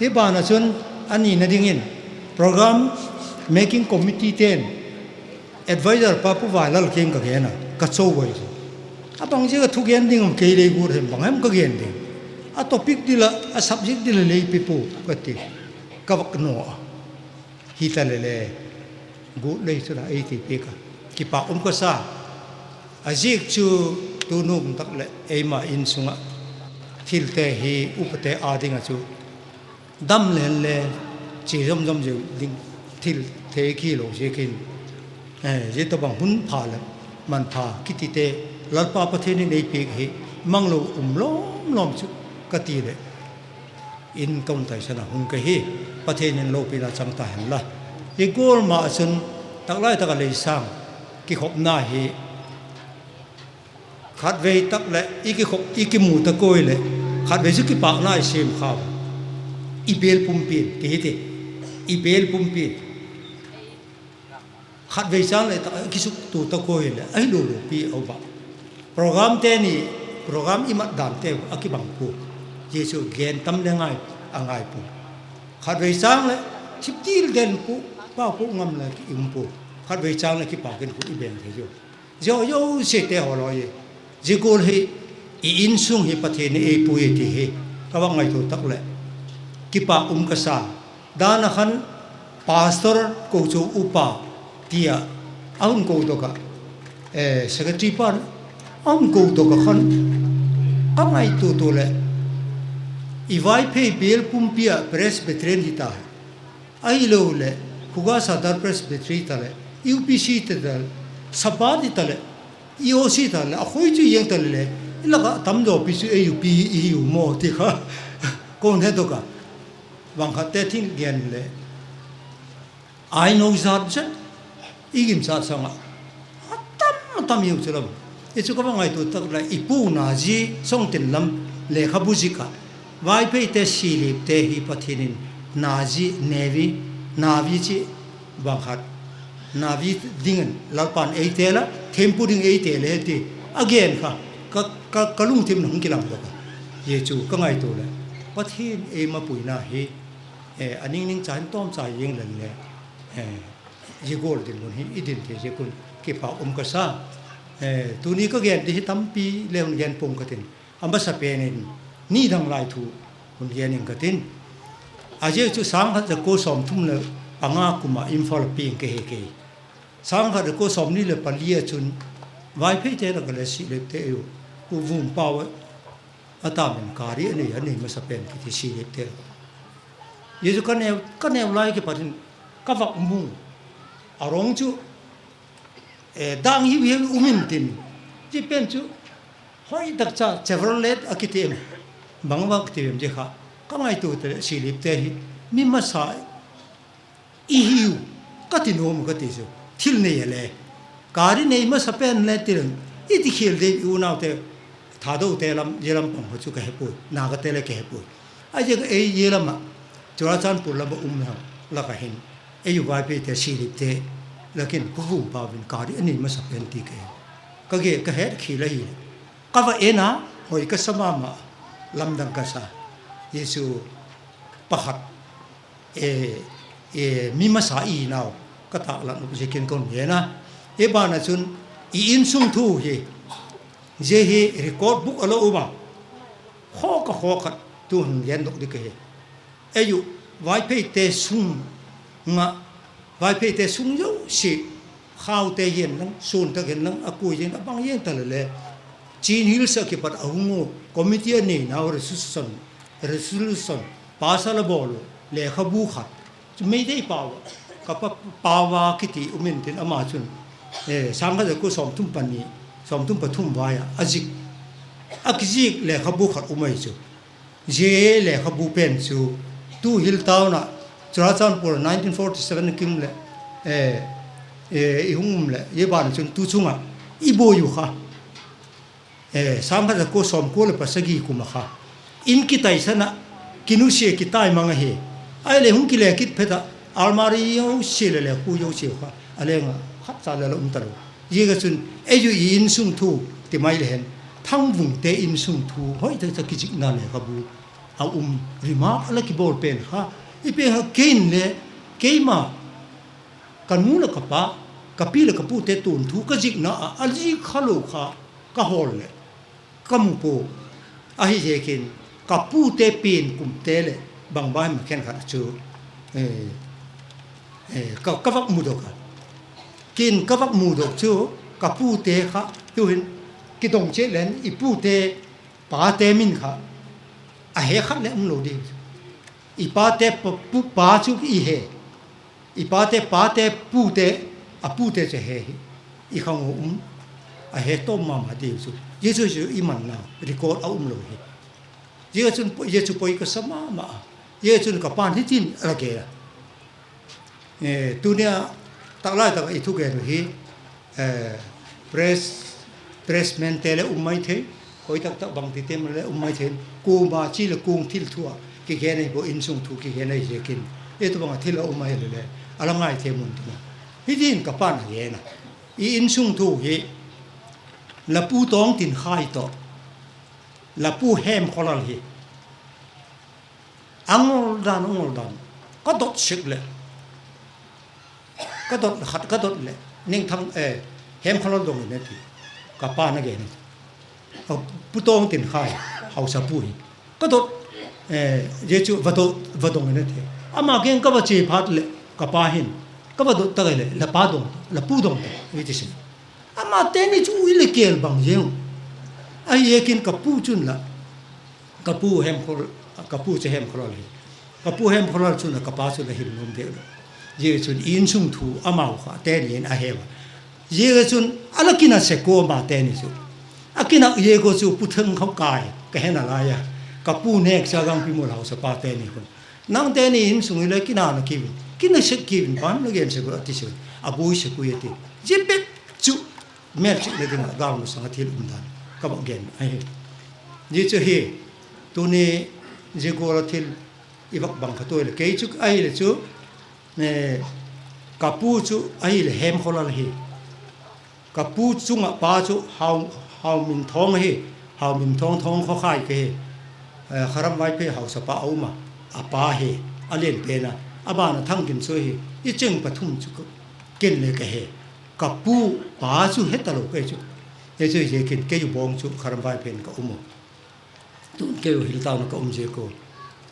Hi ban ah chun a nina dingin program making committeete'n advisor pa Pu Vailal kiang ka gen a, ka cho ui chu, a bang ziak a thugen ding um, kei lei gual hem bang hem ka gen ding, a topic dil ah, a subject dil a lei pi pua ka ti, ka vak naw a. Hitaleh le, guat lei chun a ei ti piak a, kipâk um ka sa. A ziak chu tunung tak leh eima insung ah thilte hi upate â ding ah chu dam leng le, chia zom zom zeu ding thil thei kilo ziakin, zia tawhbang hun pha leh manpha kitite Lalpa Pathian in ei piak hi manglo um lawm lawm chu ka ti leh, in ka hun taisan a hung ka hi. Pathian in lopina chang ta hen la. Hi gual ma ah chun, tak lai tak ah lei sâng kikhopna hi khatvei tak leh i kikhop, i kimu tak ui leh, khatvei chu kipâkna i siam kha, i bêl pumpi ti hi ti, i bêl pumpi khatvei châng leh tak a kisuktua tak ui leh, ahilo lopi a um a. Programte ni, program i mat danteu a kibang pua. Zia chu gen tam le ngai, a ngai pua. Khatvei châng leh thip til den pua, pau pua ngam le ki um pua. Khatvei châng leh kipâk in khu i beng thei ziau. Zia zosiate haw lawi, zia gual hi i insung hi Pathian in ei pui ti hi ka vak ngaitua tak leh kipâk um ka sa. Dan ah khan pastor, kochuam upa ti ah a hun kodok ah, secretary pa'n a hun kodok ah khan, ka ngaitua tua leh, i Vaiphei bêl pumpi ah Presbyterian hita, ahiloleh Khuga Sadar Presbytery ta leh, UPC ta leh, Sabbath ta leh, EOC ta leh, a khoi chu iang ta leh le, i lak ah tamzawpi chu ei upi i hiu maw ti kha ka hun hedok a. Bang khatte thil gen leh, ai no zat zat, i gimsat sâng ah a tam a tam hiu chu lam. I chu ka va ngaitua tak leh, i puna zi sawng tin lam Lekhabu zik ah, Vaipheite silipte hi Pathian in nazi, navi, navi chi bang khat, navi dingin Lalpa'n ei tel a, thempu ding ei tel e ti a gen kha, ka, ka, ka lungthim ah hung kilangdok a. Zia chu ka ngaitua leh, Pathian ei mapuina hi, a ning ning cha in tawmcha ziang leng le, zia gual dinmun hi i din thei ziak un kipak um ka sa. Tuni ka gen di hi tampi le hun gen pung ka tin, a masapen in ni dang lai thu hun gen ing ka tin. A ziak chu sâng khat za kua sawmthum leh panga kum ah Imphal piang ka hi kei. Sâng khat za kua sawmni leh pali ah chun Vaipheite lak ah le silipte ei u, Pu Vumpau a, a tam in kari a nei, a nei masapen kiti silipte. Zia chu ka neu, ka neu lai kipat in ka vak mu. A rong chu dang hiu hiu um intin, zia pen chu hoi tak cha Chevrolet a kiti em, bang bang kiti em zia kha ka ngaitua te leh silipte hi mi masa i hiu ka ti nuam ka ti chu, thil nei a le, kari nei masapen le ti leng, i ti khial di i unaute, Thadote lam, zia lam pang kha chu ka he puai, Nagate le ka he puai. A ziak a ei zia lam ah, Churachandpur lam ah um lak ah hin, ei u Vaipheite silipte lak in Pu Vumpau in kari a nei masapen ti ka he, ka ge ka het khial ahi. Ka va en a, hoi ka sa ma ma, lamdang ka sa. Zia chu pakhat, mi masa i nau ka tâklat uh ziakin ka hun gen a. Hi ban ah chun i insung thu hi, zia hi record book a la um a, khawk a khawk khat tu hun gendok ding ka hi. Ei u Vaipheite sung ah, Vaipheite sung zosia, khaute hi'n lang, suan tak hi'n lang, a kui zing a bang zing ta le le, Chin Hills ah kipat a hung u committee a neinau resolution, resolution pass a la bawl u, lekhabu khat chu Meitei pau ah, ka pa, pau a kiti um intin ama chun, sâng khat za kua sawmthum pani, sawmthum pathum vai ah a zik, a kizik lekhabu khat um ahi chu. Zia lekhabu pen chu tu Hill Town ah, Churachandpur nineteen forty seven kum leh i hung um leh zia ban chun tu chung ah i buai u kha, sâng khat za kua sawmkua leh pasagi kum ah kha, in kitaisan ah, kinusia kitai mang ahi. Ahileh hung kile kit phet ah, almari zosia leh lekhu zosiau kha a leng ah khat cha le la um talo. Ziak ah chun ei u i insung thu ti mai le hen, Thangvungte insung thu hoi tak cha kizikna lekhabu a um, remark a la kibawl pen kha, i pen kha ken le, keima, ka nu leh ka pa, ka pi leh ka pute tuanthu ka zikna ah a zik kha lo kha ka hawl leh ka mu pua. Ahiziakin ka pute pian kumte leh bangma hem khenkhat chu ka, ka vak mudok a. Ken ka vak mudok chu ka pute kha tu'hin kidong chiat leng i pute, pate min kha a he khat le um lo di. I pate pa, pu, pa chu i he, i pate pate pute, a pute chu he hi, i khang u um, a he tawm ma ma diu chu, zia chu chu i manna record a um lo hi. Zia chun, zia chu poi ka sa ma ma a. Zia chun ka pa'n hitin a la gen a, tuni a tak lai tak ah i thugen uh hi, press, pressmente le um mai thei, hoi tak tak bangtite le um mai thei, kuama chi leh kuang thil thu ah kigen ahi pua, insung thu kigen ahi ziakin, itobang a thil a um ahile le a la ngai thei mun tin a. Hitin ka pa'n a gen a, i insung thu hi la pu Tawngtinkhai tawh la pu Hemkhawlal hi a ngol dan, a ngol dan, ka dot sek leh, ka dot khat ka dot leh, Nengthang, Hemkhawlal dong in a ti, ka pa'n a gen a. Pu Tawngtinkhai, hausapu hi ka dot, zia chu va dot, va dong in a ti. Ama kiang ka va chia phat leh ka pa hin, ka va dot tak leh, la pa dong, la pu dong ta i ti sin. Amate ni chu ui le kêl bang zeu. Ahiziakin ka pu chun la, ka pu Hemkhaw, ka pu chu Hemkhawlal hi, ka pu Hemkhawlal chun la ka pa chu la hil nuam deu lo. Zia chun insung thu amau kha teni in a heu a. Zia chun a la kina sek ua, amate ni chu a kina ziak ua chu Pu Thangkhawkai ka he nalai a, ka pu nêk cha Gangpimul hausapate ni khun, nangte ni insung hile kina na kiu in, kina sek kiu in, pan la gen sek ua a ti sek, a buai sek ui a ti. Zia bep chu mêlchikna ding ah gâlmasang a thil um dan ka va gen ahi. Zia chu hi Tuni zia gual a thil i vak bang kha tuai leh, kei chu ahileh chu, ka pu chu ahileh Hemkholal hi. Ka pu chung ah pa chu Hau, Hauminthawng ahi, Hauminthawng Thawngkhokhai ka hi. Kharam Vaiphei hausapa a um a, a pa hi, a lian pen a, a ban a Thangkin chu ahi. I cheng pathum chu ken le ka he. Ka pu pa chu he talo ka hi chu. Hi chu hiziakin kei u bawng chu Kharam Vaiphei in ka um u. Tun kei u Hilltown a ka um ziak u.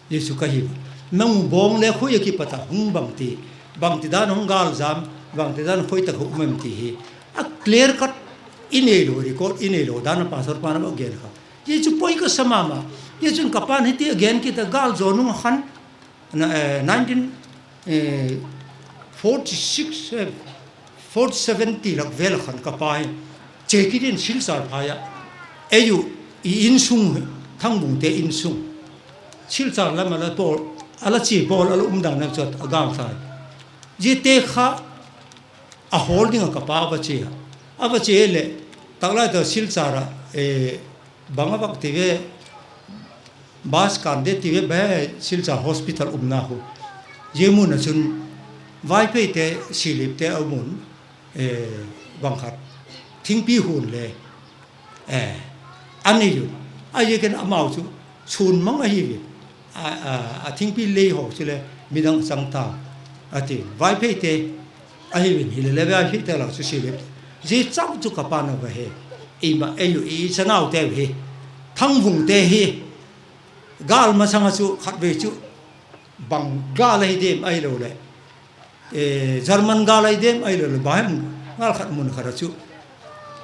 Hi chu ka hi. Nang u bawng le khoi a kipat a hung bangti, bangti dan hung gâl zam, bangti dan khoi tak a um em ti hi a clear cut i neilo, record i neilo dan a pastor pa'n a gen kha. Hi chu poi ka sa ma ma. Hi chun ka pa'n hiti a gen kit a, gâl zaw nung a khan, nineteen forty-six, forty-seven ti lak vel a khan ka pa hi che kit in Silchar phai ah, ei u, i insung, Thangbungte insung, Silchar lam a la chia bawl a la um dan a chu a gâl tai. Ziate kha a hawl ding ah ka pa a va chia, a va chia leh, tak lai tak Silchar ah bang a vak ti ve, bus kân de ti ve, Silchar hospital umna khu, zia mun ah chun Vaipheite, Silipte a um un, bang khat, thingpi hun le a nei u. Ahiziakin amau chu sûn mang ahi ui. A thingpi lei haw chu le midang chang ta a ti. Vaipheite ahi ui, hile le Vaipheite lak chu Silip. Zia chau chu ka pa'n a va he. Eima, ei u, i chanaute hi, Thangbungte hi, gâl masang a chu khatvei chu bang gâl ahi diam ahiloleh, German gâl ahi diam ahiloleh, bang hem gâl khat mun khat a chu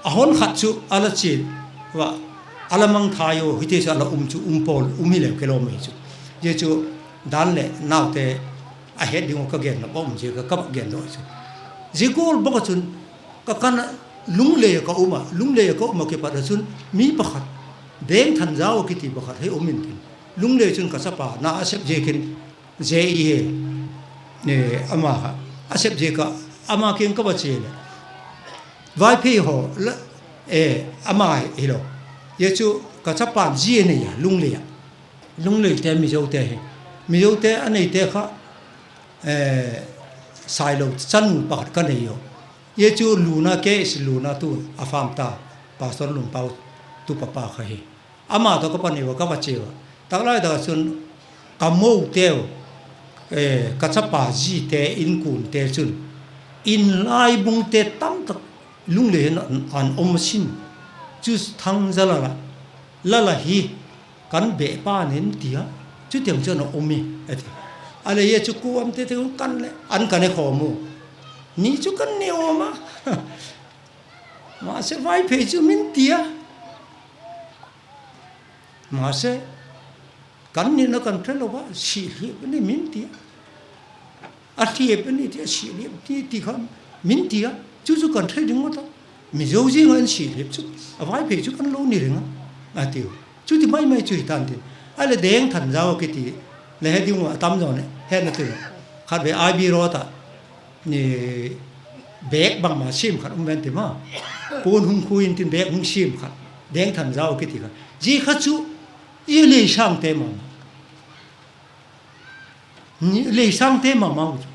a hon khat chu a la chia ua, a la mangthai u, hiti chu a la um chu um pawl um hileu kilawm ahi chu. Zia chu dan leh naute a het ding uh ka gen nop a um ziak a ka va gen daw chu. Zia gual bawk ah chun ka kan a, Lunglei ah ka um a, Lunglei ah ka um ah kipat ah chun mi pakhat, Dengthanzau a kiti pakhat hi um intin, Lunglei chun ka chapa na a sep ziakin, ze i he, ama kha a sep ziak ah ama kiang ka va chia leh, Vaiphei haw, ama hilo, zia chu ka chapa'n zi a nei a, Lunglei ah, Lungleite, Mizote hi, Mizote a neite kha, Sailo chanu pakhat ka nei u. Zia chu Luna, K S Luna tu a fam ta, Pastor Lunpau tu papa kha hi. Ama tawh ka pani ua ka va chia ua. Tak lai tak ah chun ka moteu, ka chapa zite inkuante chun, inlaibungte tamtak Lunglei hin an um a sin. Chu Thangzalal a, Lal a hi, kan beh pa nin ti a, chutiang chu a um i, a ti. A leh zia chu kuamte te kan leh an kan e khawm u. Ni chu kan ne um a. Mase Vaiphei chu min ti a. Mase kan nina kan tel lo a, si hliap a ni min ti a. A hliap a ni ti a, si hliap ti ti kha min ti a. Chu chu kan thei ding u ta. Mizo zing a in si hliap chu, a Vaiphei chu kan lo ni ring a, a tiu. Chuti mai mai chu hi tan tin. A leh Dengthanzau a kiti le he ding u a tam zaw ne, he na tin. Khatvei I B Road a bag bangma siam khat um ven ti ma. Puan hung khui intin bag hung siam khat, Dengthanzau a kiti kha. Zia kha chu i Leisangte ma ma. Leisangte ma ma chu.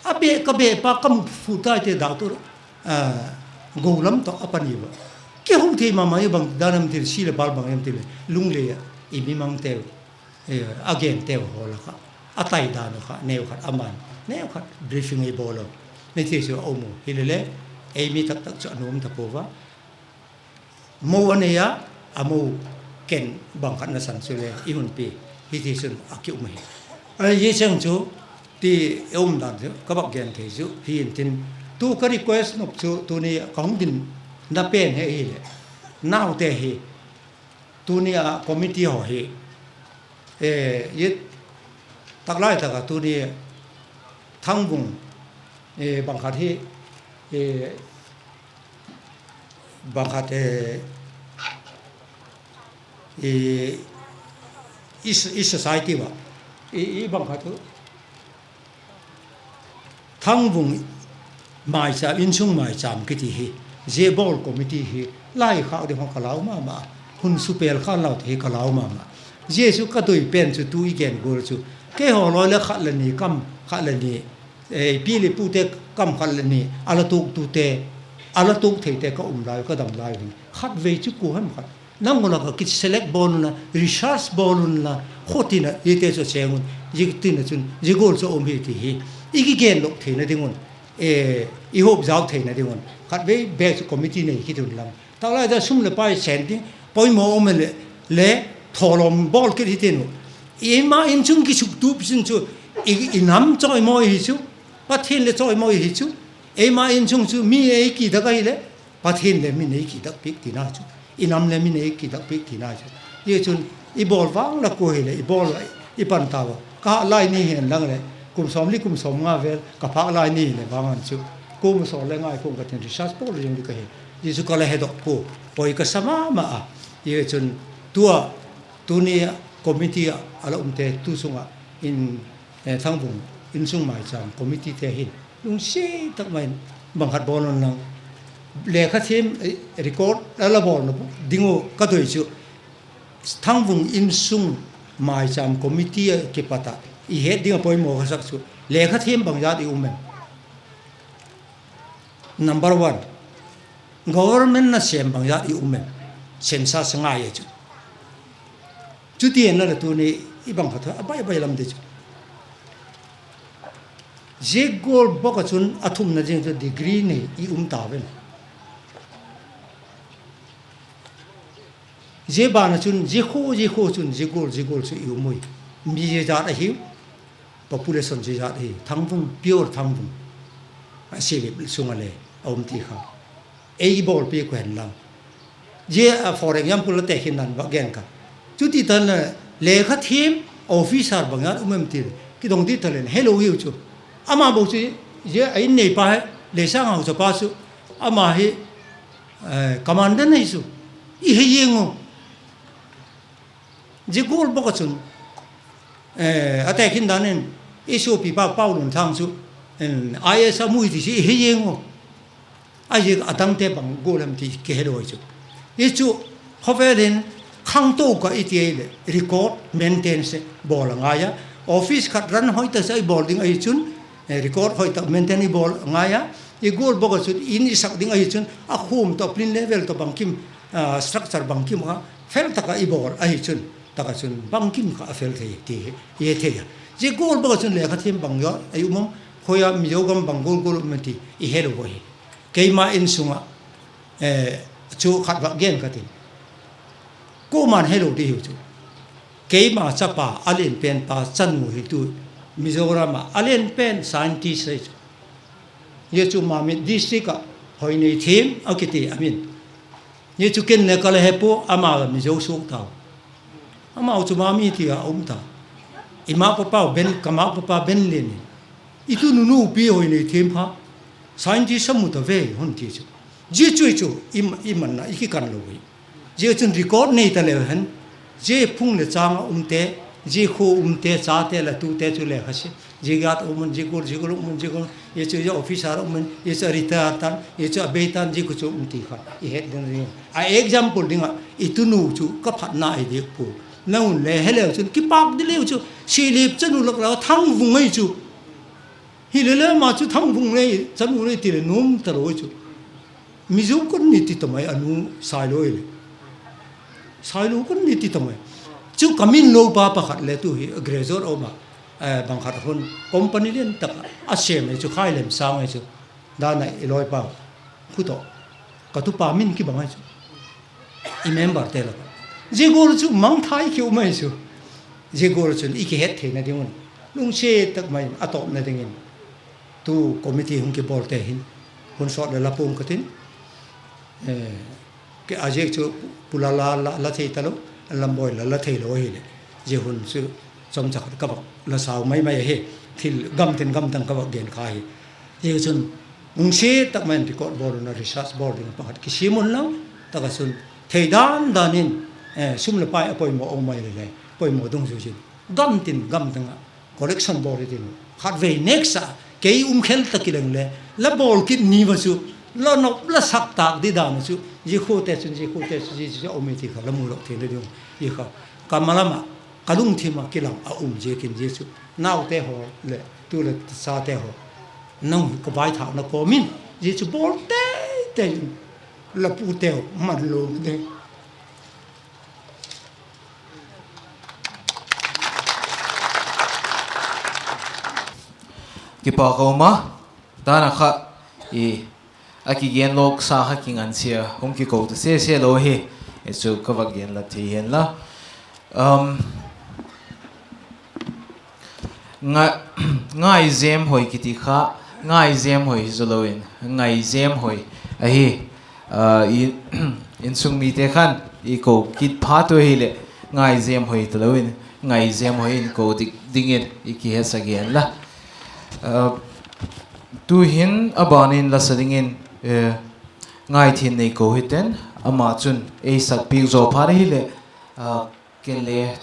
A beh, ka beh pa ka mu phu tai te dau tu, go lam tawh a pani ua. Kihou thei ma ma i, bang dan em ti le, si leh bal bang em ti leh, Lunglei ah i mi mangteu, a genteu haw la kha, a tai dan u kha neu khat, aman neu khat briefing ei bawl u. Ni ti chu a um u. Hilele, ei mi tak tak chu a nuam ta pua a. Mo a nei a, a mo ken bang khat na san chule i hun pi, hiti chun a ki um ahi. Zia cheng chu ti e um dan chu ka vak gen thei chu hi intin, tu ka request nop chu tuni ka hung dinna pen hi ahileh, naute hi, tuni a committee haw hi, tak lai tak a tuni Thangbung, bang khat hi, bang khat, i society va, i bang khat u, Thangbung maicham, insung maicham kiti hi, zia bawl committee hi, lai khâk ding kha ka lau ma ma, hun supel khan lau ti hi ka lau ma ma. Zia chu ka doi pen chu tu i gen gual chu, keihaw lawi leh khat le ni kam khat le ni, pi leh pute kam khat le ni a la tuaktute, a la tuak theite ka um lai u, ka dam lai u hin khatvei chu kua hem khat nang u lak ah ki select bawl unla, research bawl unla, khaw tin a zite chu a chêng un, zia tin a chun zia gual chu a um hi ti hi i kigen lawk theina ding un, i hawp zau theina ding un khatvei bêk chu committee nei kit unla, tak lai da sum leh pai sen ding poimaw um le, le thawlawm bawl kit hi tin u. Eima insung kisuktup sin chu i nam chawimawi hi chu, Pathian le chawimawi hi chu. Eima insung chu mi ei kidak ahileh Pathian le min ei kidak piak tina chu, i nam le min ei kidak piak tina chu. Zia chun i bawl vang la kua hileh i bawl, i pan tau a, ka hâk lai ni hi'n lang leh kum sawmli kum sawmnga vel ka phâk lai ni leh vang an chu, kum sawl le ngai kum ka tin research bawl zing ding ka hi. Zia chu ka la hedok pua, poi ka sa ma ma a. Zia chun tua, tuni committee ah a la umte tu sung ah in, Thangvung insung maichâm committeete hin lungsiat tak mai in bang khat bawl unla, lekha thiam, record a la bawlna ding u ka doi chu, Thangvung insung maichâm committee ah kipat ah i het ding ah poimaw ka sak chu, lekha thiam bangzat i um em? Number one, government nasêm bangzat i um em? Census ngai a chu. Chuti en la leh tuni i bang khat a bai bai lam di chu, zia gual bawk ah chun a thumna ding chu degree nei i um ta vem? Zia ban ah chun zia khua zia khua chun zia gual zia gual chu i um ui. Mi zia zat ahiu, population zia zat ahi, Thangvung, pure Thangvung, a silip sung ah le a um ti kha ei bawlpiak u hen lang. Zia, for example la tekhinna'n va gen ka, chuti tan le, lekha thiam officer bangzat um em ti kidong di ta leng helo hiu chu. Ama bawk chu, zia a in neipa hi, Leisâng hauchapa chu, ama hi commandant ahi chu, i he ziang u. Zia gual bawk ah chun, a tekhin dan in, i suapipa Paulunthang chu IAS a mu i ti chu i he ziang u. Ahi, a dangte bang gual hem ti kihelo chu. I chu khawvel in khangto ka i ti ahileh record maintain se bawl a ngai a. Office khat run hoi tak sa i bawl ding ahi chun, record hoi tak maintain i bawl a ngai a. I gual bawk ah chun in i sak ding ahi chun a khum tawh, plin level tawh bangkim, structure bangkim kha fel tak ah i bawl ahi chun, tak ah chun bangkim kha a fel thei ti i he thei a. Zia gual bawk ah chun lekha thiam bang zaw ei um am, khoi a Mizo gam bang gual gual um em ti i helo ahi. Keima insung ah chu khat vak gen ka tin, kuama'n helo di hiu chu, keima chapa a lianpen pa chanu hi tu, Mizoram ah a lianpen scientist ahi chu. Zia chu Mamit district ah Hoineithiam a kiti a min. Zia chu ken le ka la he pua, ama Mizo suak tau. Amau chu Mami ti a um ta. I ma papa Ben, ka ma papa Ben Lian in, i tunu nu pi Hoineithiam kha scientist a mu ta ve hun ti chu. Zia chu i chu i manna i kikan lo hi. Zia chun record nei ta leu hen, zia phung leh châng ah umte, zia khua umte, chate la tute chu lekha sia, zia gual um un, zia gual, zia gual um un, zia gual, zia chu officer um un, zia chu a retire tan, zia chu a bei tan, zia khu chu um ti kha i het ding ding. A example ding ah i tunu chu ka phatna ahi diak pua. Nang un le he leu chun kipâk di leu chu, Silip chanu lak la Thangvung ahi chu. Hile le ama chu Thangvung le chanu le ti leh nuam talo chu. Mizo kon ni ti ta mai a nu, Sailo le. Sailo kon ni ti ta mai. Chu ka min lo pa pakhat le tu hi graduate um a, bang khat hun company lian tak a sêm ahi chu, Khailemsâng ahi chu. Dan a i lawipa khu tawh, ka tupa min kibang ahi chu. I memberte lak ah zia gual chu mangthai ki um ahi chu. Zia gual chun i kihet theina ding un, lungsiat tak mai in a tawpna dingin tu committee hung kibawlte hin hun sawt leh la pua'ng ka tin. A ziak chu Pu Lala la thei talo, Lambawi la la theilo ahileh, zia hun chu chawmcha khat ka vak la sau mai mai ahi. Thil gamtin gamdang ka vak gen kha hi. Zia chun lungsiat tak mai in record bawl un a, research bawl ding pakhat kisiam unla, tak ah chun thei dan dan in, sum leh pai a poimaw um mai le le poimaw dungzui in gamtin gamdang ah collection bawl hi tin, khatvei next ah kei um khel ta kileng le la bawl kit ni va chu, la nop la sak tâk di dan a chu, zia khuate chun, zia khuate chu zia chu a um hi ti kha la mu lawk theina ding hi kha. Ka ma lam ah ka lungthim ah kilang a um ziakin zia chu, naute haw leh tu leh tasate haw, nang ka vaithâkna kawm in, zia chu bawl teitei in, la puteu man lo ding. Kipâk a um a, dan a kha, a kigen lawksa kha kingansia hung kiko ta sese lo hi, chu ka vak gen la thei hen la. Ngaizem hoi kiti kha, ngaizem hoi hi zo lo in, ngaizem hoi ahi. Insung mite khan i ko kit phat u hileh, ngaizem hoi talo in, ngaizem hoi in ko dik dingin i kihetsak gen la. Tu'hin a ban in la sa dingin, Ngaithian Nei ko hiten, ama chun ei sakpiak zaw phat ahileh, ken le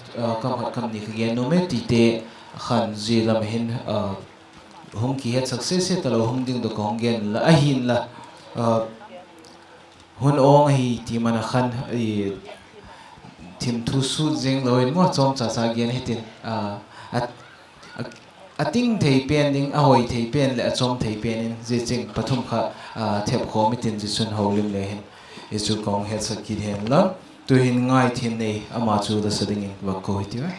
kam khat kam ni ka gen nuam e tite khan zia lam hin hung kihetsak sese talo hung ding dok a hung gen la ahinla, hun awng ahi ti man a khan, thim thu sut zing lo in maw, chawmchacha gen hitin, a ting thei pen ding, a hoi thei pen leh a chawm thei pen in zia ching pathum kha thep khawm hitin, zia chun holim le hin, i chu ka hung hetsak kit hen la. Tu'hin Ngaithian Nei ama chu la sa dingin vak ko hitiu e.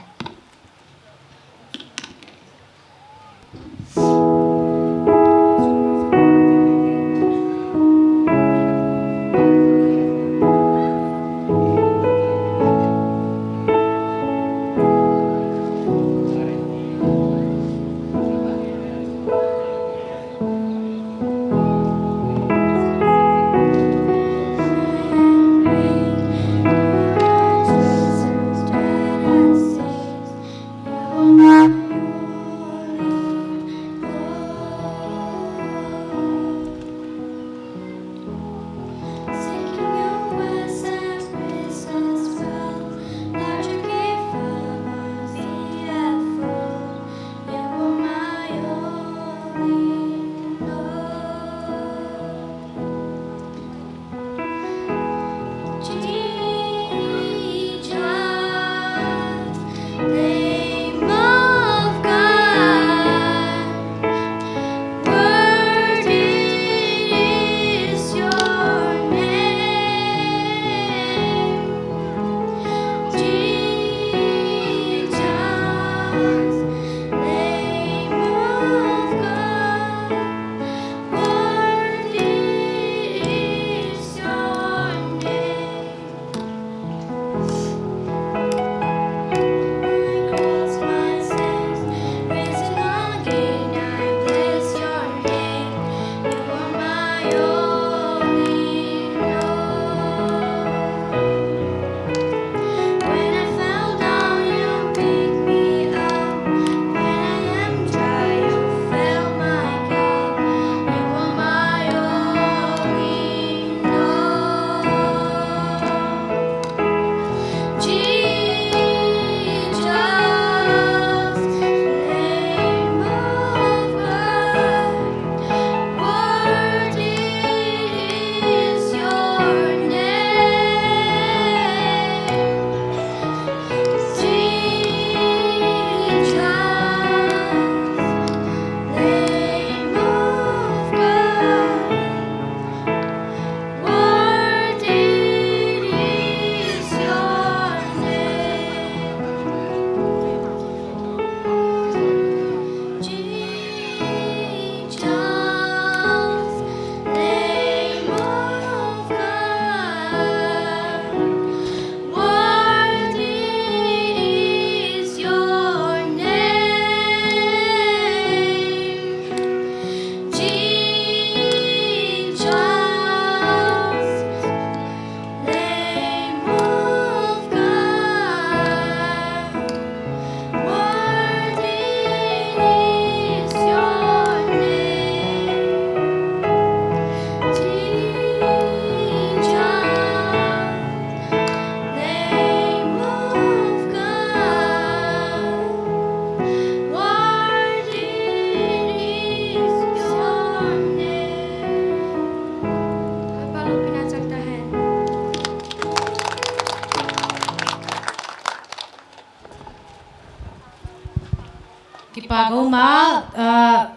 Pa ka um a,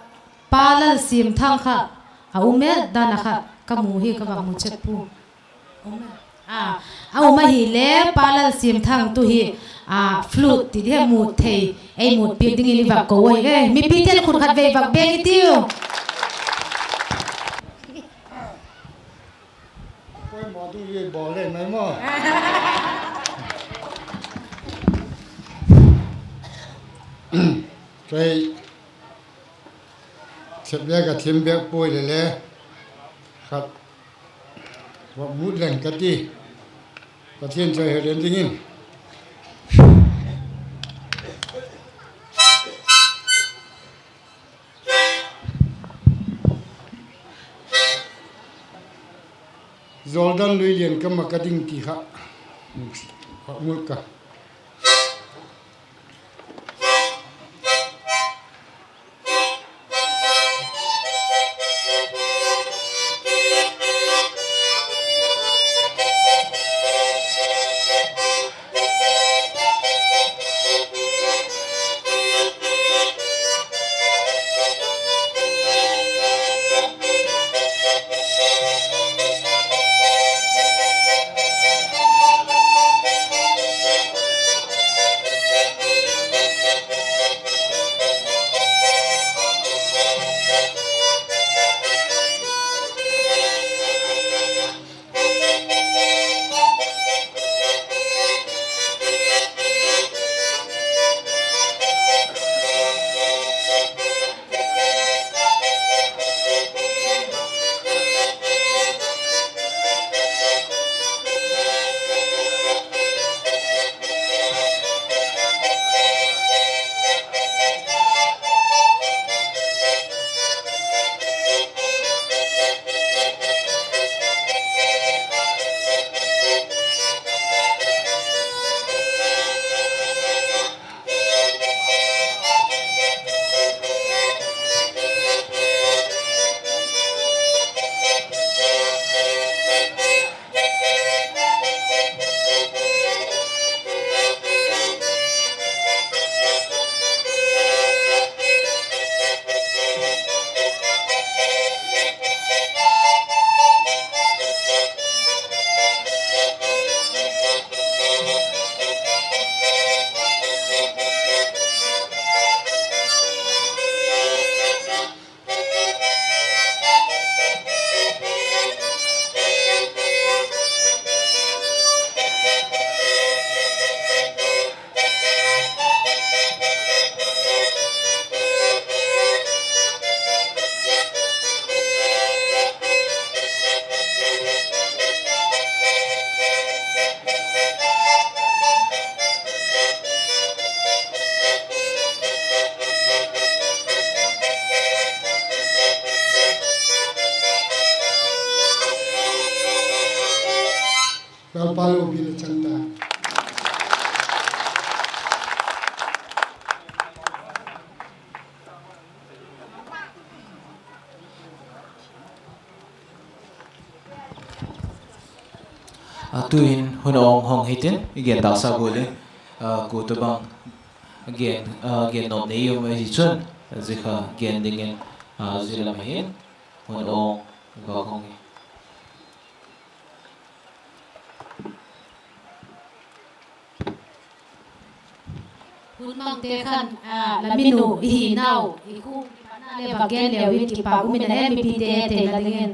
Pa Lalsiamthang kha a um e, dan a kha ka mu hi ka va mu chet pu. A um ahile Pa Lalsiamthang tu hi flute ti di he mut thei, ei mut piak dingin i va ko ahi ve. Mipite'n khut khat vei vak beng i tiu. Poimaw ding i bawl le mai maw. Kei, thep bêk a thim bêk puai le le, khat va mut leng ka ti. Pathian chu a he len dingin. Jordan lui lian kam ah ka ding ti kha, kha mul ka. Lalpa lo bil a chan ta. A tu'hin hun awng hong hitin i gen tâksa gual in, kua tobang gen, gen nop nei um ahi chun, zia kha gen dingin, zia lam ahin hun awng va hong hi. Hun mangte khan, la minu i hinau, i khu kipâkna le va gen leu in kipâk um in a, mipite teina dingin.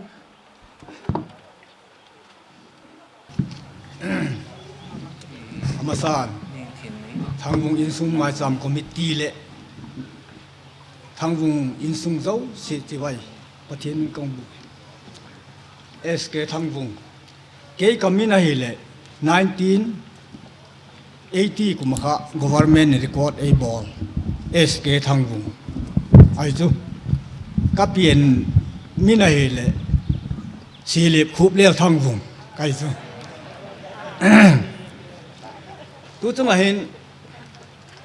A masan, Thangvung Insung Maicham Committee leh Thangvung insung zosia chibai Pathian in ka hung bu. S K Thangvung. Kei ka min ahileh nineteen eighty kum a kha government in record ei bawl, S K Thangvung ahi chu. Ka pian min ahileh Silip Khuplel Thangvung ka hi chu. Tu chung ah hin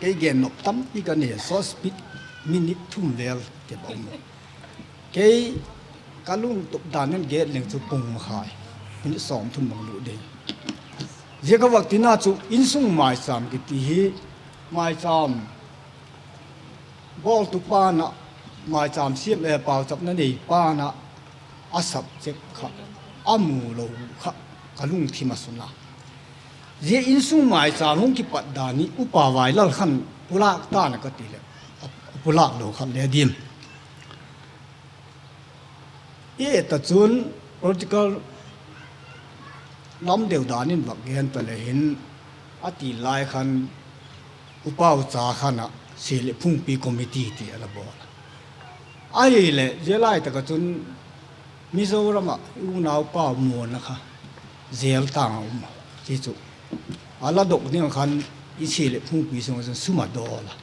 kei gen nop tampi ka nei, short speech minute thum vel ke bang. Kei ka lungtup dan in gen leng chu pung makhai, minute sawmthum bang lut ding. Zia ka vak tina chu insung maicham kiti hi, maicham bawltu pa'n ah, maichâm siam, eh, pauchapna nei pa'n ah, a subject kha a mu lo kha ka lungthim a sun a. Zia insung maichâm hung kipat dan hi Upa Vailal khan pulâk ta'n a ka ti leh, a pulâk lo khat le diam. I et a chun political lam deu dan in vak gen ta le hin, a ti lai khan Upa u cha khan ah Sia leh Phungpi Committee ti a la bawl a. Ahileh zia lai tak ah chun Mizoram ah i unaupa muanna kha jail tâng a um a, ti chu a la dok ding khan i Sia leh Phungpi sung ah chun sum a dawl a.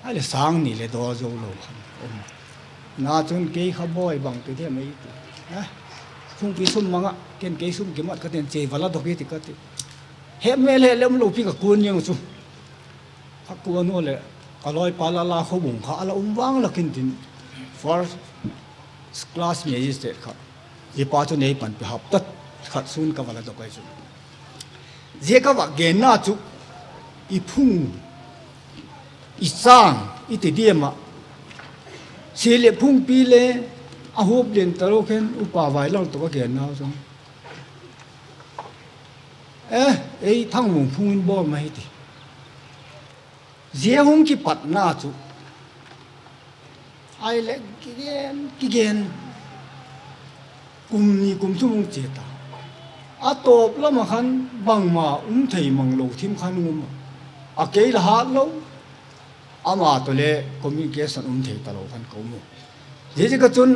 Ahileh sâng ni le dawl zo lo khan um a. Na chun kei kha bawi bang ti diam ei ti. Phungpi sum mang ah ken kei sum kimat ka tin, chia va la dok hi ti ka ti. Hemel he lem lo pi ka kuan niang chu. Kha kuan u leh ka lawipa la la khawbung kha a la um vang lak intin, first class magistrate kha, zia pa chu nei panpi hap ta khat sun ka va la dok ai chu. Zia ka va genna chu i phung, i châng i ti diam ah, Sia leh Phungpi le a huap lian talo khen Upa Vailal tawh ka genna chu, e, ei Thangvung phung in bawl ma hi ti. Zia hung kipatna chu ahileh kigen kigen, kum ni kum thum hung chia ta. A tawp lam ah khan bangma um thei mang lo thim khan um a, a kei la hat lo, ama tawh le communication um thei talo khan ka um u. Ziaziak a chun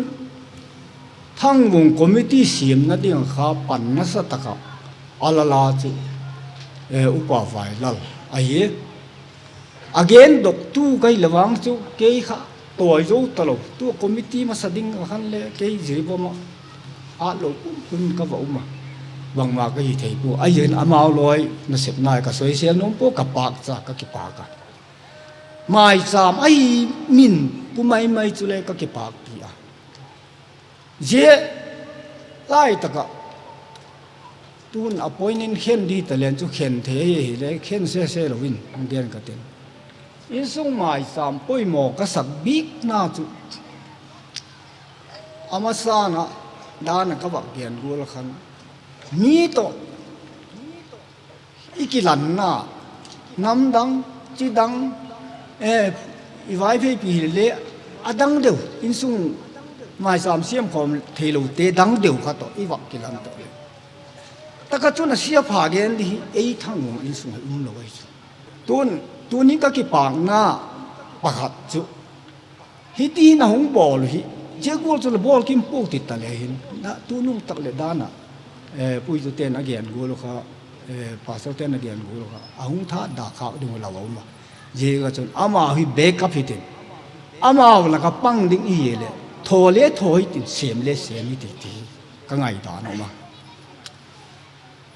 Thangvung committee siamna ding kha pan nasa tak ah a la la chu, e, Upa Vailal ahi. A gendoktu ka hi le vang chu kei kha tawi zo talo, tu committee masa ding a khan le kei Jiribam ah ât lo pum pum ka va um a, bangma ka hi thei pua. Ahi'n amau lawi nasepna ka soisel nuam pua, ka pâkcha ka kipâk a. Maichâm ahi min pu mai mai chule ka kipâkpi a. Zia lai tak ah tun appoint in khen di taleng chu khen thei ahi hile khen sese lo in hung gen ka tin. Insung maichâm poimaw ka sak bikna chu, a masang ah dan ah ka vak gen gual khan, mi tawh i kilanna, nam dang, chi dang, e, i Vaipheipi hile a dang deu, insung maichâm siam khawm theilote dang deu kha tawh i vak kilan tawh le, tak ah chun a sia pha gen di hi ei Thangvung insung hi um lo ahi chu. Tun, tuni ka kipâkna pakhat chu, hiti hin a hung bawl hi, zia gual chu la bawl kim puau ti ta le hin, tunung tak leh dan ah, e, puitute'n a gen gual uh kha, e, pastorte'n a gen gual uh kha a hung that da khâk ding uh lau a um a. Ziaziak a chun amau hi backup hitin, amau lak ah pang ding i hi leh thaw le thaw hitin, sêm le sêm hitin ti hi ka ngaidan a um a.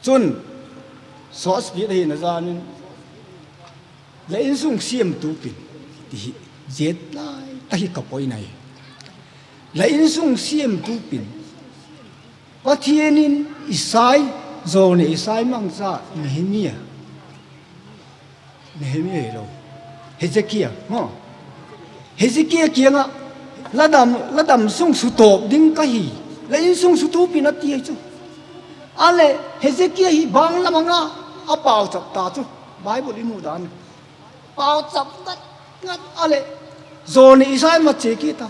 Chun, sawtpi ahina zan in, la insung siamtu pin, ti hi, zia lai tak hi ka poimaw ahi. La insung siamtu pin, Pathian in Isai, Jonah, Isai mangcha, Nehemia, Nehemia hilo, Hezekia maw, Hezekia kiang ah, la dam, la damsung sutawp ding ka hi, la insung sutup in a ti ahi chu. A leh Hezekia hi bang lam a nga a pauchap ta chu, Bible i mu dan, pauchap ngat ngat a leh, Jonah, Isai ma chia kit a,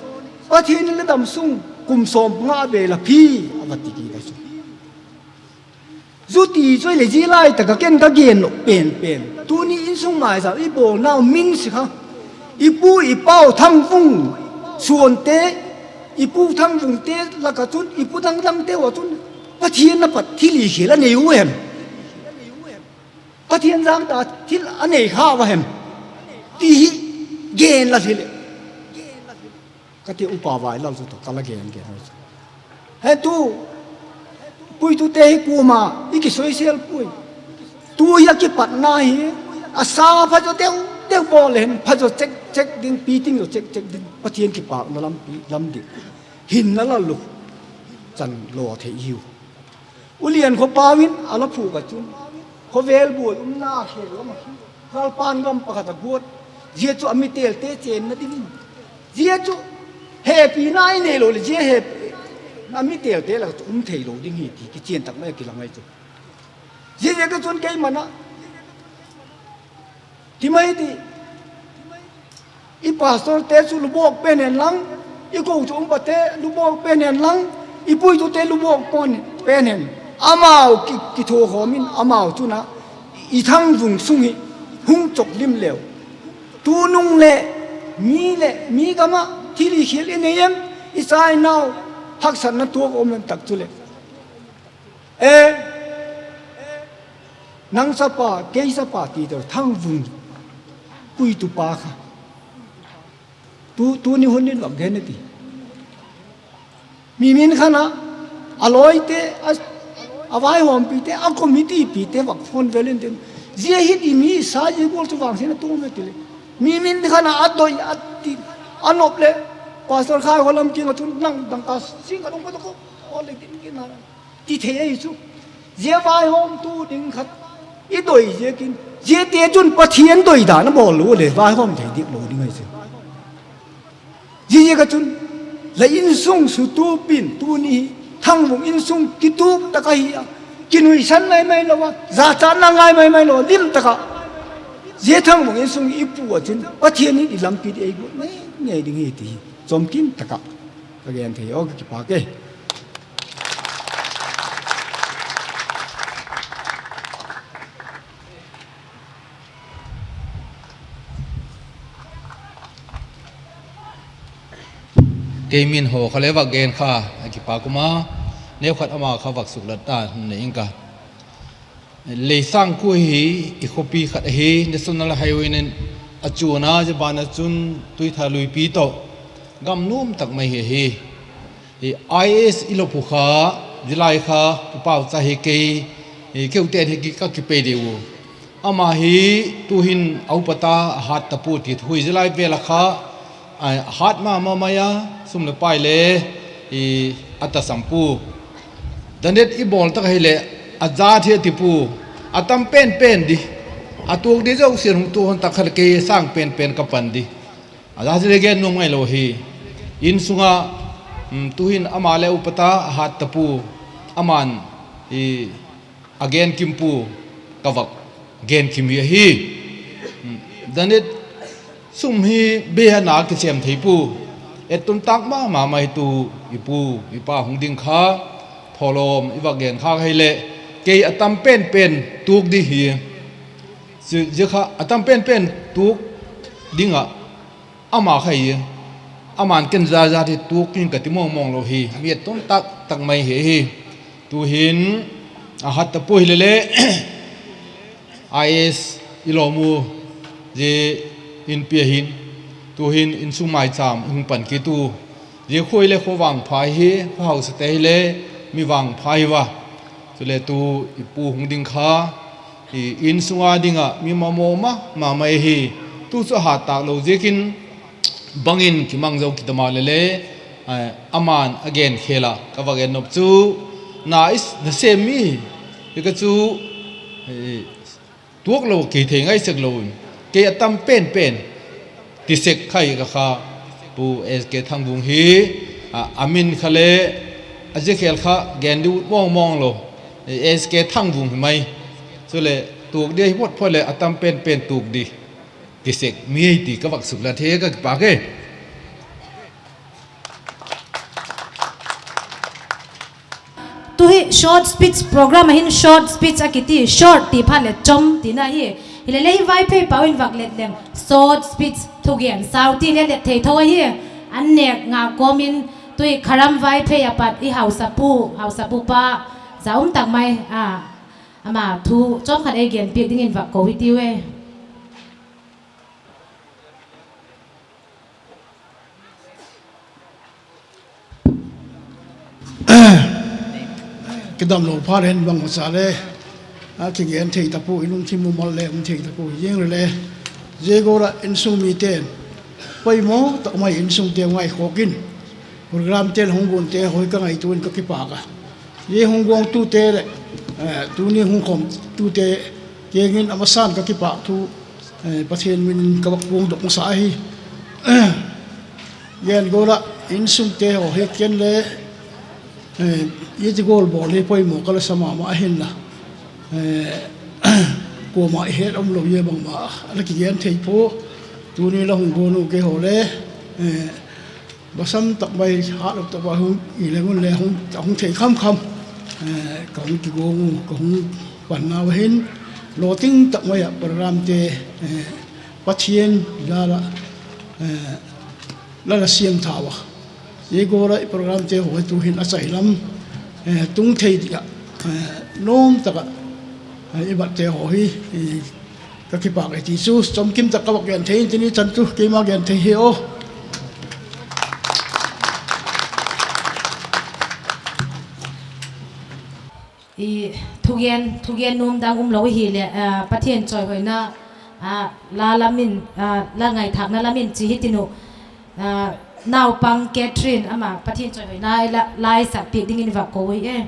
Pathian in la damsung kum sawm nga a bel a phi, a va ti kit a chu. Zuti chu ahileh zia lai tak ah ken ka gen nop pen pen, tuni insung maichâm i bawlnau min si kha, i pu i pau Thangvung suante, i pu Thangvungte lak ah chun i pu dang dangte uh ah chun Pathian a pat thil i khial a nei u hem? Pathian zang ta thil a nei kha ua hem? Ti hi gen la hileh, ka ti, Upa Vailal chu tawh ka la gen gen chu, he tu puitute hi kuama i kisoisel puai. Tu hi a kipatna hi, a sa pha zaw deu deu bawl le hin, pha zaw chek chek ding, piting zaw chek chek ding, Pathian kipâkna lampi lam dik, hinna la luk chan law thei hiu. U Liankhawpau in a la phuak ah chun, khawvel buai umna khel lam ah, Lalpa'n gam pakhat a guat, Zia chu a mi têlte chênna dingin, zia chu hepina i neilo leh zia he, a mi têlte lak chu um theilo ding hi ti kichian tak mai a kilang ahi chu. Ziaziak a chun keima'n a ti mai ti, i pastorte chu lubawk pen hen lang, i kochuam pate lubawk pen hen lang, i puitute lubawk pen hen, amau ki, kithuakhawm in amau chun a, i Thangvung sung hi hung chawk lim leu. Tunung leh mi leh mi gam ah thil i khial i nei em, i cha i nau haksatna tuak um em tak chuleh, e, nang chapa, kei chapa ti teu Thangvung puitupa kha tu, tuni hun in vak gen i ti. Mi min khan a, a lawite, a, a vaihawmpite, a committee pite vak phone vel intin, zia hi ti mi sa zia gual chu vang sin a tung em ti leh, mi min khan a, a doi a ti, a nop leh, Pastor Khaikhol lam kiang ah chun nang dangka sing ka dong pa ta ko, aw le kin kin a, ti thei ahi chu. Zia vaihawmtu ding khat i doi ziakin, ziate chun Pathian doi dan a bawl lo leh vaihawm thei diak lo ding ahi chu. Ziaziak a chun, la insung sutup in tuni hi Thangvung insung kitup tak ahi a, kinuisan mai mai lo a, zachatna ngai mai mai lo a, lim tak ah zia Thangvung insung i pu ah chun Pathian in i lampi di ei guat mai ngei ding hi ti hi chawmkim tak ah ka gen thei aw, ka kipâk e. Kei min haw kha le vak gen kha a kipâk um a, neukhat ama kha vak suklat ta nei ing ka. Leisangkhuai hi i khawpi khat ahi, National Highway nen a chuan a, zia ban ah chun Tuitha luipi tawh gam nuam tak mai hi ahi. I AS i lop uh kha, zia lai kha, i pauchap hi kei, keute'n hi ka kipei deu u. Ama hi tu'hin a upat a, a hât ta pua ti thu hi zia lai vêl ah kha, a hât ma ma mai a, sum leh pai le a tasam pua. Danet i bawl tak ahileh, a zat hi a ti pua, a tam pen pen di, a tuak di zosia'n hung tuak hon tak kha leh kei sâng pen pen ka pan di. A zat hi le gen nuam ngailo hi. Insung ah, tu'hin ama le upat a, a hât ta pua, ama'n a gen kim pua, ka vak gen kim hi ahi. Danet, sum hi bêk a na kisêm thei pua. Etton tâk ma ma mai tu i pu, i pa hung ding kha, thawlawm i vak gen kha ahileh, kei a tam pen pen tuak di hi. Zia kha a tam pen pen tuak ding ah, ama kha hi, ama'n ken zat zat hi tuak ing ka ti mawng mawng lo hi, mi etton tâk tak mai hi ahi. Tu'hin a hât ta pua hile le, AS i lawm u, zia in pia hin, tu'hin insung maichâm i hung pan kit u. Zia khua hi le khua vangpha hi, khua hausate hile mi vangpha hi a. Chule tu i pu hung ding kha, insung a ding ah mi mamaw ma ma mai hi. Tu chu a hât tâk lo ziakin bang in kimang zo kit a maleh le, ama'n a gen khêl ah ka vak gen nop chu, na i, nasêm mi hi ka chu, tuak lo kithei ngai sek lo in, kei a tam pen pen ti sek kha hi ka kha, Pu S K Thangvung hi, a min kha le, a zia khêl kha gen di ut mawng mawng lo, S K Thangvung hi mai. Chule tuak di hi phot phot leh a tam pen pen tuak di ti sek mi hi ti ka vak suklat hi, ka kipâk e. Tu hi short speech program ah hin short speech a kiti, short ti phat leh chawm tina hi. Hile le hi Vaiphei pau in vak let leng short speech, thugen sau ti le let thei tho ahi. An nêk ngâk kawm in tu hi Kharam Vaiphei a pat i hausapu, hausapu pa, za um tak mai a, ama thu chawm khat ei gen piak dingin vak ko i tiu e. Kidamlo phat hen bang macha le, a kigen thei ta pua, i lungthim mumal le um thei ta pua, hi ziang le le, zia gual ah insung mite'n poimaw tak mai insungte ngaikhawk in, programte le hung guante hawi ka ngaitua in ka kipâk a. Zia hung guangtute leh tuni hung khawmtute kiang in a masa'n ka kipâk thu Pathian min in ka vak puangdok masa ahi. Gen gual ah insungte haw hi ken le, i ti gual bawl hi poimaw ka la sa ma ma ahinla, kuama i het umlo zia bangma la kigen thei pua. Tuni la hung guan u kei haw le, basam tak mai, hat lo tak mai hung i leng un le, a hung thei kham kham, ka hung kiguang u, ka hung pannau ahin, lawting tak mai ah programte Pathian jal ah la la siam thau a, zia gual ah i programte haw hi tu'hin a chai lam tung thei ah, nuam tak ah i batte haw hi ka kipâk e ti chu chomkim tak ka vak gen thei in tin, i chan chu keima gen thei hi aw. Thugen, thugen nuam dang umlo hileh, Pathian chawihoina la lam in, la ngaithâkna lam in chi hitin uh, naupang Catherine ama Pathian chawihoina la, la i sak piak dingin i vak ko ui e.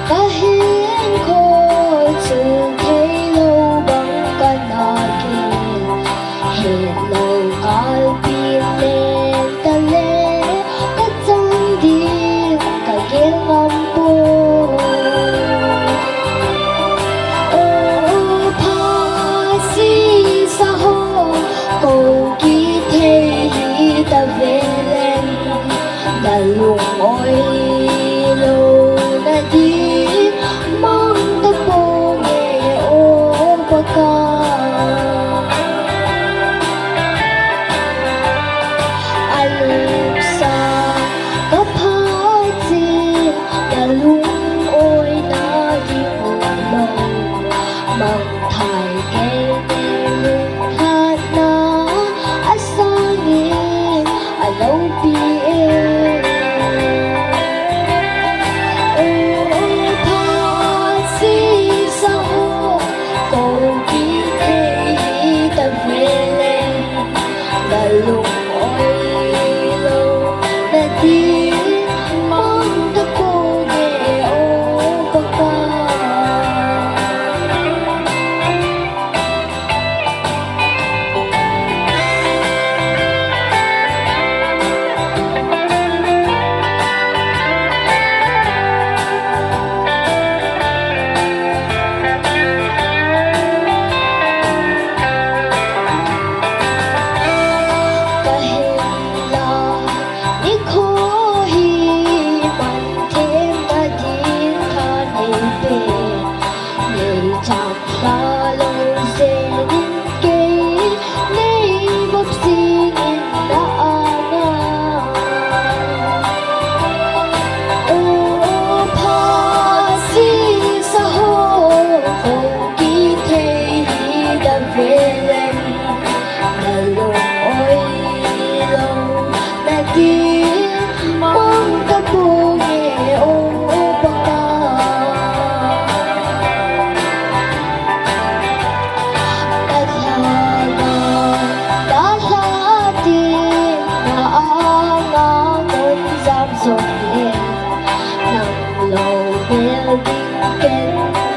Ka hinkhua chu theilo bang ka na ki, hetlo kalpi len ta le, ka chang ding ka gel ngam pua. Aw pha sisa haw, ko kithei hi ta ve leng, na lungawilona ding mang ta pua'ng e aw Pakai. A lungsa ka pha chi'n, na lungawina ding lo, mangthai kei lungkhatna a sâng in a lopi e. Aw pha sisa haw, ko kithei hi ta ve leng, na lungawilona ding mang ta pua'ng e aw Pakai. Ka hinna nikhua hi man themna ding tha nei pen, nei chang ta lo zen in kei, nei vop zing in la âng a. Aw pha sisa haw, ko kithei hi ta ve leng, na lungawilona ding mang ta pua'ng e aw Pakai. Ka tha, ka tha ti na âng a kon zam zawk leng, nang lo bel ding ken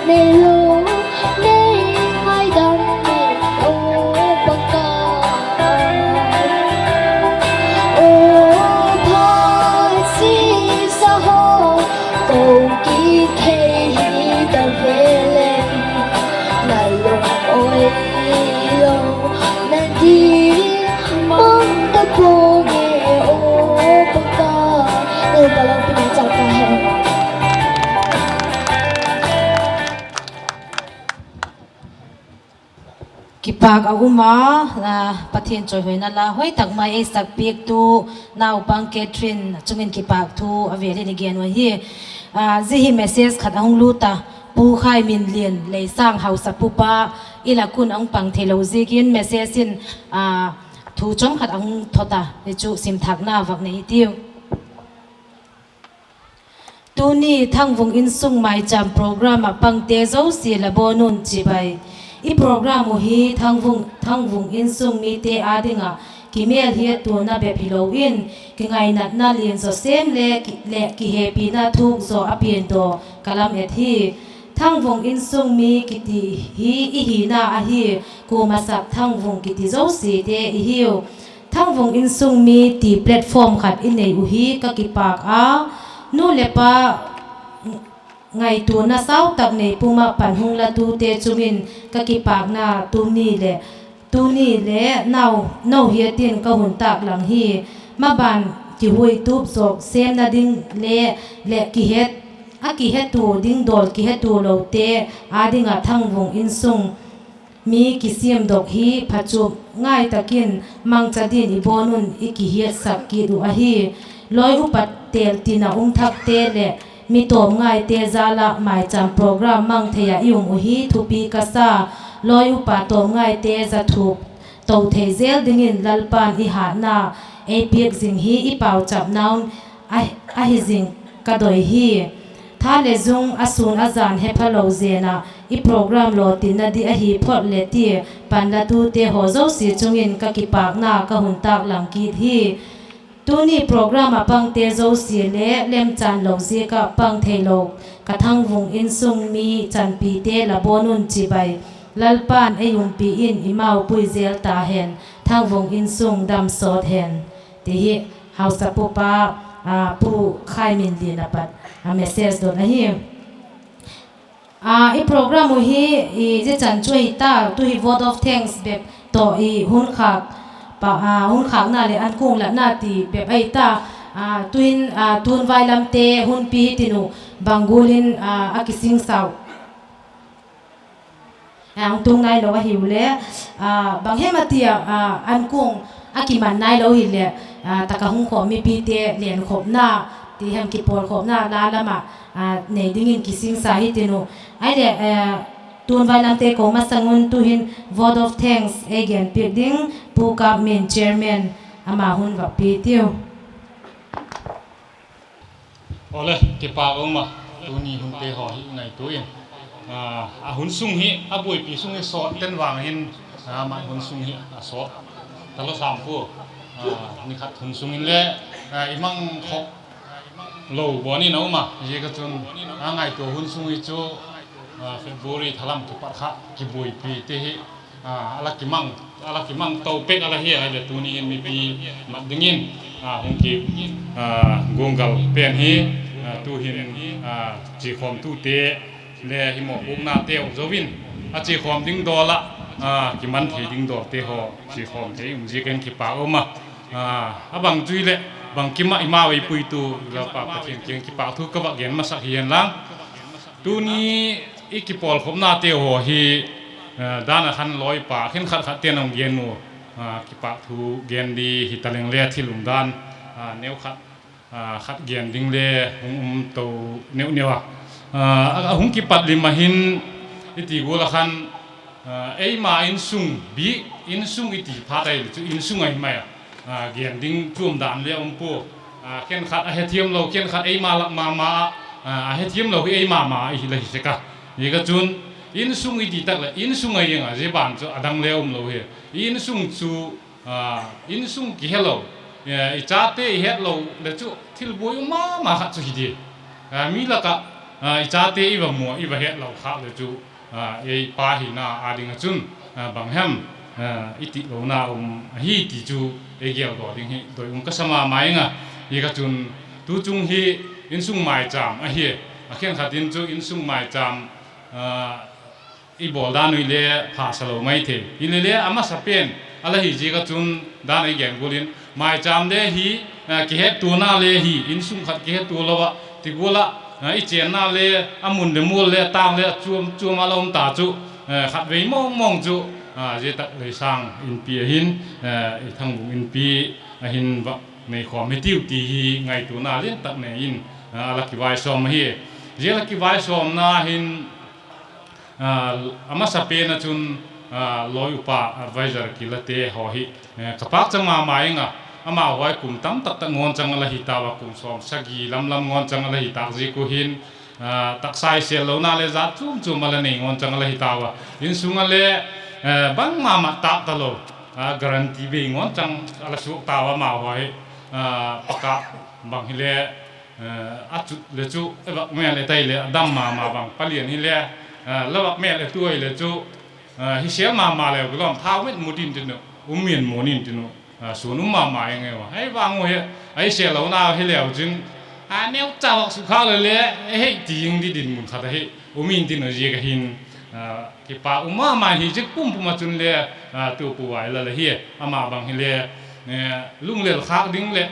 nei lo, nei ngaidam in aw Pakai. Aw pha sisa haw, ko kithei hi ta ve leng, na lungawilona ding mang ta pua'ng e aw Pakai. Lalpa lopina chang ta hen. Kipâk a um a, Pathian chawihoina la hoi tak mai ei sak piaktu naupang Catherine chung in kipâk thu a vêl in i gen u ahi. Zia hi message khat a hung lût a, Pu Khaiminlian Leisâng hausapu pa, i lak un a hung pang theilo ziakin message in thu chawm khat a hung thot a, hi chu sim thâkna vak nei hitiu. Tuni Thangvung Insung Maicham program ah pangte zosia la bawn un chibai. I program uh hi Thangvung, Thangvung insung mite â ding ah kimêlhiattuana bep hilo in, kingainatna lian zaw sêm le ki, leh kihepina thuk zaw a piandaw ka lam et hi. Thangvung insung mi kiti hi i hina ahi, kuama sak Thangvung kiti zosiate i hiu. Thangvung insung mi ti platform khat i nei uh hi ka kipâk a, nu leh pa ngaituana sau tak nei pum ah pan hung latute chung in ka kipâkna tuni leh, tuni le nau, nau hiat in ka hun tâklang hi. Maban kihuai tup zawk sêmna ding le, leh kihet, a kihetua ding dawl kihetua lote â ding ah Thangvung insung mi kisiamdok hi phachuam ngai tak in mangcha din i bawn un i kihiatsak kit uh ahi. Lawi upa têl tin ah um thakte leh mi tawm ngaite jal ah maicham program mang thei ah i um uh hi thupi ka sa. Lawi upa tawm ngaite za thuk to thei zel dingin Lalpa'n i hâtna ei piak zing hi i pauchapna un a, ahi zing ka doi hi. Tha leh zung a sûn a jan he phalo zen ah i program lawtinna di ahi phot leh tia, panlatute haw zosia chung in ka kipâkna ka hun tâklang kit hi. Tuni program ah pangte zosia le lemchan lo ziak ah pang theilo ka Thangvung insung mi chanpite la bawn un chibai. Lalpa'n ei umpi in i mau pui zel ta hen, Thangvung insung damsawt hen, ti hi hausapu pa, a, Pu Khaiminlian a pat a message dot ahi. A, i program uh hi, i, zia chan chu ahi ta, tu hi vote of thanks bep tawh i hun khâk, pa, a, hun khâkna leh an kuang latna ti bep ahi ta, a, tuin, a, tun vai lamte hun pi hi tin uh, bang gual in, a, a kisingsa uh a hung tung nailo ahiu le, a, bang hem a ti ah, a, an kuang a kiman nailo hileh, a, tak ah hung khawm mipite lenkhopna, ti hem kipawlkhawmna la lam ah, a, nei dingin kisingsa hi tin uh. Ahileh, a, tun vai lamte ko masang un tu'hin vote of thanks ei genpiak ding, Pu Kapmin chairman, ama hun va pia tiu. Awle, kipâk um a, tuni hunte haw hi ngaitua in, a, a hun sung hi, a buaipi sung hi sawt ten vang hin, a, mat hun sung hi a sawt talo sam pua, a, ni khat hun sung inle, a, i mang khop lo bawn in a um a, ziak a chun, a, ngaitua hun sung hi chu, a, February tha lam kipat kha kibuaipite hi, a, a la kimang, a la kimang to pek a la hi a, ahileh tuni in mipi mat dingin, a, hung ki, a, guanggal pen hi, a, tu'hin, a, chiakhawmtute le hi mawpuaknateu zo in, a chiakhawm ding dawl ah, a, kiman thei ding dawlte haw chiakhawm thei um ziak in kipâk um a, a, a bang chu hileh bangkim ah i mau ei puitu Lalpa Pathian kiang kipâk thu ka va gen masak hi hen lang. Tuni i kipawlkhopnateu haw hi, a, dan a khan lawipa khenkhat khat ten a hung gen u, a, kipâk thu gen di hi taleng le thil umdan, a, neu khat, a, khat gen ding le hung um to neu neu a. A, a hung kipat lim ah hin i ti gual a khan, a, eima insung bi, insung i ti phat ahileh chu insung ahi mai a. A, gen ding chuam dan le a um pua. A, khenkhat a hethiam lo, khenkhat eima lak ma ma ah, a, a hethiam lo hi eima ma hi la hi sek a. Ziak a chun insung i ti tak leh insung ahi ing a, zia ban chu a dang le um lo hi. I insung chu, a, insung kihelo, e, i chate i hetlo leh chu thil buai um ma ma khat chu hi di. A, mi lak ah, a, i chate i va mu a, i va hetlo khâk leh chu, a, ei pa hina â ding ah chun, a, bang hem, a, i tilona um ahi ti chu ei geldaw ding hi doi um ka sa ma ma ing a. Ziak a chun tu chung hi insung maicham ahi, a khenkhat in chu insung maicham, a, i bawl dan uh le pha sa lo mai thei. Hilele a masa pen a la hi ziak a chun dan ei gen gual in maicham le hi, a, kihettuana le hi, insung khat kihettua lo ah ti gual ah, a, i chênna le a mun le mual le tâng le a chuam chuam a la um ta chu, a, khatvei mawng mawng chu, a, zia tak lei sâng inpi ah hin, a, i Thangbung inpi ah hin va neikhawm hitiu ti hi ngaituana lian tak nei in, a, a la kivaisawm ahi. Zia la kivaisawmna hin, a, a masapen ah chun, a, lawi upa advisor kilate haw hi, e, ka pâkcha ma ma ing a, Amau haw kum tam tak tak ngawn chang a la hi tau a, kum sawmsagi lam lam ngawn chang a la hi tâk ziak uh hin, taksa i sêllona le zat chuam chuam a la nei ngawn chang a la hi tau a. Insung a le bangma mat tâk talo, guarantee bei ngawn chang a la suak tau a amau haw hi. Pakâ bang hile, a chut le chu e vak mêl e tai leh a dam ma ma bang, palian hile, la vak mêl e tuai le chu hi sêl ma ma leu kilawm thau met mut intin uh, um mian muan intin uh, suan um ma ma ing e a. Hei vang u hi, a i sêllona hileu chun, a neucha vak sukkhâk le le, hei ti ing di dinmun khat ahi, um intin uh ziak ahin, kipâk um ma ma hi ziak pumpum ah chun le, tu pu vai la la hi, ama bang hile, lunglel khâk ding leh,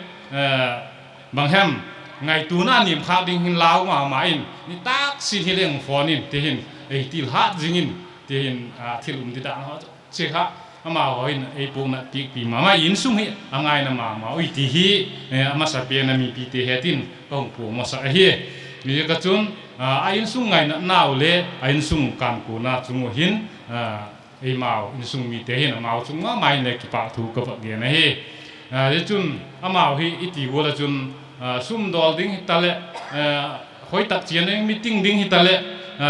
bang hem, ngaituana niam khâk ding hin lau ma ma in, nitâk sin hileng phone in ti hin ei til hat zing in, ti hin, thil um di dan haw chu chi kha, amau haw hin ei puakna piakpi ma ma, insung hi a ngaina ma ma ui ti hi, a masapen a mipite het in ka hung puang masak ahi. Ziak a chun, a insung ngainatnau le a insung kânkuana chung uh hin, eimau insung mite hin amau chung ma ma in le kipâk thu ka vak gen ahi. Zia chun, amau hi i ti gual ah chun, sum dawl ding hitaleh, hoi tak chian ding meeting ding hitaleh,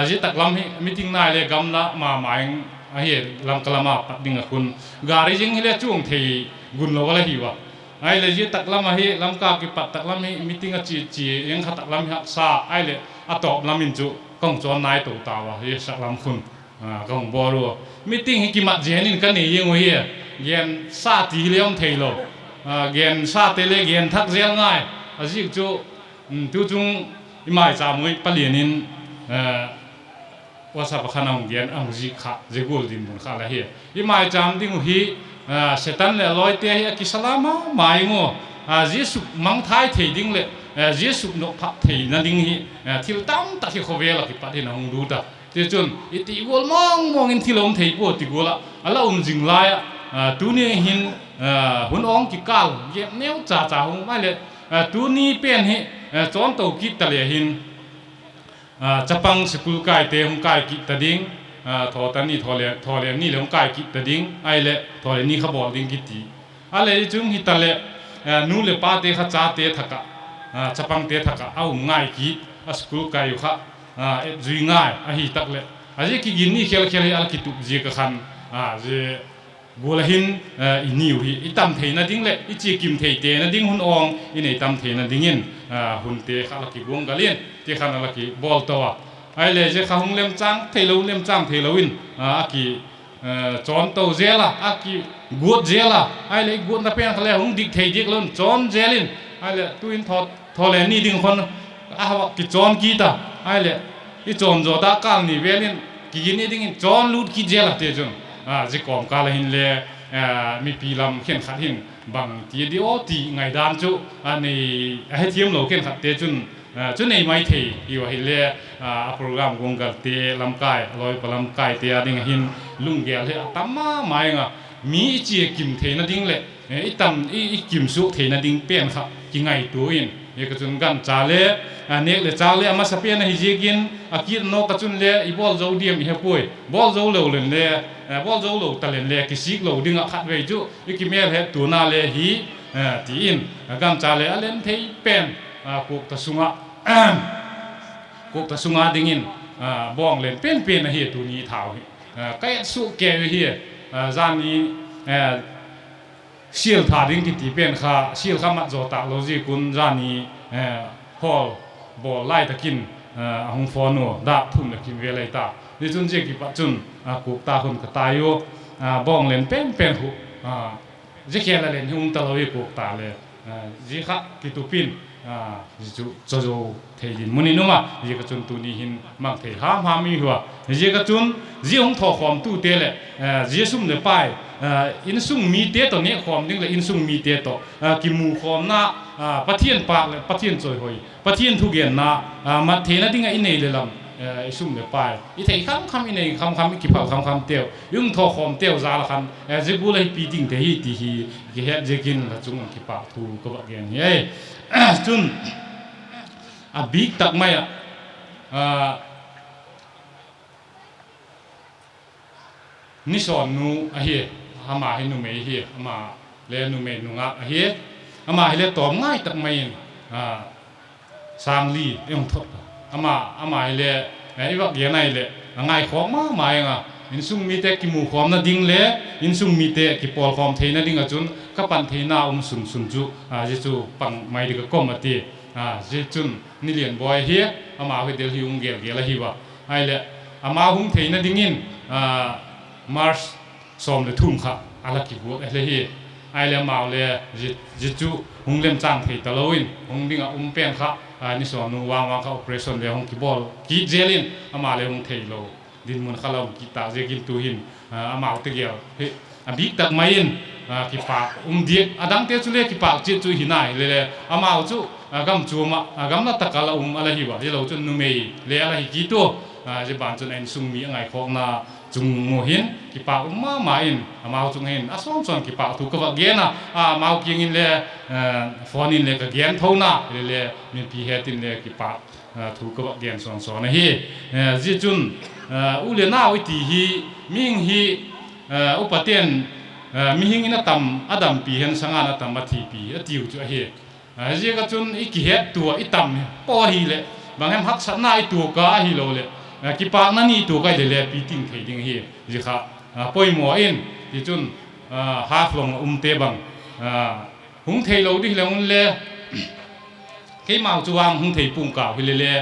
zia tak lam hi meeting nai le gamla ma ma ing ahi, Lamka lam a pat ding ah khun. Gari zing hile chuang thei gunlo a la hiu a. Ahileh zia tak lam ahi, Lamka kipat tak lam hi meeting a chia chia ing kha tak lam hi haksa, ahileh a tawp lam in chu ka hung chawn nai to tau a, zia sak lam khun ka hung bawl ua. Meeting hi kimat zen in ka nei ing uh hi, gensa ti hile um theilo. Gensate le gen thak zel ngai. A ziak chu, tu chung i maichâm ui palian in WhatsApp a khan a hung gen, a hung zik kha, zia gual dinmun kha la hi. I maichâm ding uh hi, Setan leh a lawite hi a kisa la ma ma ing u. Zia suk mangthai thei ding leh, zia suk nop phat theina ding hi, thil tam tak hi khawvel ah kipat hin a hung lut a. Tichun i ti gual mawng mawng in thil a um thei pua ti gual ah a la um zing lai ah, tuni hin, hun awng kikâl gen neu cha cha hung mai leh, tuni pen hi, chawn to kit ta le hin, chapang school kaite hung kai kit ta ding, thawtan ni, thawlen ni leh hung kai kit ta ding, ahileh thawlen ni kha bawl ding kiti. A le chung hitaleh, nu leh pate kha chate thak ah, chapangte thak ah a um ngai kit, a school kai uh kha, et zui ngai ahi tak leh, a zia kigin ni khel khel hi a la kitup ziak a khan, zia gual ah hin, i niu hi i tam theina ding leh i chia kim thei tena ding, hun awng i nei tam theina dingin, hunte kha la kiguanggal in ti khan a la kibawl to a. Ahileh zia kha hung lemchâng theilo, lemchâng theilo in, a ki, chawn to zel a, a kiguat zel a, ahileh i guatna pen kha le hung dik thei diak lo in chawn zel in, ahileh tuin thawlen ni ding khun a hawk kichawn kit a, ahileh i chawn zaw ta kâl ni vel in kigin ni dingin chawn lut kit zel a. Tichun, zia kawmkâl ah hinle, mipi lam khenkhat hin bang ti di aw ti ngaidan chu a nei, a hethiam lo khenkhatte chun, chu nei mai thei hiu ahile, a program guanggalte lamkai, a lawipa lamkaite â ding ah hin lunggel hi a tam ma ma ing a, mi i chia kim theina ding leh, i tam, i kim suak theina ding pen kha kingaitua in, hi ka chun gancha le, nêk leh châk le a masapen ahi ziakin a kit nawk ah chun le i bawl zo diam i he puai, bawl zo lo leng le, bawl zo lo ta leng le kisik lo ding ah khatvei chu i kimêl hettuana le hi, ti in, gancha le a len thei pen, kuakta sung ah, kuakta sung â dingin, bawng len pen pen ahi tuni thau hi, ka et suak kei hi, zani, sial tha ding kiti pen kha, sial kha mat zaw tâk lo ziak un zani, hall bawl lai tak in, a hung phone ua, dâk thum leh kim vel ahi ta. Zia chun zia kipat chun, kuakta khun ka tai ua, bawng len pen pen khu, zia khel a len hi um talo i kuakta le, zia kha kitup in, zia chu chazo thei dinmun in um a, zia ka chun tuni hin mang thei ham ham i hua. Zia ka chun, zia hung thawkhawmtute leh, zia sum leh pai, insung mite tawh nêkkhawm ding leh insung mite tawh kimukhawmna, Pathian pâk leh Pathian chawihoi, Pathian thugenna mat theina ding ah i nei leh lam, i sum leh pai i thei kham kham, i nei kham kham, i kiphal kham khamteu, i hung thawkhawmteu jal ah khan, zia gual ahi pi ding te hi ti hi kihet ziakin la chung un kipâk thu ka va gen hi. Chun, a bîk tak mai ah, Nisawnnu ahi, ama hi numei hi, ama le numei nungak ahi. Ama hile tawm ngai tak mai in, sâng li i hung thot a. Ama, ama hile, i vak gen ahileh a ngaikhawk ma ma eng a, insung mite kimukhawmna ding le insung mite kipawlkhawm theina ding ah chun ka pan theina um sun sun chu, zia chu pang mai ding ka kom a ti. Zia chun Nilianbawi hi, amau hi Delhi hung gel gel ahi a. Ahileh, amau hung theina dingin March sawm le thum kha a la kibuak ahi hi. Ahileh amau le, zia chu hung lemchâng thei talo in hung ding ah um pen kha, ni sawmnu vang vang kha operation le hung kibawl kit zel in ama le hung theilo dinmun kha la um kit tâk ziakin tu'hin, amau tegel hi a bîk tak mai in kipâk um diak, a dangte chule kipâk chiat chu hi nai le le, amau chu gam chuam ah, gamla tak ah la um a la hi a, hilo chun numei le a la hi kit ua. Zia ban chun a insung mi a ngaikhawkna chung u hin kipâk um ma ma in amau chung hin a sawn sawn kipâk thu ka vak gen a, amau kiang inle phone in le ka gen thona le le, mipi het inle kipâk thu ka vak gen sawn sawn ahi. Zia chun u le nau i ti hi, mihing hi, upate'n, mihing in a tam a dampi hen, sanga'n a tam a thipi a tiu chu ahi. Ziak ah chun i kihettua i tam pua hileh, bang hem haksatna i tuak a ahiloleh kipâkna ni tuak a hile le piting thei ding ahi. Zia kha poimaw in, tichun Haflong ah umte bang hung theilo ding hileng unle, keimau chu vang hung thei pua'ng kau hile le,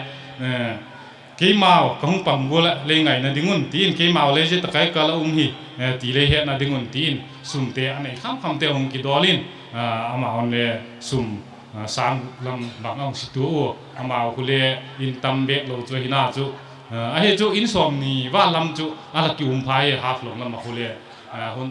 keimau ka hung pang gual ah lei ngaina ding un ti in, keimau le zia tak ah ka la um hi ti lei hetna ding un ti in, sumte a nei kham khamte hung kidawl in, amau'n le sum sâng lam bang a hung situa ua, amau khu le in tam bêk lo chu ahina chu, ahi chu in sawmni val lam chu a la kium pha hi, Haflong lam ah khu le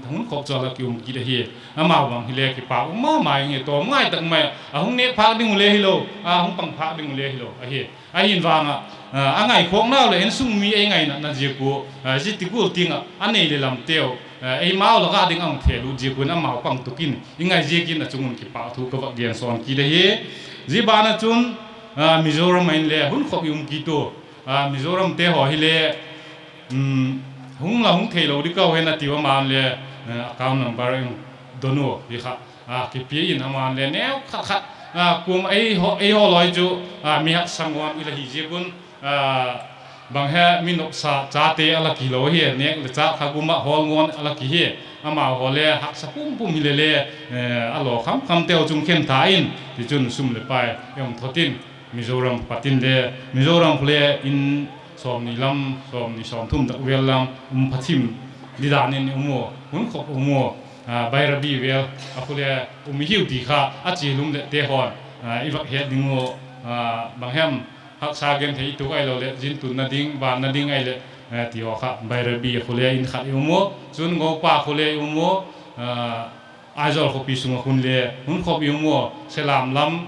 hun khop chu a la kium kit ahi. Amau bang hile kipâk um ma ma ing e, tawm ngai tak mai a, a hung nêk phâk ding u le hilo, a hung pang phâk ding u le hilo ahi. Ahin vang ah, a ngaikhawknau leh insung mi ei ngainatna ziak ua, zia ti gual tiang ah a nei leh lamteu, eimau lak ah ding a hung thêl ut ziak un amau pang tuk in i ngai ziakin a chung un kipâk thu ka vak gen sawn kit ahi. Zia ban ah chun Mizoram ah inle hun khop i um kit ua, Mizoramte haw hile hung la hung theilo ding kau hen a tiu, amau'n le account number in don ua hi kha kipia in, amau'n le neu khat khat, kuama eihaw lawi chu mi haksa ngawn i la hi ziak un, bang he mi nopsa chate a la kihilo hi, nêk le châk thagum ah hawl ngawn a la kihi. Amau haw le haksa pum pum hile le, a law kham khamteu chung khen tha in, tichun sum leh pai i hung thot in, Mizoram pat inle, Mizoram khu le in sawmni lam, sawmni sawmthum tak vel lam um pha thim didan in i um ua, hun khop um ua, Bairabi vel a khu le um i hiu ti kha a chia lum leh te haw'n i vak het ding ua, bang hem haksa genthei i tuak ahiloleh zin tunna ding, vanna ding ahileh, ti haw kha Bairabi a khu le in khat i um ua, chun Ngopa khu le i um ua, Aizawl khawpi sung ah khun le hun khop i um ua, Selam lam,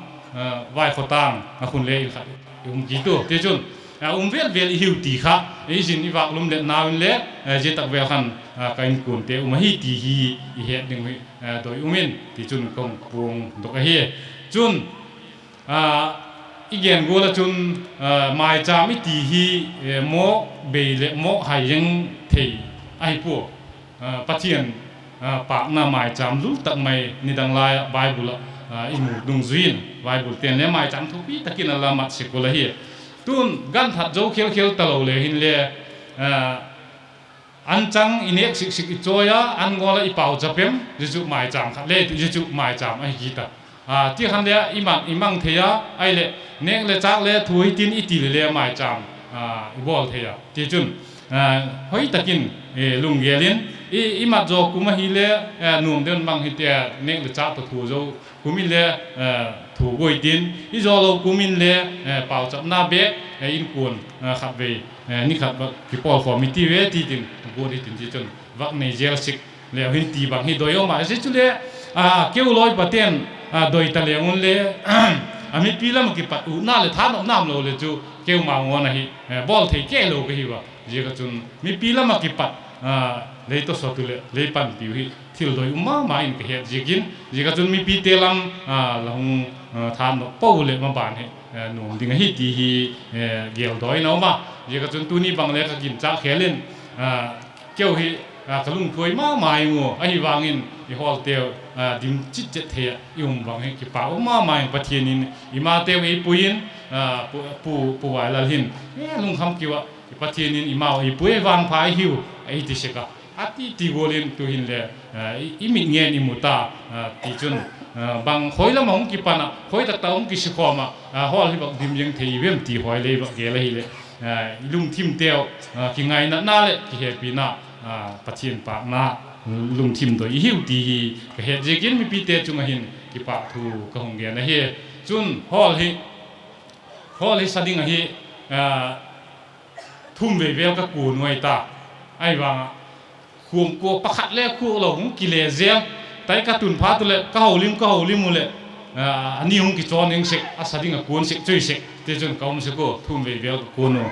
Vaikhotang a khun le in khat i um kit ua. Tichun um vel vel i hiu ti kha i zin i vâk lum leh nau inle, zia tak vel khan ka inkuante um ahi ti hi i het ding hi doi um in, tichun ka hung puangdok ahi. Chun i gen gual ah chun, maichâm i ti hi mawk bei leh mawk hai zeng thei ahi pua. Pathian pâkna maichâm lul tak mai nidang lai ah Bible ah i mu dungzui in, Bible te'n le maichâm thupi tak in a la mat sek ua ahi. Tun gan that zo khel khel talo le hinle, anchang i nêk sik sik i chawi a, an ngawl ah i pauchap em, zia chu maichâm khat le, zia chu maichâm ahi kit a. Ti khan le i mang thei a, ahileh nêk le châk le thu hitin i ti le le maichâm i bawl thei a. Tichun hoi tak in lunggel in, i mat zaw kum ahile nuam deu in mang hiti a, nêk le châk tawh thu zo kum inle thu guai tin, i zaw lo kum inle pauchapna bêk, inkuan khatvei ni khat vak kipawlkhawm i ti ve ti tin guat hitin, tichun vak nei zel sik leu hin ti bang hi doi um a. Zia chule keu lawi pate'n doi ta leng unle, a mipi lam ah kipat utna leh thanopna um lo le chu keima ngawn ahi, bawl thei kei lo ka hi a. Ziak ah chun mipi lam ah kipat lei tawsawt u leh lei panpiu hi thil doi um ma ma in ka het ziakin, ziak ah chun mipite lam la hung thanop po leh maban hi nuam ding ahi ti hi geldawina um a. Ziak ah chun tuni bang le ka ginchâk khel in, keu hi ka lungthuai ma ma ing u. Ahivangin i hawlteu dim chit chet thei ah i um vang hi kipâk um ma ma ing. Pathian in i mateu ei pui in, Pu Vailal hin, lungkham kiu ah, i Pathian in i mau ei pui, vangpha i hiu, ei ti sek a. A ti ti gual in tu'hin le i mit ngen i mu ta. Tichun, bang khoi lam ah hung kipan ah, khoi tak tak hung kisikhawm ah, hawl hi vak dim zing thei i vem ti haw le i vak gel ahileh, i lungthimteu kingainatna leh kihepina, Pathian pâkna, lungthim doi i hiu ti hi ka het ziakin mipite chung ah hin kipâk thu ka hung gen ahi. Chun, hawl hi sa ding ahi, thum vei vel ka kuan u ahi ta. Ahivang ah, khuam kua pakhat le khuak lo hung kile zel. Tai ka tun phat u leh ka holim, ka holim u leh, a ni hung kichawn eng sek, a sa ding ah kuan sek, chui sek, tichun ka um sek ua, thum vei vel ka kuan u.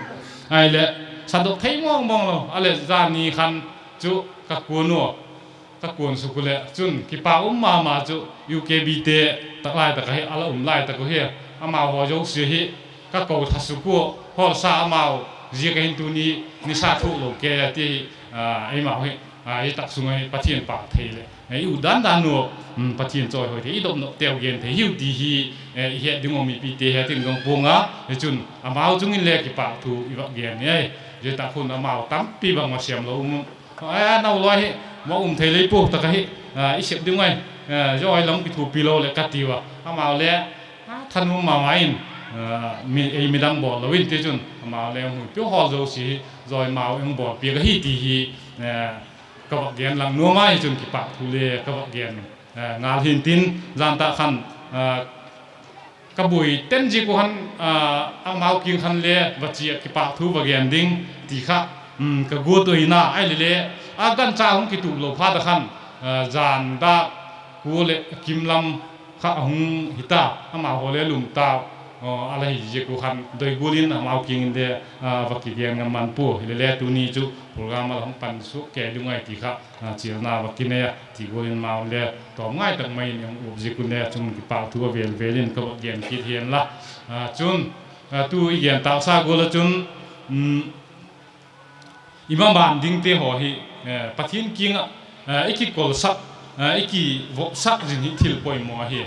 Ahileh, sadok thei mawng mawng lo a leh, zani khan chu ka kuan u. Ka kuan suk u leh chun kipâk um ma ma chu, U K Bte tak lai tak ahi, a la um lai tak uh hi, amau haw zosia hi ka ko tha suk ua, hawlsa amau ziak a hin tuni nisa thuak lo kei a ti hi, eimau hi, i tak sung ahi Pathian pâk thei leh i ut dan dan ua, Pathian chawihoi thei, i dopnopteu gen thei hiu ti hi i het ding uh mipite het in zong puang a, hichun amau chung in le kipâk thu i vak gen hi ai. Zia tak hun amau tampi bangma siam lo um, nau lawi hi, ma um thei lei pua tak ahi, i sep ding ai, zia ai lam kithuapi lo leh ka tiu a, amau le thanuam ma ma in, ei midang bawl lo in, tichun amau le hung piu hawl zosia hi zawi mau in bawlpiak ahi ti hi ka vak gen lang nuam a, hichun kipâk thu le ka vak gen ngal hintin, zan tak khan ka buai ten ziak uh khan, amau kiang khan le va chia kipâk thu va gen ding ti kha ka guat uh ahi na. Ahileh le, a gancha hung kitup lo phat a khan, zan dak kua leh kim lam kha a hung hi ta, amau haw le lum ta, a la hi ziak uh khan doi gual in amau kiang in le va kigen ngam man pua. Hileh le tuni chu program a la hung pan suak kei ding ai ti kha chialna va kinei a, ti gual in amau le tawm ngai tak mai in i hung up ziak un le chun kipâk thu a vel vel in ka va gen kit hian la. Chun, tu i gen tâksa gual ah chun, i maban dingte haw hi Pathian kiang ah i kikolsak, i kivopsak zing hi thil poimaw ahi.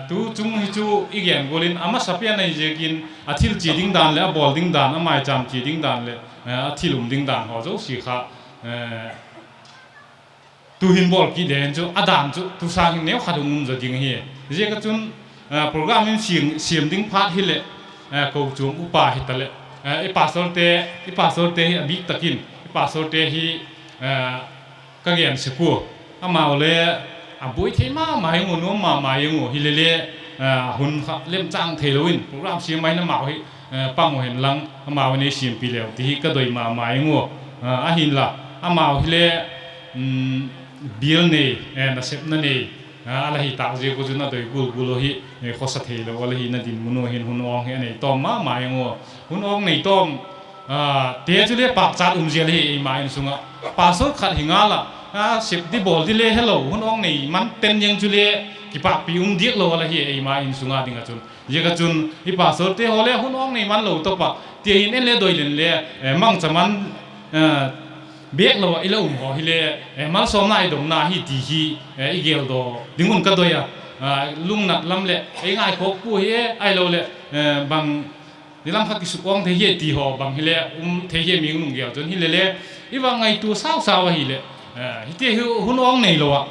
Tu chung hi chu i gen gual in a masapen ahi ziakin, a thil chia ding dan leh a bawl ding dan, a maichâm chia ding dan leh a thil um ding dan haw zosia kha tu'hin bawl kit le hin chu a dan chu tu sâng hin neu khat hung um zaw ding ahi. Ziak ah chun, program in siam ding phat hileh, kochuam upa hitaleh, i pastorte, i pastorte hi a bik tak in i pastorte hi ka gen sek ua, amau le a buai thei ma ma ing u, nuam ma ma ing u. Hileh le, hun kha lemchâng theilo in program siam mai in amau hi pang u hen lang, amau in ei siampi leu ti hi ka doi ma ma ing u. Ahinla, amau hile bial nei, nasepna nei a la hi tâk ziak uh chun a doi gual gual uh hi, khawsa theilo a la hina dinmun uh hin hun awng hi a nei tawm ma ma ing u. Hun awng nei tawm te chule pâkchat um zel hi eima insung ah. Pastor khat hi ngal ah, sep di bawl di le helo, hun awng nei man ten ziang chule kipâkpi um diak lo a la hi eima insung a ding ah chun. Ziak ah chun i pastorte haw le hun awng nei man lo tawp ah, tia hin en le doi len le, mangcha man bêk lo ah i la um haw hile, malsawmna i dongna hi ti hi i geldaw ding un ka doi a. Lungnat lam leh ei ngaikhawk pua hi, ahiloleh bang ni lam kha kisuk awng thei hi ti haw bang hile um thei hi mi lunggel chun hilele, i va ngaitua sau sau ahileh, hiti hi hun awng neilo ah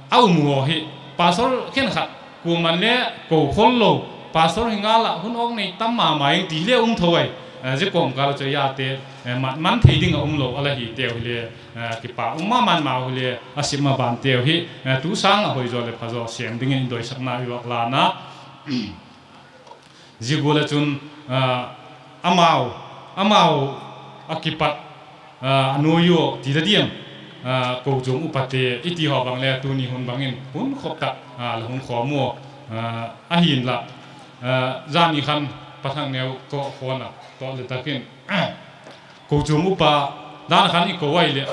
a um u haw hi, pastor khenkhat kuama'n le ko khol lo, pastor hi ngal ah hun awng nei tam ma ma ing ti hile um tho ai. Zia kawmkâl ah chu ei ate mat man thei ding ah um lo a la hiteu hile, kipâk um ma ma in amau hile a sep mabanteu hi tu sâng ah hoizaw leh phazaw sêm dingin i doisakna i vak lân a. Zia gual ah chun, amau, amau a kipat a nuai ua ti la diam, kochuam upate i ti haw bang le tuni hun bangin hun khop tak la hung khawm ua, ahinla, zani khan Pathangngeu tawh khawn a tawh le tak in, kochuam upa dan khan i ko ahileh,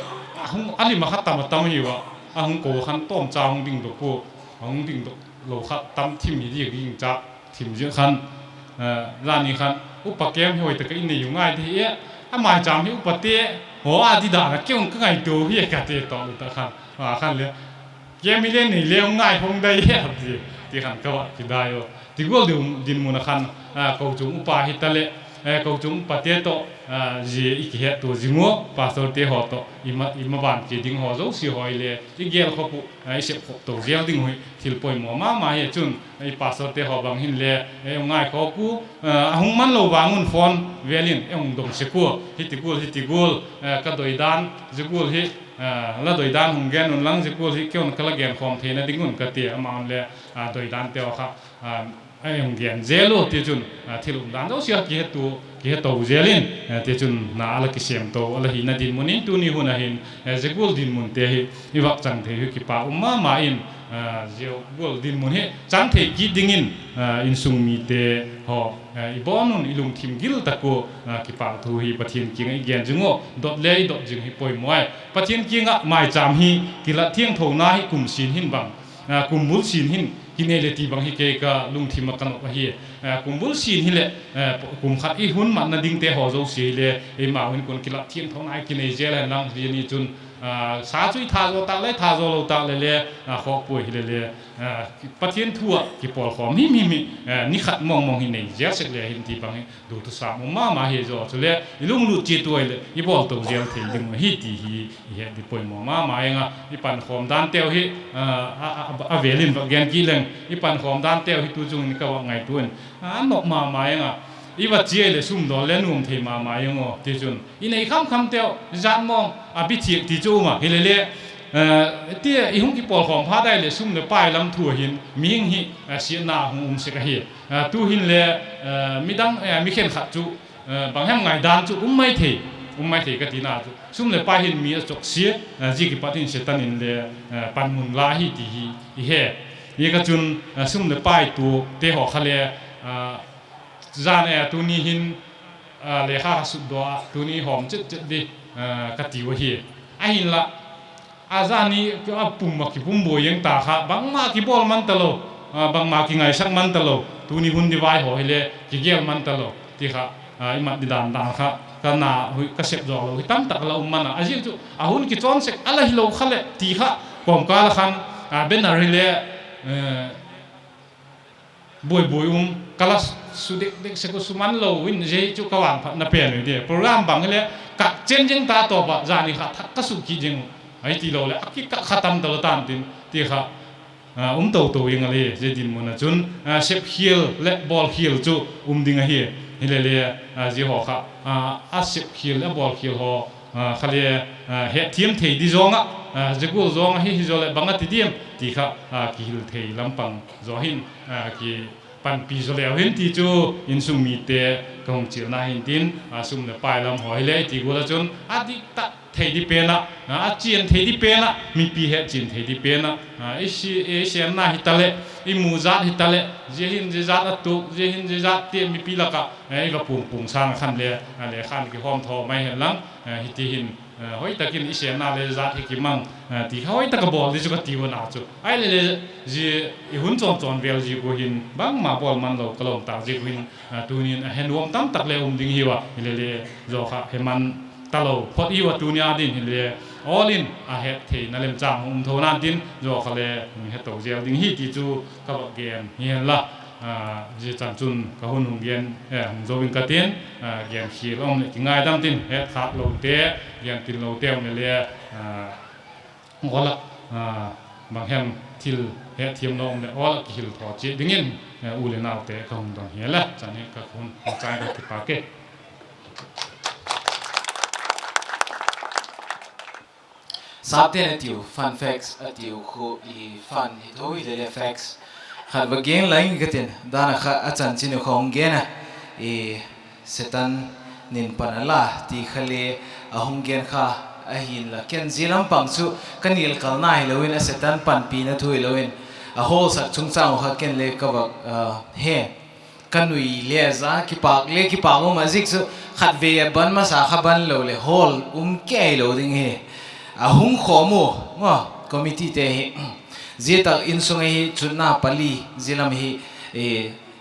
a lim a kha tam a tam ahiu a, a hung ko khan tawmcha hung dingdok ua, a hung dingdok lo kha tam thim hi diak ding cha thim ziak khan, zani khan upa kem hi hoi tak a i nei u ngai di hi e, a maichâm hi upate Haw a di dan a kei un ka ngaitua hi ka ti tawh u ta khan, a khan le, kei mi le nei le hung ngai hung dai e a ti, ti khan ka va kidai u. Ti gual dinmun a khan, kochuam upa hitaleh, kochuam upate tawh, zia i kihettua zing ua pastorte haw tawh i ma, i maban kia ding haw zosia haw i le i gel khop uh, i sep khop to zel ding uh hi thil poimaw ma ma hi a chun, i pastorte haw bang hinle, ei hung ngaikhawk u, a hung man lo vang un phone vêl in ei hung dong sek ua, hiti gual, hiti gual, ka doi dan zia gual hi, la doi dan hung gen unlang zia gual hi kei un ka la genkhawm theina ding un ka ti a, ama un le, doi danteu kha, ei hung gen zel u tichun, thil umdan zosia kihetu, kiheto zel in, tichun na a la kisêm to a la hina dinmun in tuni hun a hin, zia gual dinmunte hi i vak chang thei hi kipak um ma ma in, zia gual dinmun hi chang thei kit dingin, insung mite haw, i bawn un i lungthim gil tak ua, kipakthu hi Pathian kiang ah i gen zing ua, dot le i dot zing hi poimaw ai. Pathian kiang ah maichâm hi kilat thiangthona hi kum sin hin bang, kum bul sin hin kinei le ti bang hi kei ka lungthim ah ka nop ahi. Kum bul sin hileh, kum khat i hun matna dingte haw zosia hile eimau in kun kilat thiangthona i kinei zel hen lang, zia ni chun, sa chu i tha zaw tak le, tha zaw lo tak le le, khawk puai hile le, Pathian thu ah kipawlkhawm himhim hi, ni khat mawngmawng hi nei zel sek le hin ti bang hi duthusam um ma ma hi zaw. Chuleh i lunglut chiat ua leh i bawl to zel thei ding uh ahi ti hi i het di poimaw ma ma ing a. I pankhawm danteu hi, a vêl in va gen kit leng, i pankhawm danteu hi tu chung in ka va ngaitua in, a nop ma ma ing a. I va chia leh sum dawl le nuam thei ma ma ing aw, tichun i nei kham khamteu zat mawng a bi thiak ti chu um a hile le, ti i hung kipawlkhawm phat dai leh sum leh pai lam thu a hin mihing hi, siatna hung um sek ahi. Tu'hin le, midang, mi khenkhat chu, bang hem ngaidan chu um mai thei, um mai thei ka tina chu sum leh pai hin mi a chawksia, zia kipat in Setan in le, panmun la hi ti hi i he. Hi ka chun, sum leh pai tuakte haw kha le, zan e tuni hin, lekha kha sutdaw a tuni hawm chet chet di, ka tiu ahi. Ahinla, a zani a pum a kipumbuai eng ta kha bangma kibawl man talo, bangma kingaisak man talo, tuni hun di vai haw hile kigel man talo ti kha, i mat di dan dan kha ka na, ka sep zaw lo hi tamtak la um man a, a ziak chu a hun kichawn sek a la hilo kha leh ti kha, kawmkâl a khan, banner hile buaibuai um, ka la su dek dek sek u, su man lo in zia hi chu ka vangphatna pen ui di. Program bang hile kak chen zing ta tawp ah zani kha thak ka suk kit zing u, ahi tilo leh a kikak kha tam talo tan tin ti kha, um to to ing a le, zia dinmun a chun, sepkhial leh bawlkhial chu um ding ahi. Hile le, zia haw kha, a sepkhial leh bawlkhial haw kha le, hetthiam thei di zawng ah, zia gual zawng ahi, hi zaw leh bang a ti diam ti kha, kihil thei lam pang zaw hin, kipanpi zaw leu hin ti chu insung mite ka hung chialna hin tin, sum leh pai lam haw hile i ti gual ah chun a diktak thei di pen ah, a chian thei di pen ah, mipi hetchian thei di pen ah, i sêmna hitaleh, i mu zat hitaleh, zia hin zia zat a tuak, zia hin zia zat ti mipi lak ah i va puang puang sâng a khan le, lekha'n kihawmthaw mai hen lang, hiti hin, hoi tak in i sêmna le zat hi kimang, ti kha hoi tak a bawl di chu ka tiu a na chu. Ahile le, zia i hun chawn chawn vêl ziak u hin bangma bawl man lo ka lawm tâk ziak u hin, tuni'n a he nuam tamtak le um ding hiu a, hile le, zaw kha he man talo phot hiu a, tuni a din hile, awl in a het theina lemchâng hung um tho nan tin zaw kha le hung he to zel ding hi ti chu ka va gen hi hen la. Zia chan chun ka hun hung gen, hung zo ing ka tin, genkhial a um leh kingaidam tin, hetkhâk lote, gentin lote um le le, awl ah, bang hem thil hetthiam lo um leh awl ah kihilthaw chiat dingin, u leh naute ka hung don hi hen la, chan hi ka hun hung chai ka kipâk e. Sapte'n a tiu fun facts a tiu khu, i fun hi tho hile le facts khat va gen la ing ka tin, dan a kha a chanchin u kha hung gen a, Setan nin pan a la ti kha le a hung gen kha, ahinla ken zia lam pang chu ka nilkalna hilo in, a Setan panpina thu hilo in, a hawlsak chungchâng u kha ken le ka va he, ka nui le za, kipâk le kipâk um a, ziak chu khatvei a ban masa kha ban lo leh hawl um kei lo ding hi. A hung khawm u, committeete hi, zia tak insung ahi chutna pali, zia lam hi,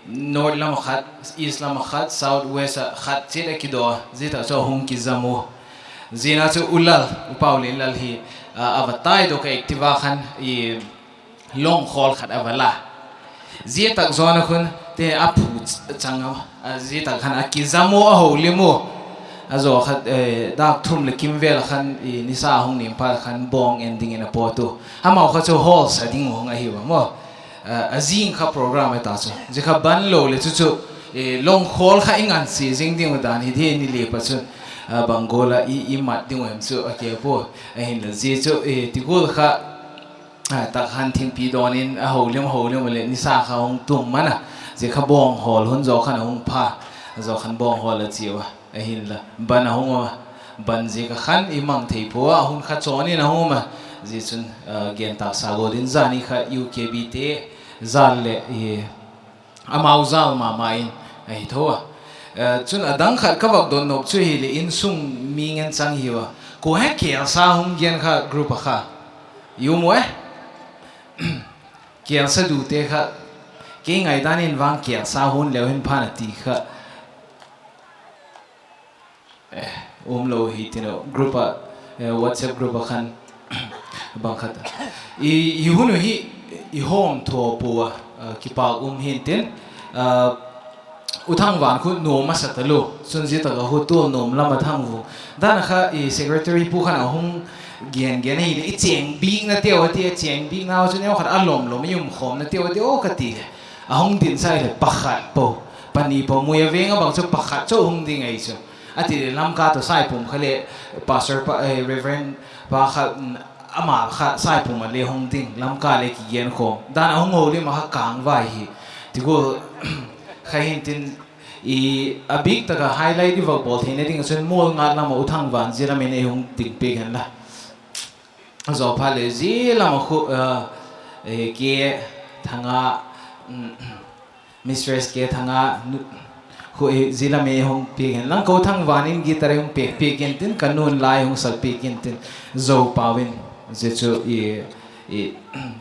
north lam ah khat, east lam ah khat, south west ah khat chiat a kidaw a, zia tak chu a hung kizam u. Zia chu U Lal, U Paulinlal hi, a va taidok a Activa khan, longkhawl khat a va la. Zia tak zawn a khun te a phu chang a, zia tak khan a kizam u, a holim u. A zaw khat, dâk thum leh kim vel a khan nisa hung nim phat khan bawng en dingin a pawt u. Amau kha chu hall sa ding u hung ahi ua maw. A zing kha program a ta chu zia kha ban lo leh chu chu, longkhawl kha i ngansia zing ding u dan hi di, ni leh pa chun, bang gual a i mat ding u hem chu a kei pua. Ahinla zia chu ti gual kha tak khan thingpi dawn in a holim holim u leh nisa kha hung tum man a. Zia kha bawng hawl hun zaw khan a hung pha, zaw khan bawng hawl a chia ua. Ahinla ban a hung um a, ban ziak a khan i mang thei pua a, hun kha chawn in a hung um a. Zia chun, gen tâk sa gual in zani kha U K B te jal leh amau jal ma ma in ahi tho a. Chun a dang khat ka vak dot nop chu hileh insung mi ngen chang hiu a. Kua he kêlsa hung gen kha group a kha? I um u e? Kêlsa dute kha, kei ngaidan in vang kêlsa hun leu hin phan a ti kha um lo hi tin, group ah, WhatsApp group ah khan bang khat, i hun u hi i hawm thaw pua a, kipâk um hi'ntin, U Thangvan khu nuam a sa talu. Chun zia tak ah khu Tualnuam lam a Thangvung dan a kha i secretary pu khan a hung gen gen ahileh, i chêng biknateu a ti a, chêng biknau chu neukhat a lom lom i um khawmnateu a ti aw ka ti leh, a hung dinsak leh pakhat po, pani po, Mui a veng a bang chu pakhat chu hung ding ahi chu. A ti leh Lamka tawh Saipum kha leh pastor pa, Reverend pa kha, ama kha Saipum a le hung ding, Lamka le kigen khawm dan a hung holim a kha kângvai hi. Ti gual kha hi'ntin, a bik tak ah highlight i vak bawl theina ding ah chun Mualngat lam ah U Thangvan zia lam in ei hung ding piak hen la. A zaw phat leh zia lam ah khu, K Thanga, Mistress K Thanga, khu zia lam ei hung piak hen lang, ko Thangvan in guitar ei hung pêk piak intin, ka nu'n la ei hung sak piak intin, Zo pau in zia chu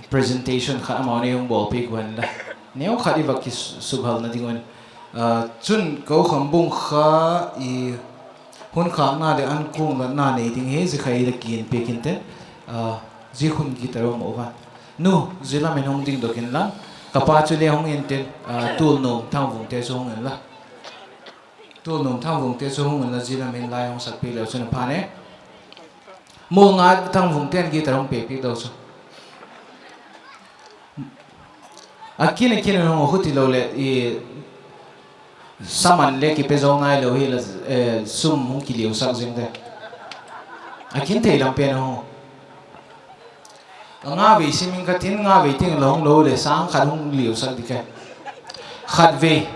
presentation khat amau nei hung bawl piak u hen la. Neukhat i vak kisukhalna ding un. Chun ko Khambung kha hun khâkna leh an kuang latna nei ding hi, zia kha ei la kigen piak intin, zia khun guitar um u va. Nu, zia lam in hung dingdok inla, ka pa chu le hung intin, Tualnuam Thangvungte chu hung inla. Tualnuam Thangvungte chu hung inla, zia lam in la ei hung sak piak leu chun a pha ne. Mualngat Thangvungte'n guitar hung pêk piak deu chu. A kin a kin a hung u, khuti lo leh saman le kipe zo nai lo hila, sum hung kiliusak zing de. A kin thei lam pen a hung u. A nga vei sim ing ka tin, nga vei ting la hung lo leh sâng khat hung liusak ding ke. Khat vei.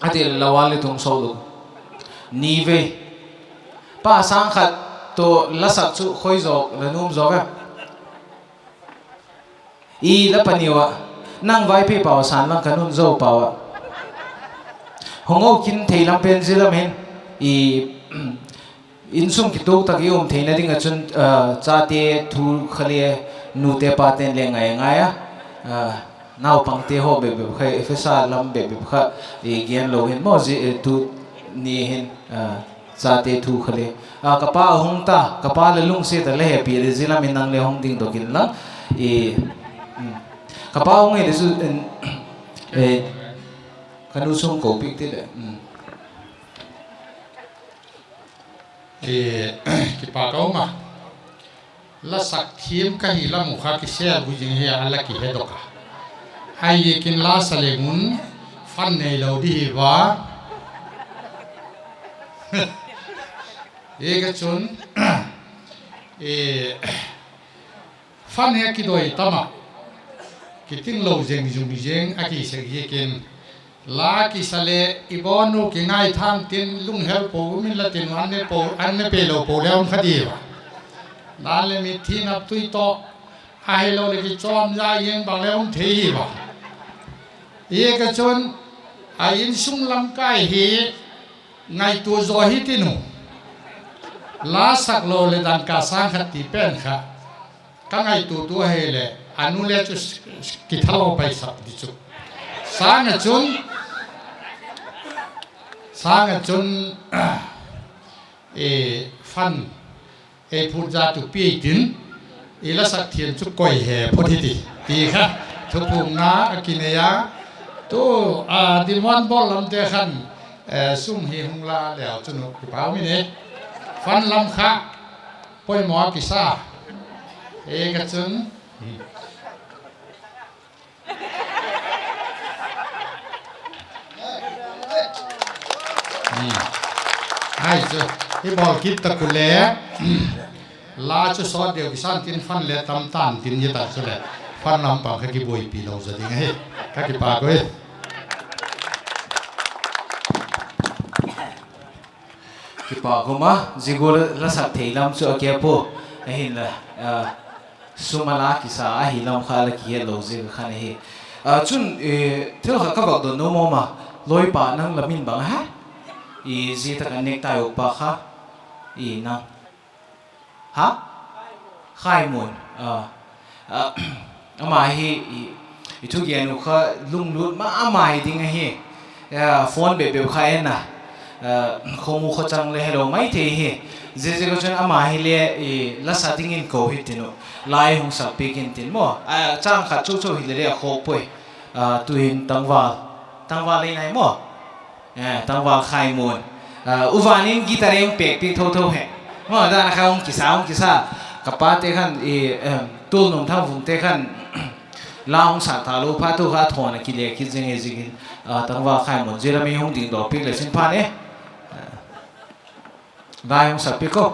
A ti la wal le tung so lo. Ni vei. Pa, sâng khat tawh la sak chu khoi zaw la nuam zaw em? I la pani u ah, nang Vaiphei pau a sâng lang ka nu'n Zo pau ah. Hung u, kin thei lam pen zia lam hin, insung kituak tak i um theina ding ah chun, chate thu kha le, nute pate'n le ngai a ngai a, naupangte haw bep bep kha, Efesa lam bep bep kha, gen lo hin maw, zia tuni hin, chate thu kha le, ka pa a hung ta, ka pa la lungsiat a la hepi leh zia lam in nang le hung dingdok inla. Ka pa hung hile chu, ka nu sung ko piak ti leh. Kipâk a um a. La sak thiam ka hi lam u kha kisel gu zing hi a la kihedok a. Ahiziakin la sa leng un fan neilo di hi va. Hi ka chun, fan hi a kidoi tam ah, kiting lo zeng zung zeng a kisek ziakin, la kisa leh i bawnu kingaithâk tin, lunghel po um inla tin, an ne pei lo po le um kha di va. Dan leh mitthi nap tui tawh, ahiloleh kichawm za ziang bang le um thei hi va. Hi ka chun, a insung lamkai hi ngaitua zaw hi tin u. La sak lo leh dangka sâng khat ti pen kha ka ngaituatu ahileh, a nu le chu kithalo paisak di chu. Sâng a chun, sâng a chun, fund ei phut zat u pi tin, i lasak thiam chu koi he phut hi ti, ti kha thupuakna a kinei a. Tu a, Dimuan bawl lamte khan sum hi hung la leu chun uh kipak um in, fund lam kha poimaw a kisa. E ka chun, ai chu, i bawl kit tak u le, la chu sawt deu kisan tin, fund le tam tan tin, zia tak chuleh fund lam pang kha kibuaipi lo zaw ding ahi. Ka kipak ui. Kipak um a, zia gual lasak thei lam chu a kei pua, ahinla, sum a la kisa ahi lam kha la kihetlo ziak a khan ahi. Chun, thil khat ka vak dong nuam a, lawipa nang la min bang a ha? I zia tak a necktie uk pa kha, i nang, ha? Khaimun. Ama hi, i thugen uh kha lunglut ma ma hi ding ahi. Phone bep bep kha en a, khawmu khawchang le helo mai thei hi. Ziaziak a chun ama hile lasa dingin ko hi tin uh, lai hung sak piak intin maw. Châng khat chu chu hile le a khawk puai. Tu'hin tangval, tangval ei nai maw? Tangval Khaimun. U Van in guitar ei hung pêk piak tho tho he. Maw, dan a kha hung kisa, hung kisa. Ka pate khan, Tualnuam Thangvungte khan la hung sak talo phat u kha thawn a kile kit zing e ziakin, tangval Khaimun zia lam ei hung dingdaw piak le chin phan e. Lai hung sak piak u.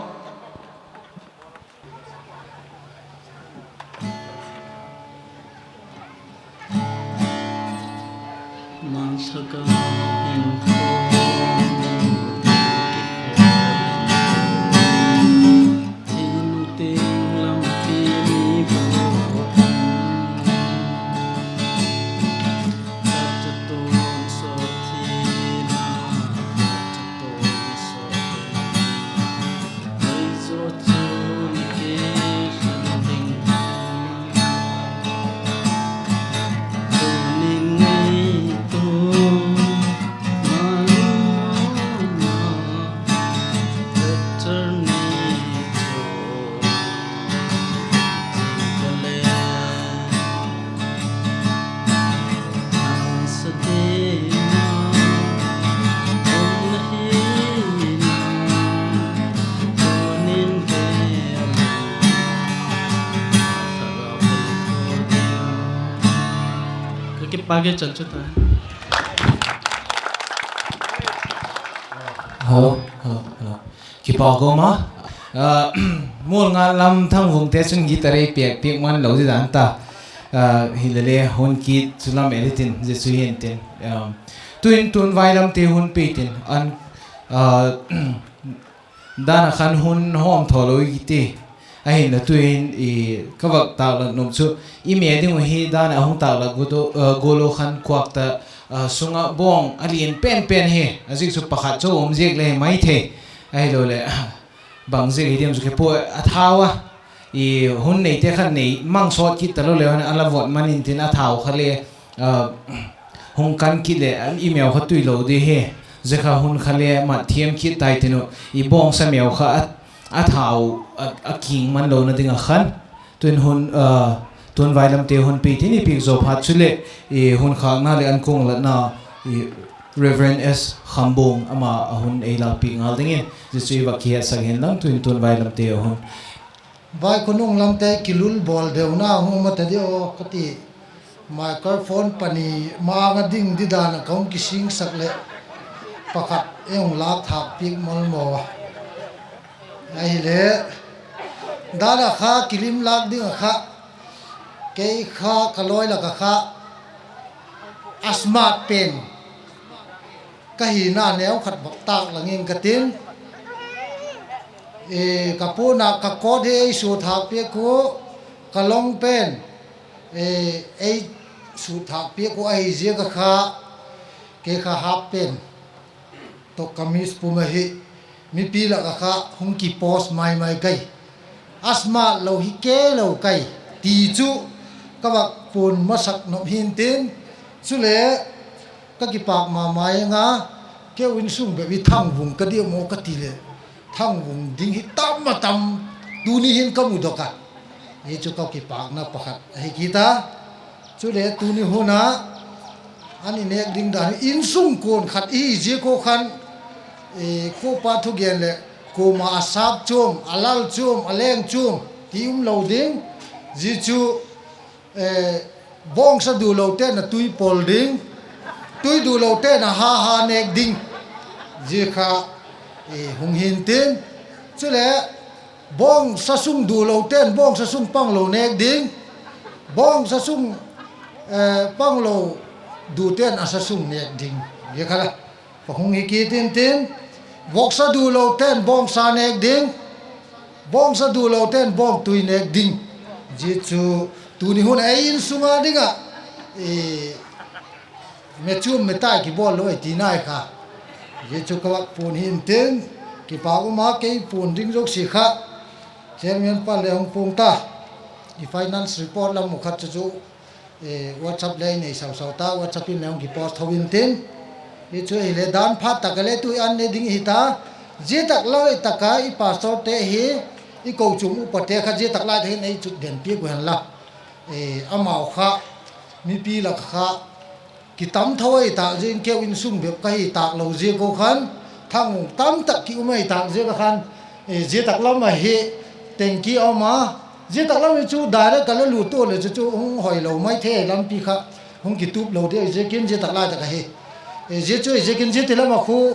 Ka kipak e chan chu ta. Hello, hello, hello. Kipak um a. Mualngal lam Thangvungte chun guitar ei pêk piak man lo di dan ta. Hilele hun kit chu lam el i tin, zia chu hi'ntin. Tu'hin tun vai lamte hun pei tin, an, dan a khan hun hawm thaw lo i ti. Ahinla tu'hin ka vak tâklat nuam chu, i me ding uh hi dan a hung tâklat gual u khan kuak ta, sung ah bawng a lian pen pen hi, a ziak chu pakhat chu um ziak le hi mai thei. Ahilole, bang ziak hi diam chu kipua a thau a, hun neite khan nei mang sawt kit talo leu hen a la vot man intin a thau kha le hung kan kit leh i meu kha tui lo di hi. Zia kha hun kha le mat thiam kit tai tin uh, i bawngsa meu kha a thau a king man lona ding ah khan. Tu'hin hun, tun vai lamte hun pei tin i piak zaw phat chuleh, hun khâkna leh an kuang latna, Reverend S Khambung ama a hun ei lâkpiak ngal dingin, zia chu i vak kihetsak hen lang, tu'hin tun vai lamte a hun. Vaikhunung lamte kilul bawl deuna hung um a ta di aw ka ti. Microphone pani mang a ding di dan ah ka hung kisingsak leh, pakhat ei hung lâk thâk piak mal maw a. Ahile, dan a kha kilim lâk ding ah kha, kei kha ka lawi lak ah kha, a smart pen ka hina neu khat vak tâk lang ing ka tin. Ka puan ah ka coat hi ei sut thâk piak u, ka long pen ei sut thâk piak u ahi ziak a kha, kei kha half pen tawh kamis pum ahi, mipi lak ah kha hung kipost mai mai kai. A smart lo hi kei lo kai, ti chu ka vak puan masak nop hi'ntin. Chule, ka kipâk ma ma ing a, keu insung bep hi Thangvung ka diam aw ka ti leh, thangvung ding hi tam a tam, tuni hin ka mudok a. Hi chu ka kipâkna pakhat ahi kit a. Chule tuni hun a an i nêk ding dan hi insung kuan khat i hi ziak ua khan, kuapa thugen leh kuama a sâp chuam, a lal chuam, a leng chuam ti um lo ding. Zia chu bawngsa dulote'n a tui pol ding, tui dulote'n a ha ha nêk ding, zia kha hung hi'ntin. Chule bawngsa sung dulote'n bawngsa sung panglo nêk ding, bawngsa sung panglo dute'n a sa sung nêk ding, zia kha la, pa hung hi kit intin. Voksa dulote'n bawngsa nêk ding, bawngsa dulote'n bawngtui nêk ding. Zia chu tuni hun a ei insung a ding ah me chuam me tai kibawl lo ei ti nai kha. Zia chu ka vak puan hi'ntin, kipâk um a, kei puan ding zosia kha chairman pa le hung puang ta. I finance report lam mu khat chu chu WhatsApp le i nei sau sau ta, WhatsApp in le hung kipost tho intin. Hi chu hile dan phat tak a le tu i an ne ding hi ta. Zia tak lai tak a i pastorte hi, i kochuam upate kha zia tak lai tak hin ei chut den piak u hen la. Amau kha mipi lak kha kitam tho ei tâk ziakin keu insung bep ka hi tâk lo ziak ua khan, thangvung tamtak ki um ei tâk ziak a khan, zia tak lam ahi, tengki a um a, zia tak lam hi chu direct ka la lut tua leh chu chu hung hoi lo mai thei, lampi kha hung kitup lo ding ziakin zia tak lai tak ahi. Zia chu ziakin zia ti lam a khu,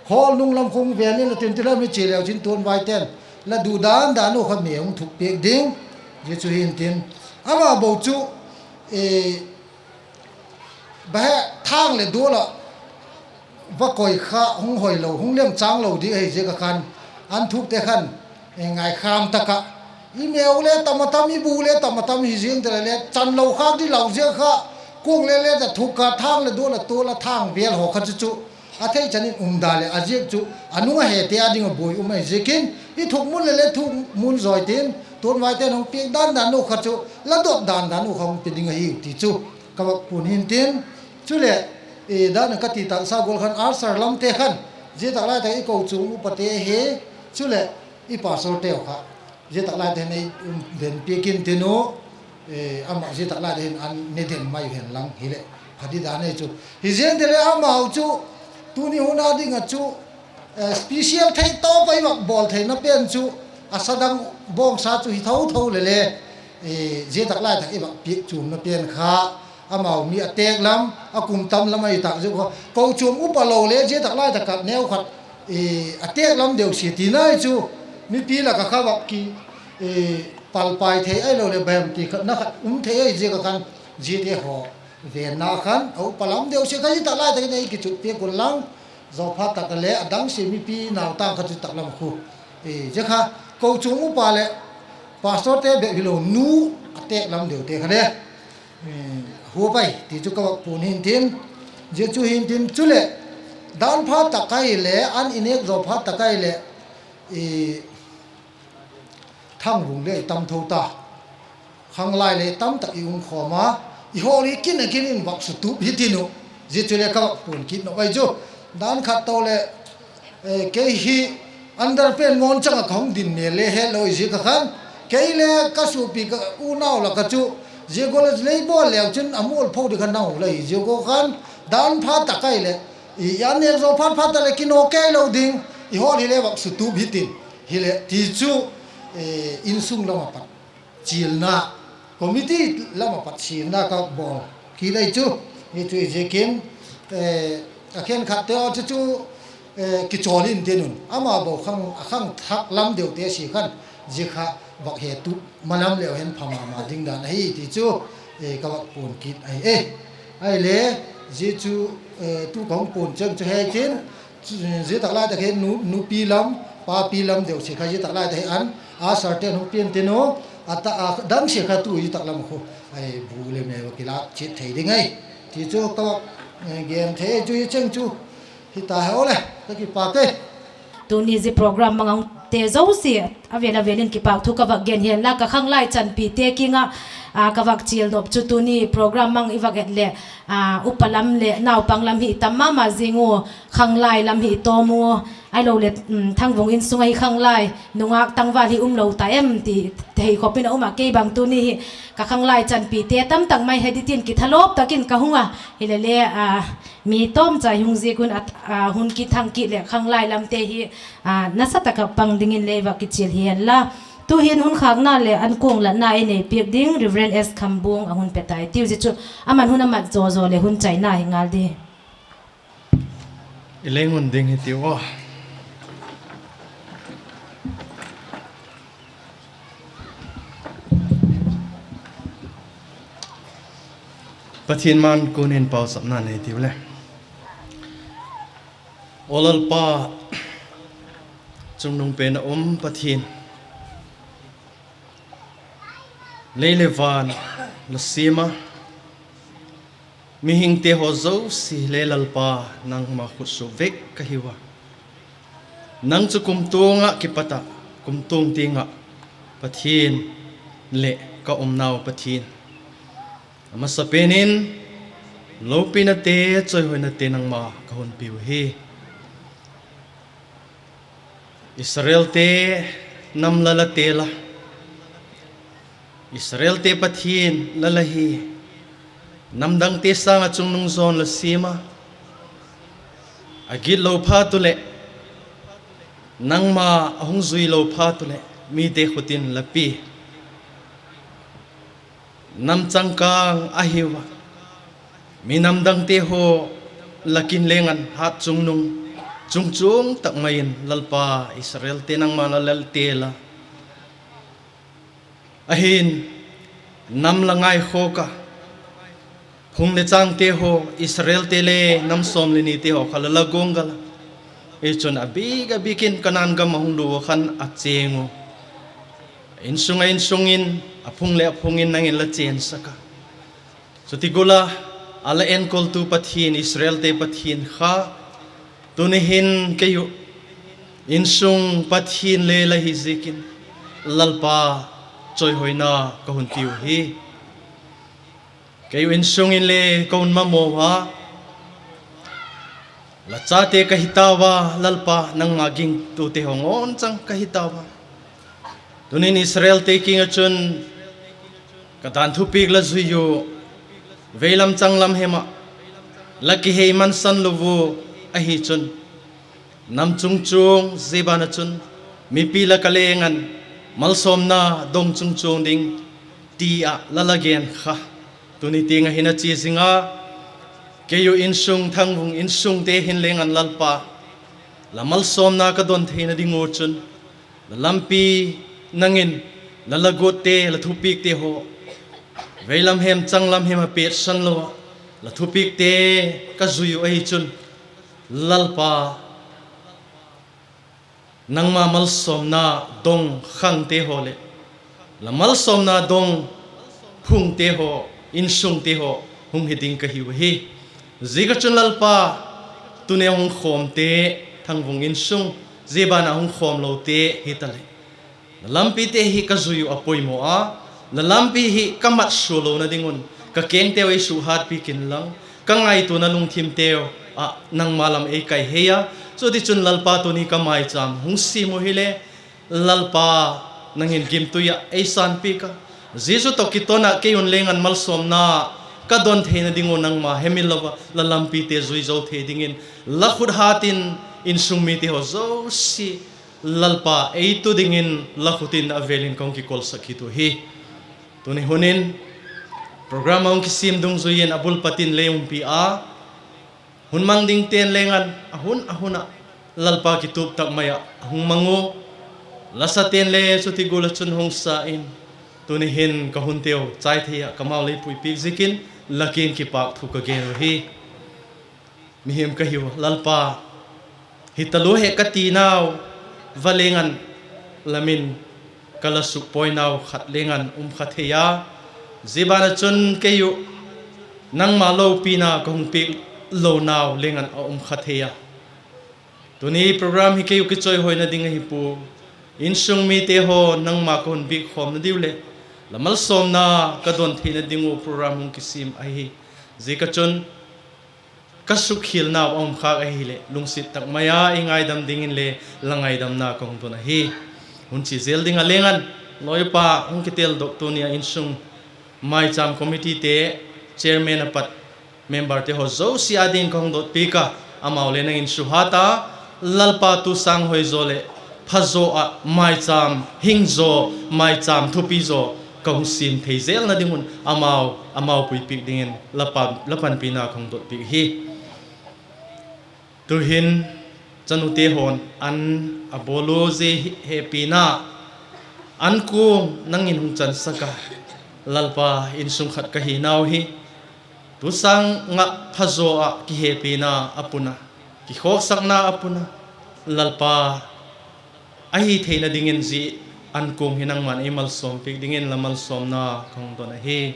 hall nung lam khu hung ven in la tin ti lam hi chia leu chin tuanvaite'n la du dan dan u kha me hung thuk piak ding. Zia chu hi'ntin, ama bo chu ba he thâng leh dual ah va koi kha hung hoi lo, hung lemchâng lo ding ahi ziak a khan, an thukte khan ngaikham tak ah, i meu le tam a tam, i bu le tam a tam hi ziang te le le chan lo khâk di lau ziak kha, kuang le le ta thuk a thâng leh dual a tual a thâng vêl haw kha chu chu a theichan in um da leh a ziak chu a nung a hete a ding a buai um ahi ziakin, i thuk mun le le thuk mun zawi tin tuanvaite'n hung piak dan dan u kha chu la dot dan dan u kha hung pe ding ahiu ti chu ka vak puan hi'ntin. Chuleh, dan a ka ti tâksa gual khan usher lamte khan zia tak lai tak i kochuam upate hi, chuleh i pastorteu kha zia tak lai tak hin ei um den piak intin u, ama zia tak lai tak hin an ne den mai u hen lang hileh pha di dan ei chu. Hi ziang te le amau chu tuni hun a ding ah chu special thei tawp a i vak bawl theina pen chu a sa dang bawngsa chu hi tho tho le le, zia tak lai tak i vak piak chuamna pen kha amau mi a têk lam, a kum tam lam ahi tâk ziak kha, kochuam upa lo le zia tak lai tak a neu khat a têk lam deu sia tina hi chu mipi lak ah kha vak ki palpai thei ahilo leh bang ti khatna khat um thei ahi ziak a khan, ziate haw venna khan a upa lam deu sia kha zia tak lai tak in ei kichut piak un lang, zawphat tak a le a dang sia mipi nautang kha chu tak lam khu, zia kha kochuam upa leh pastorte bep hilo nu a têk lam deute kha le hua pai ti chu ka vak puan hi'ntin. Zia chu hi'ntin chuleh, dan phat tak ahileh an i nêk zawphat tak ahileh thangvung le i tam tho ta, khanglai le tamtak i um khawm a, i hawl hi kin a kin in vak sutup hitin u, zia chu le ka vak puan kit nop ahi chu. Dan khat to leh kei hi underpant ngawn chang ah ka hung din mêl le hetlo i ziak a khan, kei le ka suapi ka unau lak ah chu zia gual a lei bawl leu chun a mualpho ding kha nau la hi ziak ua khan, dan phat tak ahileh i an nêk zawphat phat tak leh kinaw kei lo ding, i hawl hi le vak sutup hitin, hileh ti chu insung lam a pat chialna, committee lam a pat chialna ka bawl kit ahi chu. Hi chu i ziakin a khenkhatte aw chu chu kichawl intin un, ama bo khang a khang thak lam deute sia khan zia kha vak hetup ma lam leu hen pha ma ma ding dan ahi ti chu ka vak puan kit ahi e. Ahile, zia chu tu ka hung puan cheng chu hitin, zia tak lai tak hi nupi lam, papi lam deu sia kha zia tak lai tak hi an, usherte'n hung pian tin u, a dang sia kha tu zia tak lam khu bu le me va kilâk chiat thei ding ahi ti chu ka gen thei chu hi cheng chu hita he aw le, ka kipâk e. Tuni zia program mang a hungte zosia A vêl a vêl in kipâk thu ka vak gen hianla, ka khanglai chanpite kiang ah ka vak chial nop chu tuni program mang i vak et leh, upa lam leh naupang lam hi tam ma ma zing u, khanglai lam hi tawm u, ahiloleh Thangvung insung ah hi khanglai nungâk tangval hi um lo ta em ti thei khop in a um ah, kei bang tuni hi ka khanglai chanpite tamtak mai he ding tin kithalawp tak in ka hung a, hilele mi tawmcha hung ziak un, hun kithang kit leh khanglai lamte hi nasa tak ah pang dingin le vak kichial hianla, tu'hin hun khâkna leh ankuang latna ei nei piak ding Reverend S Khambung a hun pe tai tiu, zia chu aman hun a mat zaw zaw leh hun chaina hi ngal di. I leng un ding hitiu a. Pathian ma-âng kuan in pauchapna nei tiu le. Aw Lalpa, chungnung pen a um Pathian, lei leh van la siam a, mihingte haw zosia le Lalpa, nangma khut suak vek ka hiu a. Nang chu kumtuang ah kipat ah kumtuang tiang ah Pathian leh ka umnau Pathian. A masapen in lopinate, chawihoinate nangma ka hun piu hi. Israelte nam la la tel a, Israelte Pathian la la hi. Namdangte sâng ah chungnung zawn la siam a, a gitlo phat uleh, nangma a hung zuilo phat uleh mite khut in la pia. Nam changkâng ahiu a, mi namdangte haw lak in leng an hat chungnung, chungchuang tak mai in Lalpa, Israelte nangma la la tel a. Ahin, nam la ngaikhawk a, phung leh chângte haw, Israelte le nam sawm leh nite haw kha la la guanggal a. Hichun a bik a bik in Kanaan gam a hung lua khan a chêng u, insung a insung in, a phung leh a phung in nang in la chênsak a. Chuti gual a, a la enkoltu Pathian, Israelte Pathian kha, tuni hin kei uh insung Pathian le la hi ziakin, Lalpa, chawihoina ka hun piu hi. Kei uh insung inle ka hun mamaw a, la chate ka hi tau a, Lalpa, nangma gingtute haw ngawn chang ka hi tau a. Tunin Israelte kiang ah chun, ka dan thupiak la zui u, veilam changlam hem ah la kihei mansan lo u ahi chun, nam chungchuang zia ban ah chun, mipi lak ah leng an malsawmna dong chungchuang ding ti ah la la gen kha, tuni tiang ah hin a chia zing a. Kei uh insung, Thangvung insungte hin leng an Lalpa, la malsawmna ka don theina ding u chun, la lampi nang in, la la guatte, la thupiakte haw, veilam hem changlam hem a petsan lo ah, la thupiakte ka zui uh ahi chun, Lalpa, nangma malsawmna dong khangte haw leh la malsawmna dong phungte haw, insungte haw hung hi ding ka hiu ahi. Ziak ah chun Lalpa, tuni a hung khawmte, Thangvung insung, zia ban ah hung khawm lote hitaleh, la lampite hi ka zui uh a poimaw a, la lampi hi ka mat sua lona ding un, ka kengteu ei sukhatpiak inlang, ka ngaituana lungthimteu ah nangma lam ei kai hei a. Chutichun Lalpa, tuni ka maichâm hung siam u hile, Lalpa, nang in gimtui ah ei sânpiak a, Jesu tawh kiton ah kei un leng an malsawmna ka don theina ding u nangma hemil lo ah la lampite zui zo thei dingin, la khut hat in insung mite haw zosia, Lalpa, ei tu dingin la khut in a vêl in ka hung kikolsak kit u hi. Tuni hun in program a hung kisiam dungzui in a bul pat in lei umpi a, hun mang dingte'n leng an a hun a hun ah Lalpa kitup tak mai ah a hung mang u, lasate'n le chuti gual ah chun hung sa in, tuni hin ka hunteu chai thei ah ka mau lei puipiak ziakin la kiang kipâk thu ka gen uhi. Mihem ka hiu Lalpa, hi talua he ka tinau va leng an la min ka la sukpawi nau khat leng an um kha thei a, zia ban ah chun kei uh nangma lopina ka hung piak lo nau leng an a um kha thei a. Tuni program hi kei uh kichawihoina ding ahi pua, Insung mite haw, nangma ka hun biak khawmna diu leh la malsawmna ka don theina ding uh program hung kisiam ahi. Ziak ah chun ka sukkhialnau a um khâk ahileh lungsiat tak mai a i ngaidam dingin le la ngaidamna ka hung don ahi. Hun chia zel ding a leng an, lawipa hung kiteldok tuni a insung maichâm committeete, chairman a pat memberte haw zosia â dingin ka hung dotpiak a, amau le nang in suhat a, Lalpa tu sâng hoi zaw leh phazaw ah maichâm hing zaw, maichâm thupi zaw ka hung siam thei zelna ding un amau, amau puipiak dingin la pan, la panpina ka hung dotpiak hi. Tu'hin chanute haw'n an a bawl u zia hepina an kuang nang in hung chansak a, Lalpa, insung khat ka hinau hi tu sâng ah phazaw ah kihepina a pun a, kikhawksakna a pun a, Lalpa, ahi theina dingin zia an kuang hi nangma'n ei malsawmpiak dingin la malsawmna ka hung don ahi.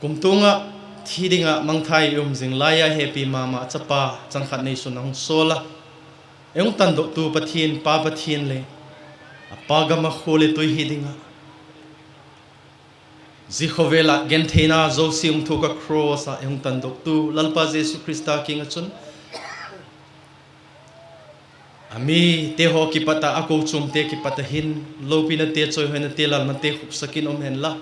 Kumtuang ah thi ding ah mangthai i um zing lai a, hepi ma ma chapa chang khat neisun a hung sawl a, ei hung tandoktu Pathian, Pa Pathian le a pa gam ah khua le tui hi ding ah zia khawvel ah gentheina zosia hung thuak a, cross ah ei hung tandoktu Lalpa Jesu Khrista kiang ah chun a mite haw kipat ah, a kochuamte kipat ah hin lopinate, chawihoinate, lalmate khupsak in um hen la.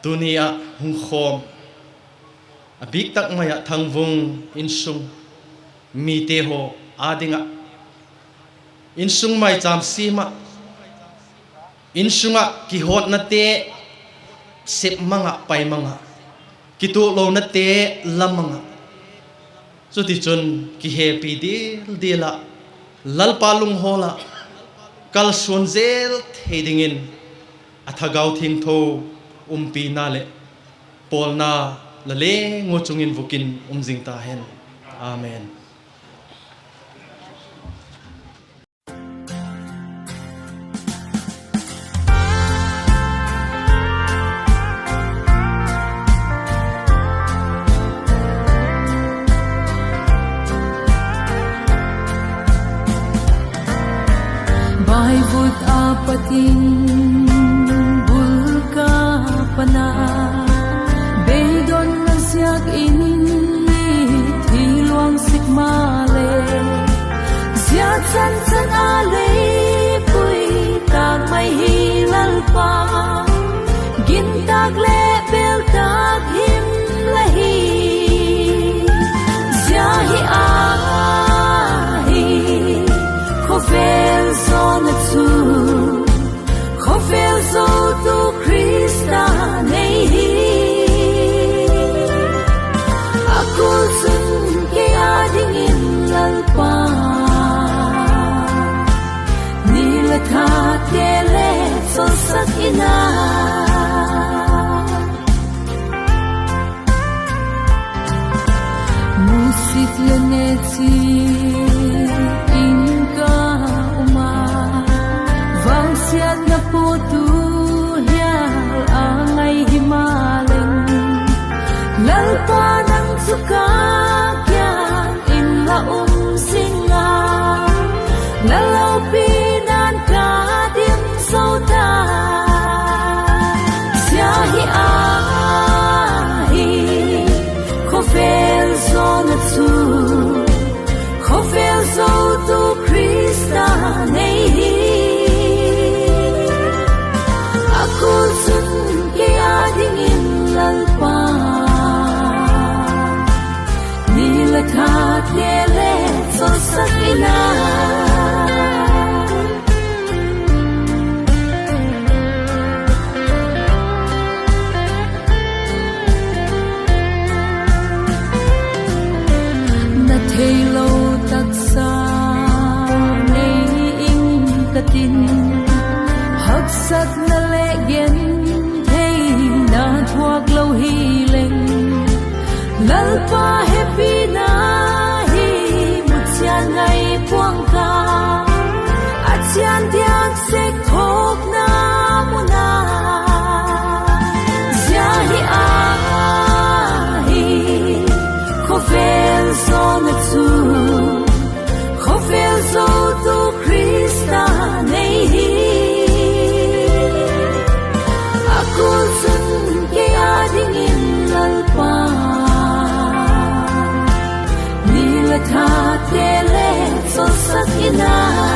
Tuni ah hung khawm a bîk tak mai ah Thangvung insung mite haw â ding ah, insung maichâm siam ah, insung ah kihawtnate sep mang ah, pai mang ah, kituaklonate la mang ah, chutichun kihepi dil dil ah, Lalpa lunghawl ah kalsuan zel thei dingin a Thagau Thiangtho umpina leh pawlna la leng u chung in vuk in um zing ta hen. Amen. Baivut a pat in bul ka pan a, beidonna ziak in i thi luang sek maleh, zia chan chan a lei pui tak mai hi Lalpa, gin tak leh bel tak him la hi. Zia hi ahi, khawvel zawna chu khawvel zotu Khrista nei hi. A kul chun kei â dingin Lalpa, ni leh thate le chawlsak in a, musit leh nechi in ka um a, vangsiatna pawtu hial a ngai himaleng, Lalpa nang chu ka kiang in la um zing a, la lopina'n ka dim zo ta. Zia hi ahi, khawvel zawna chu khawvel zotu Khrista nei hi. A kul chun kei â dingin Lalpa, ni leh thate le chawlsak in a, na theilo taksa nei ing ka tin, haksatna leh gentheina thuak lo hileng, Lalpa hepina hi muchian ngai pua'ng ka, a chian diak sek thawkna mun a. Zia hi ahi, khawvel zawna chu na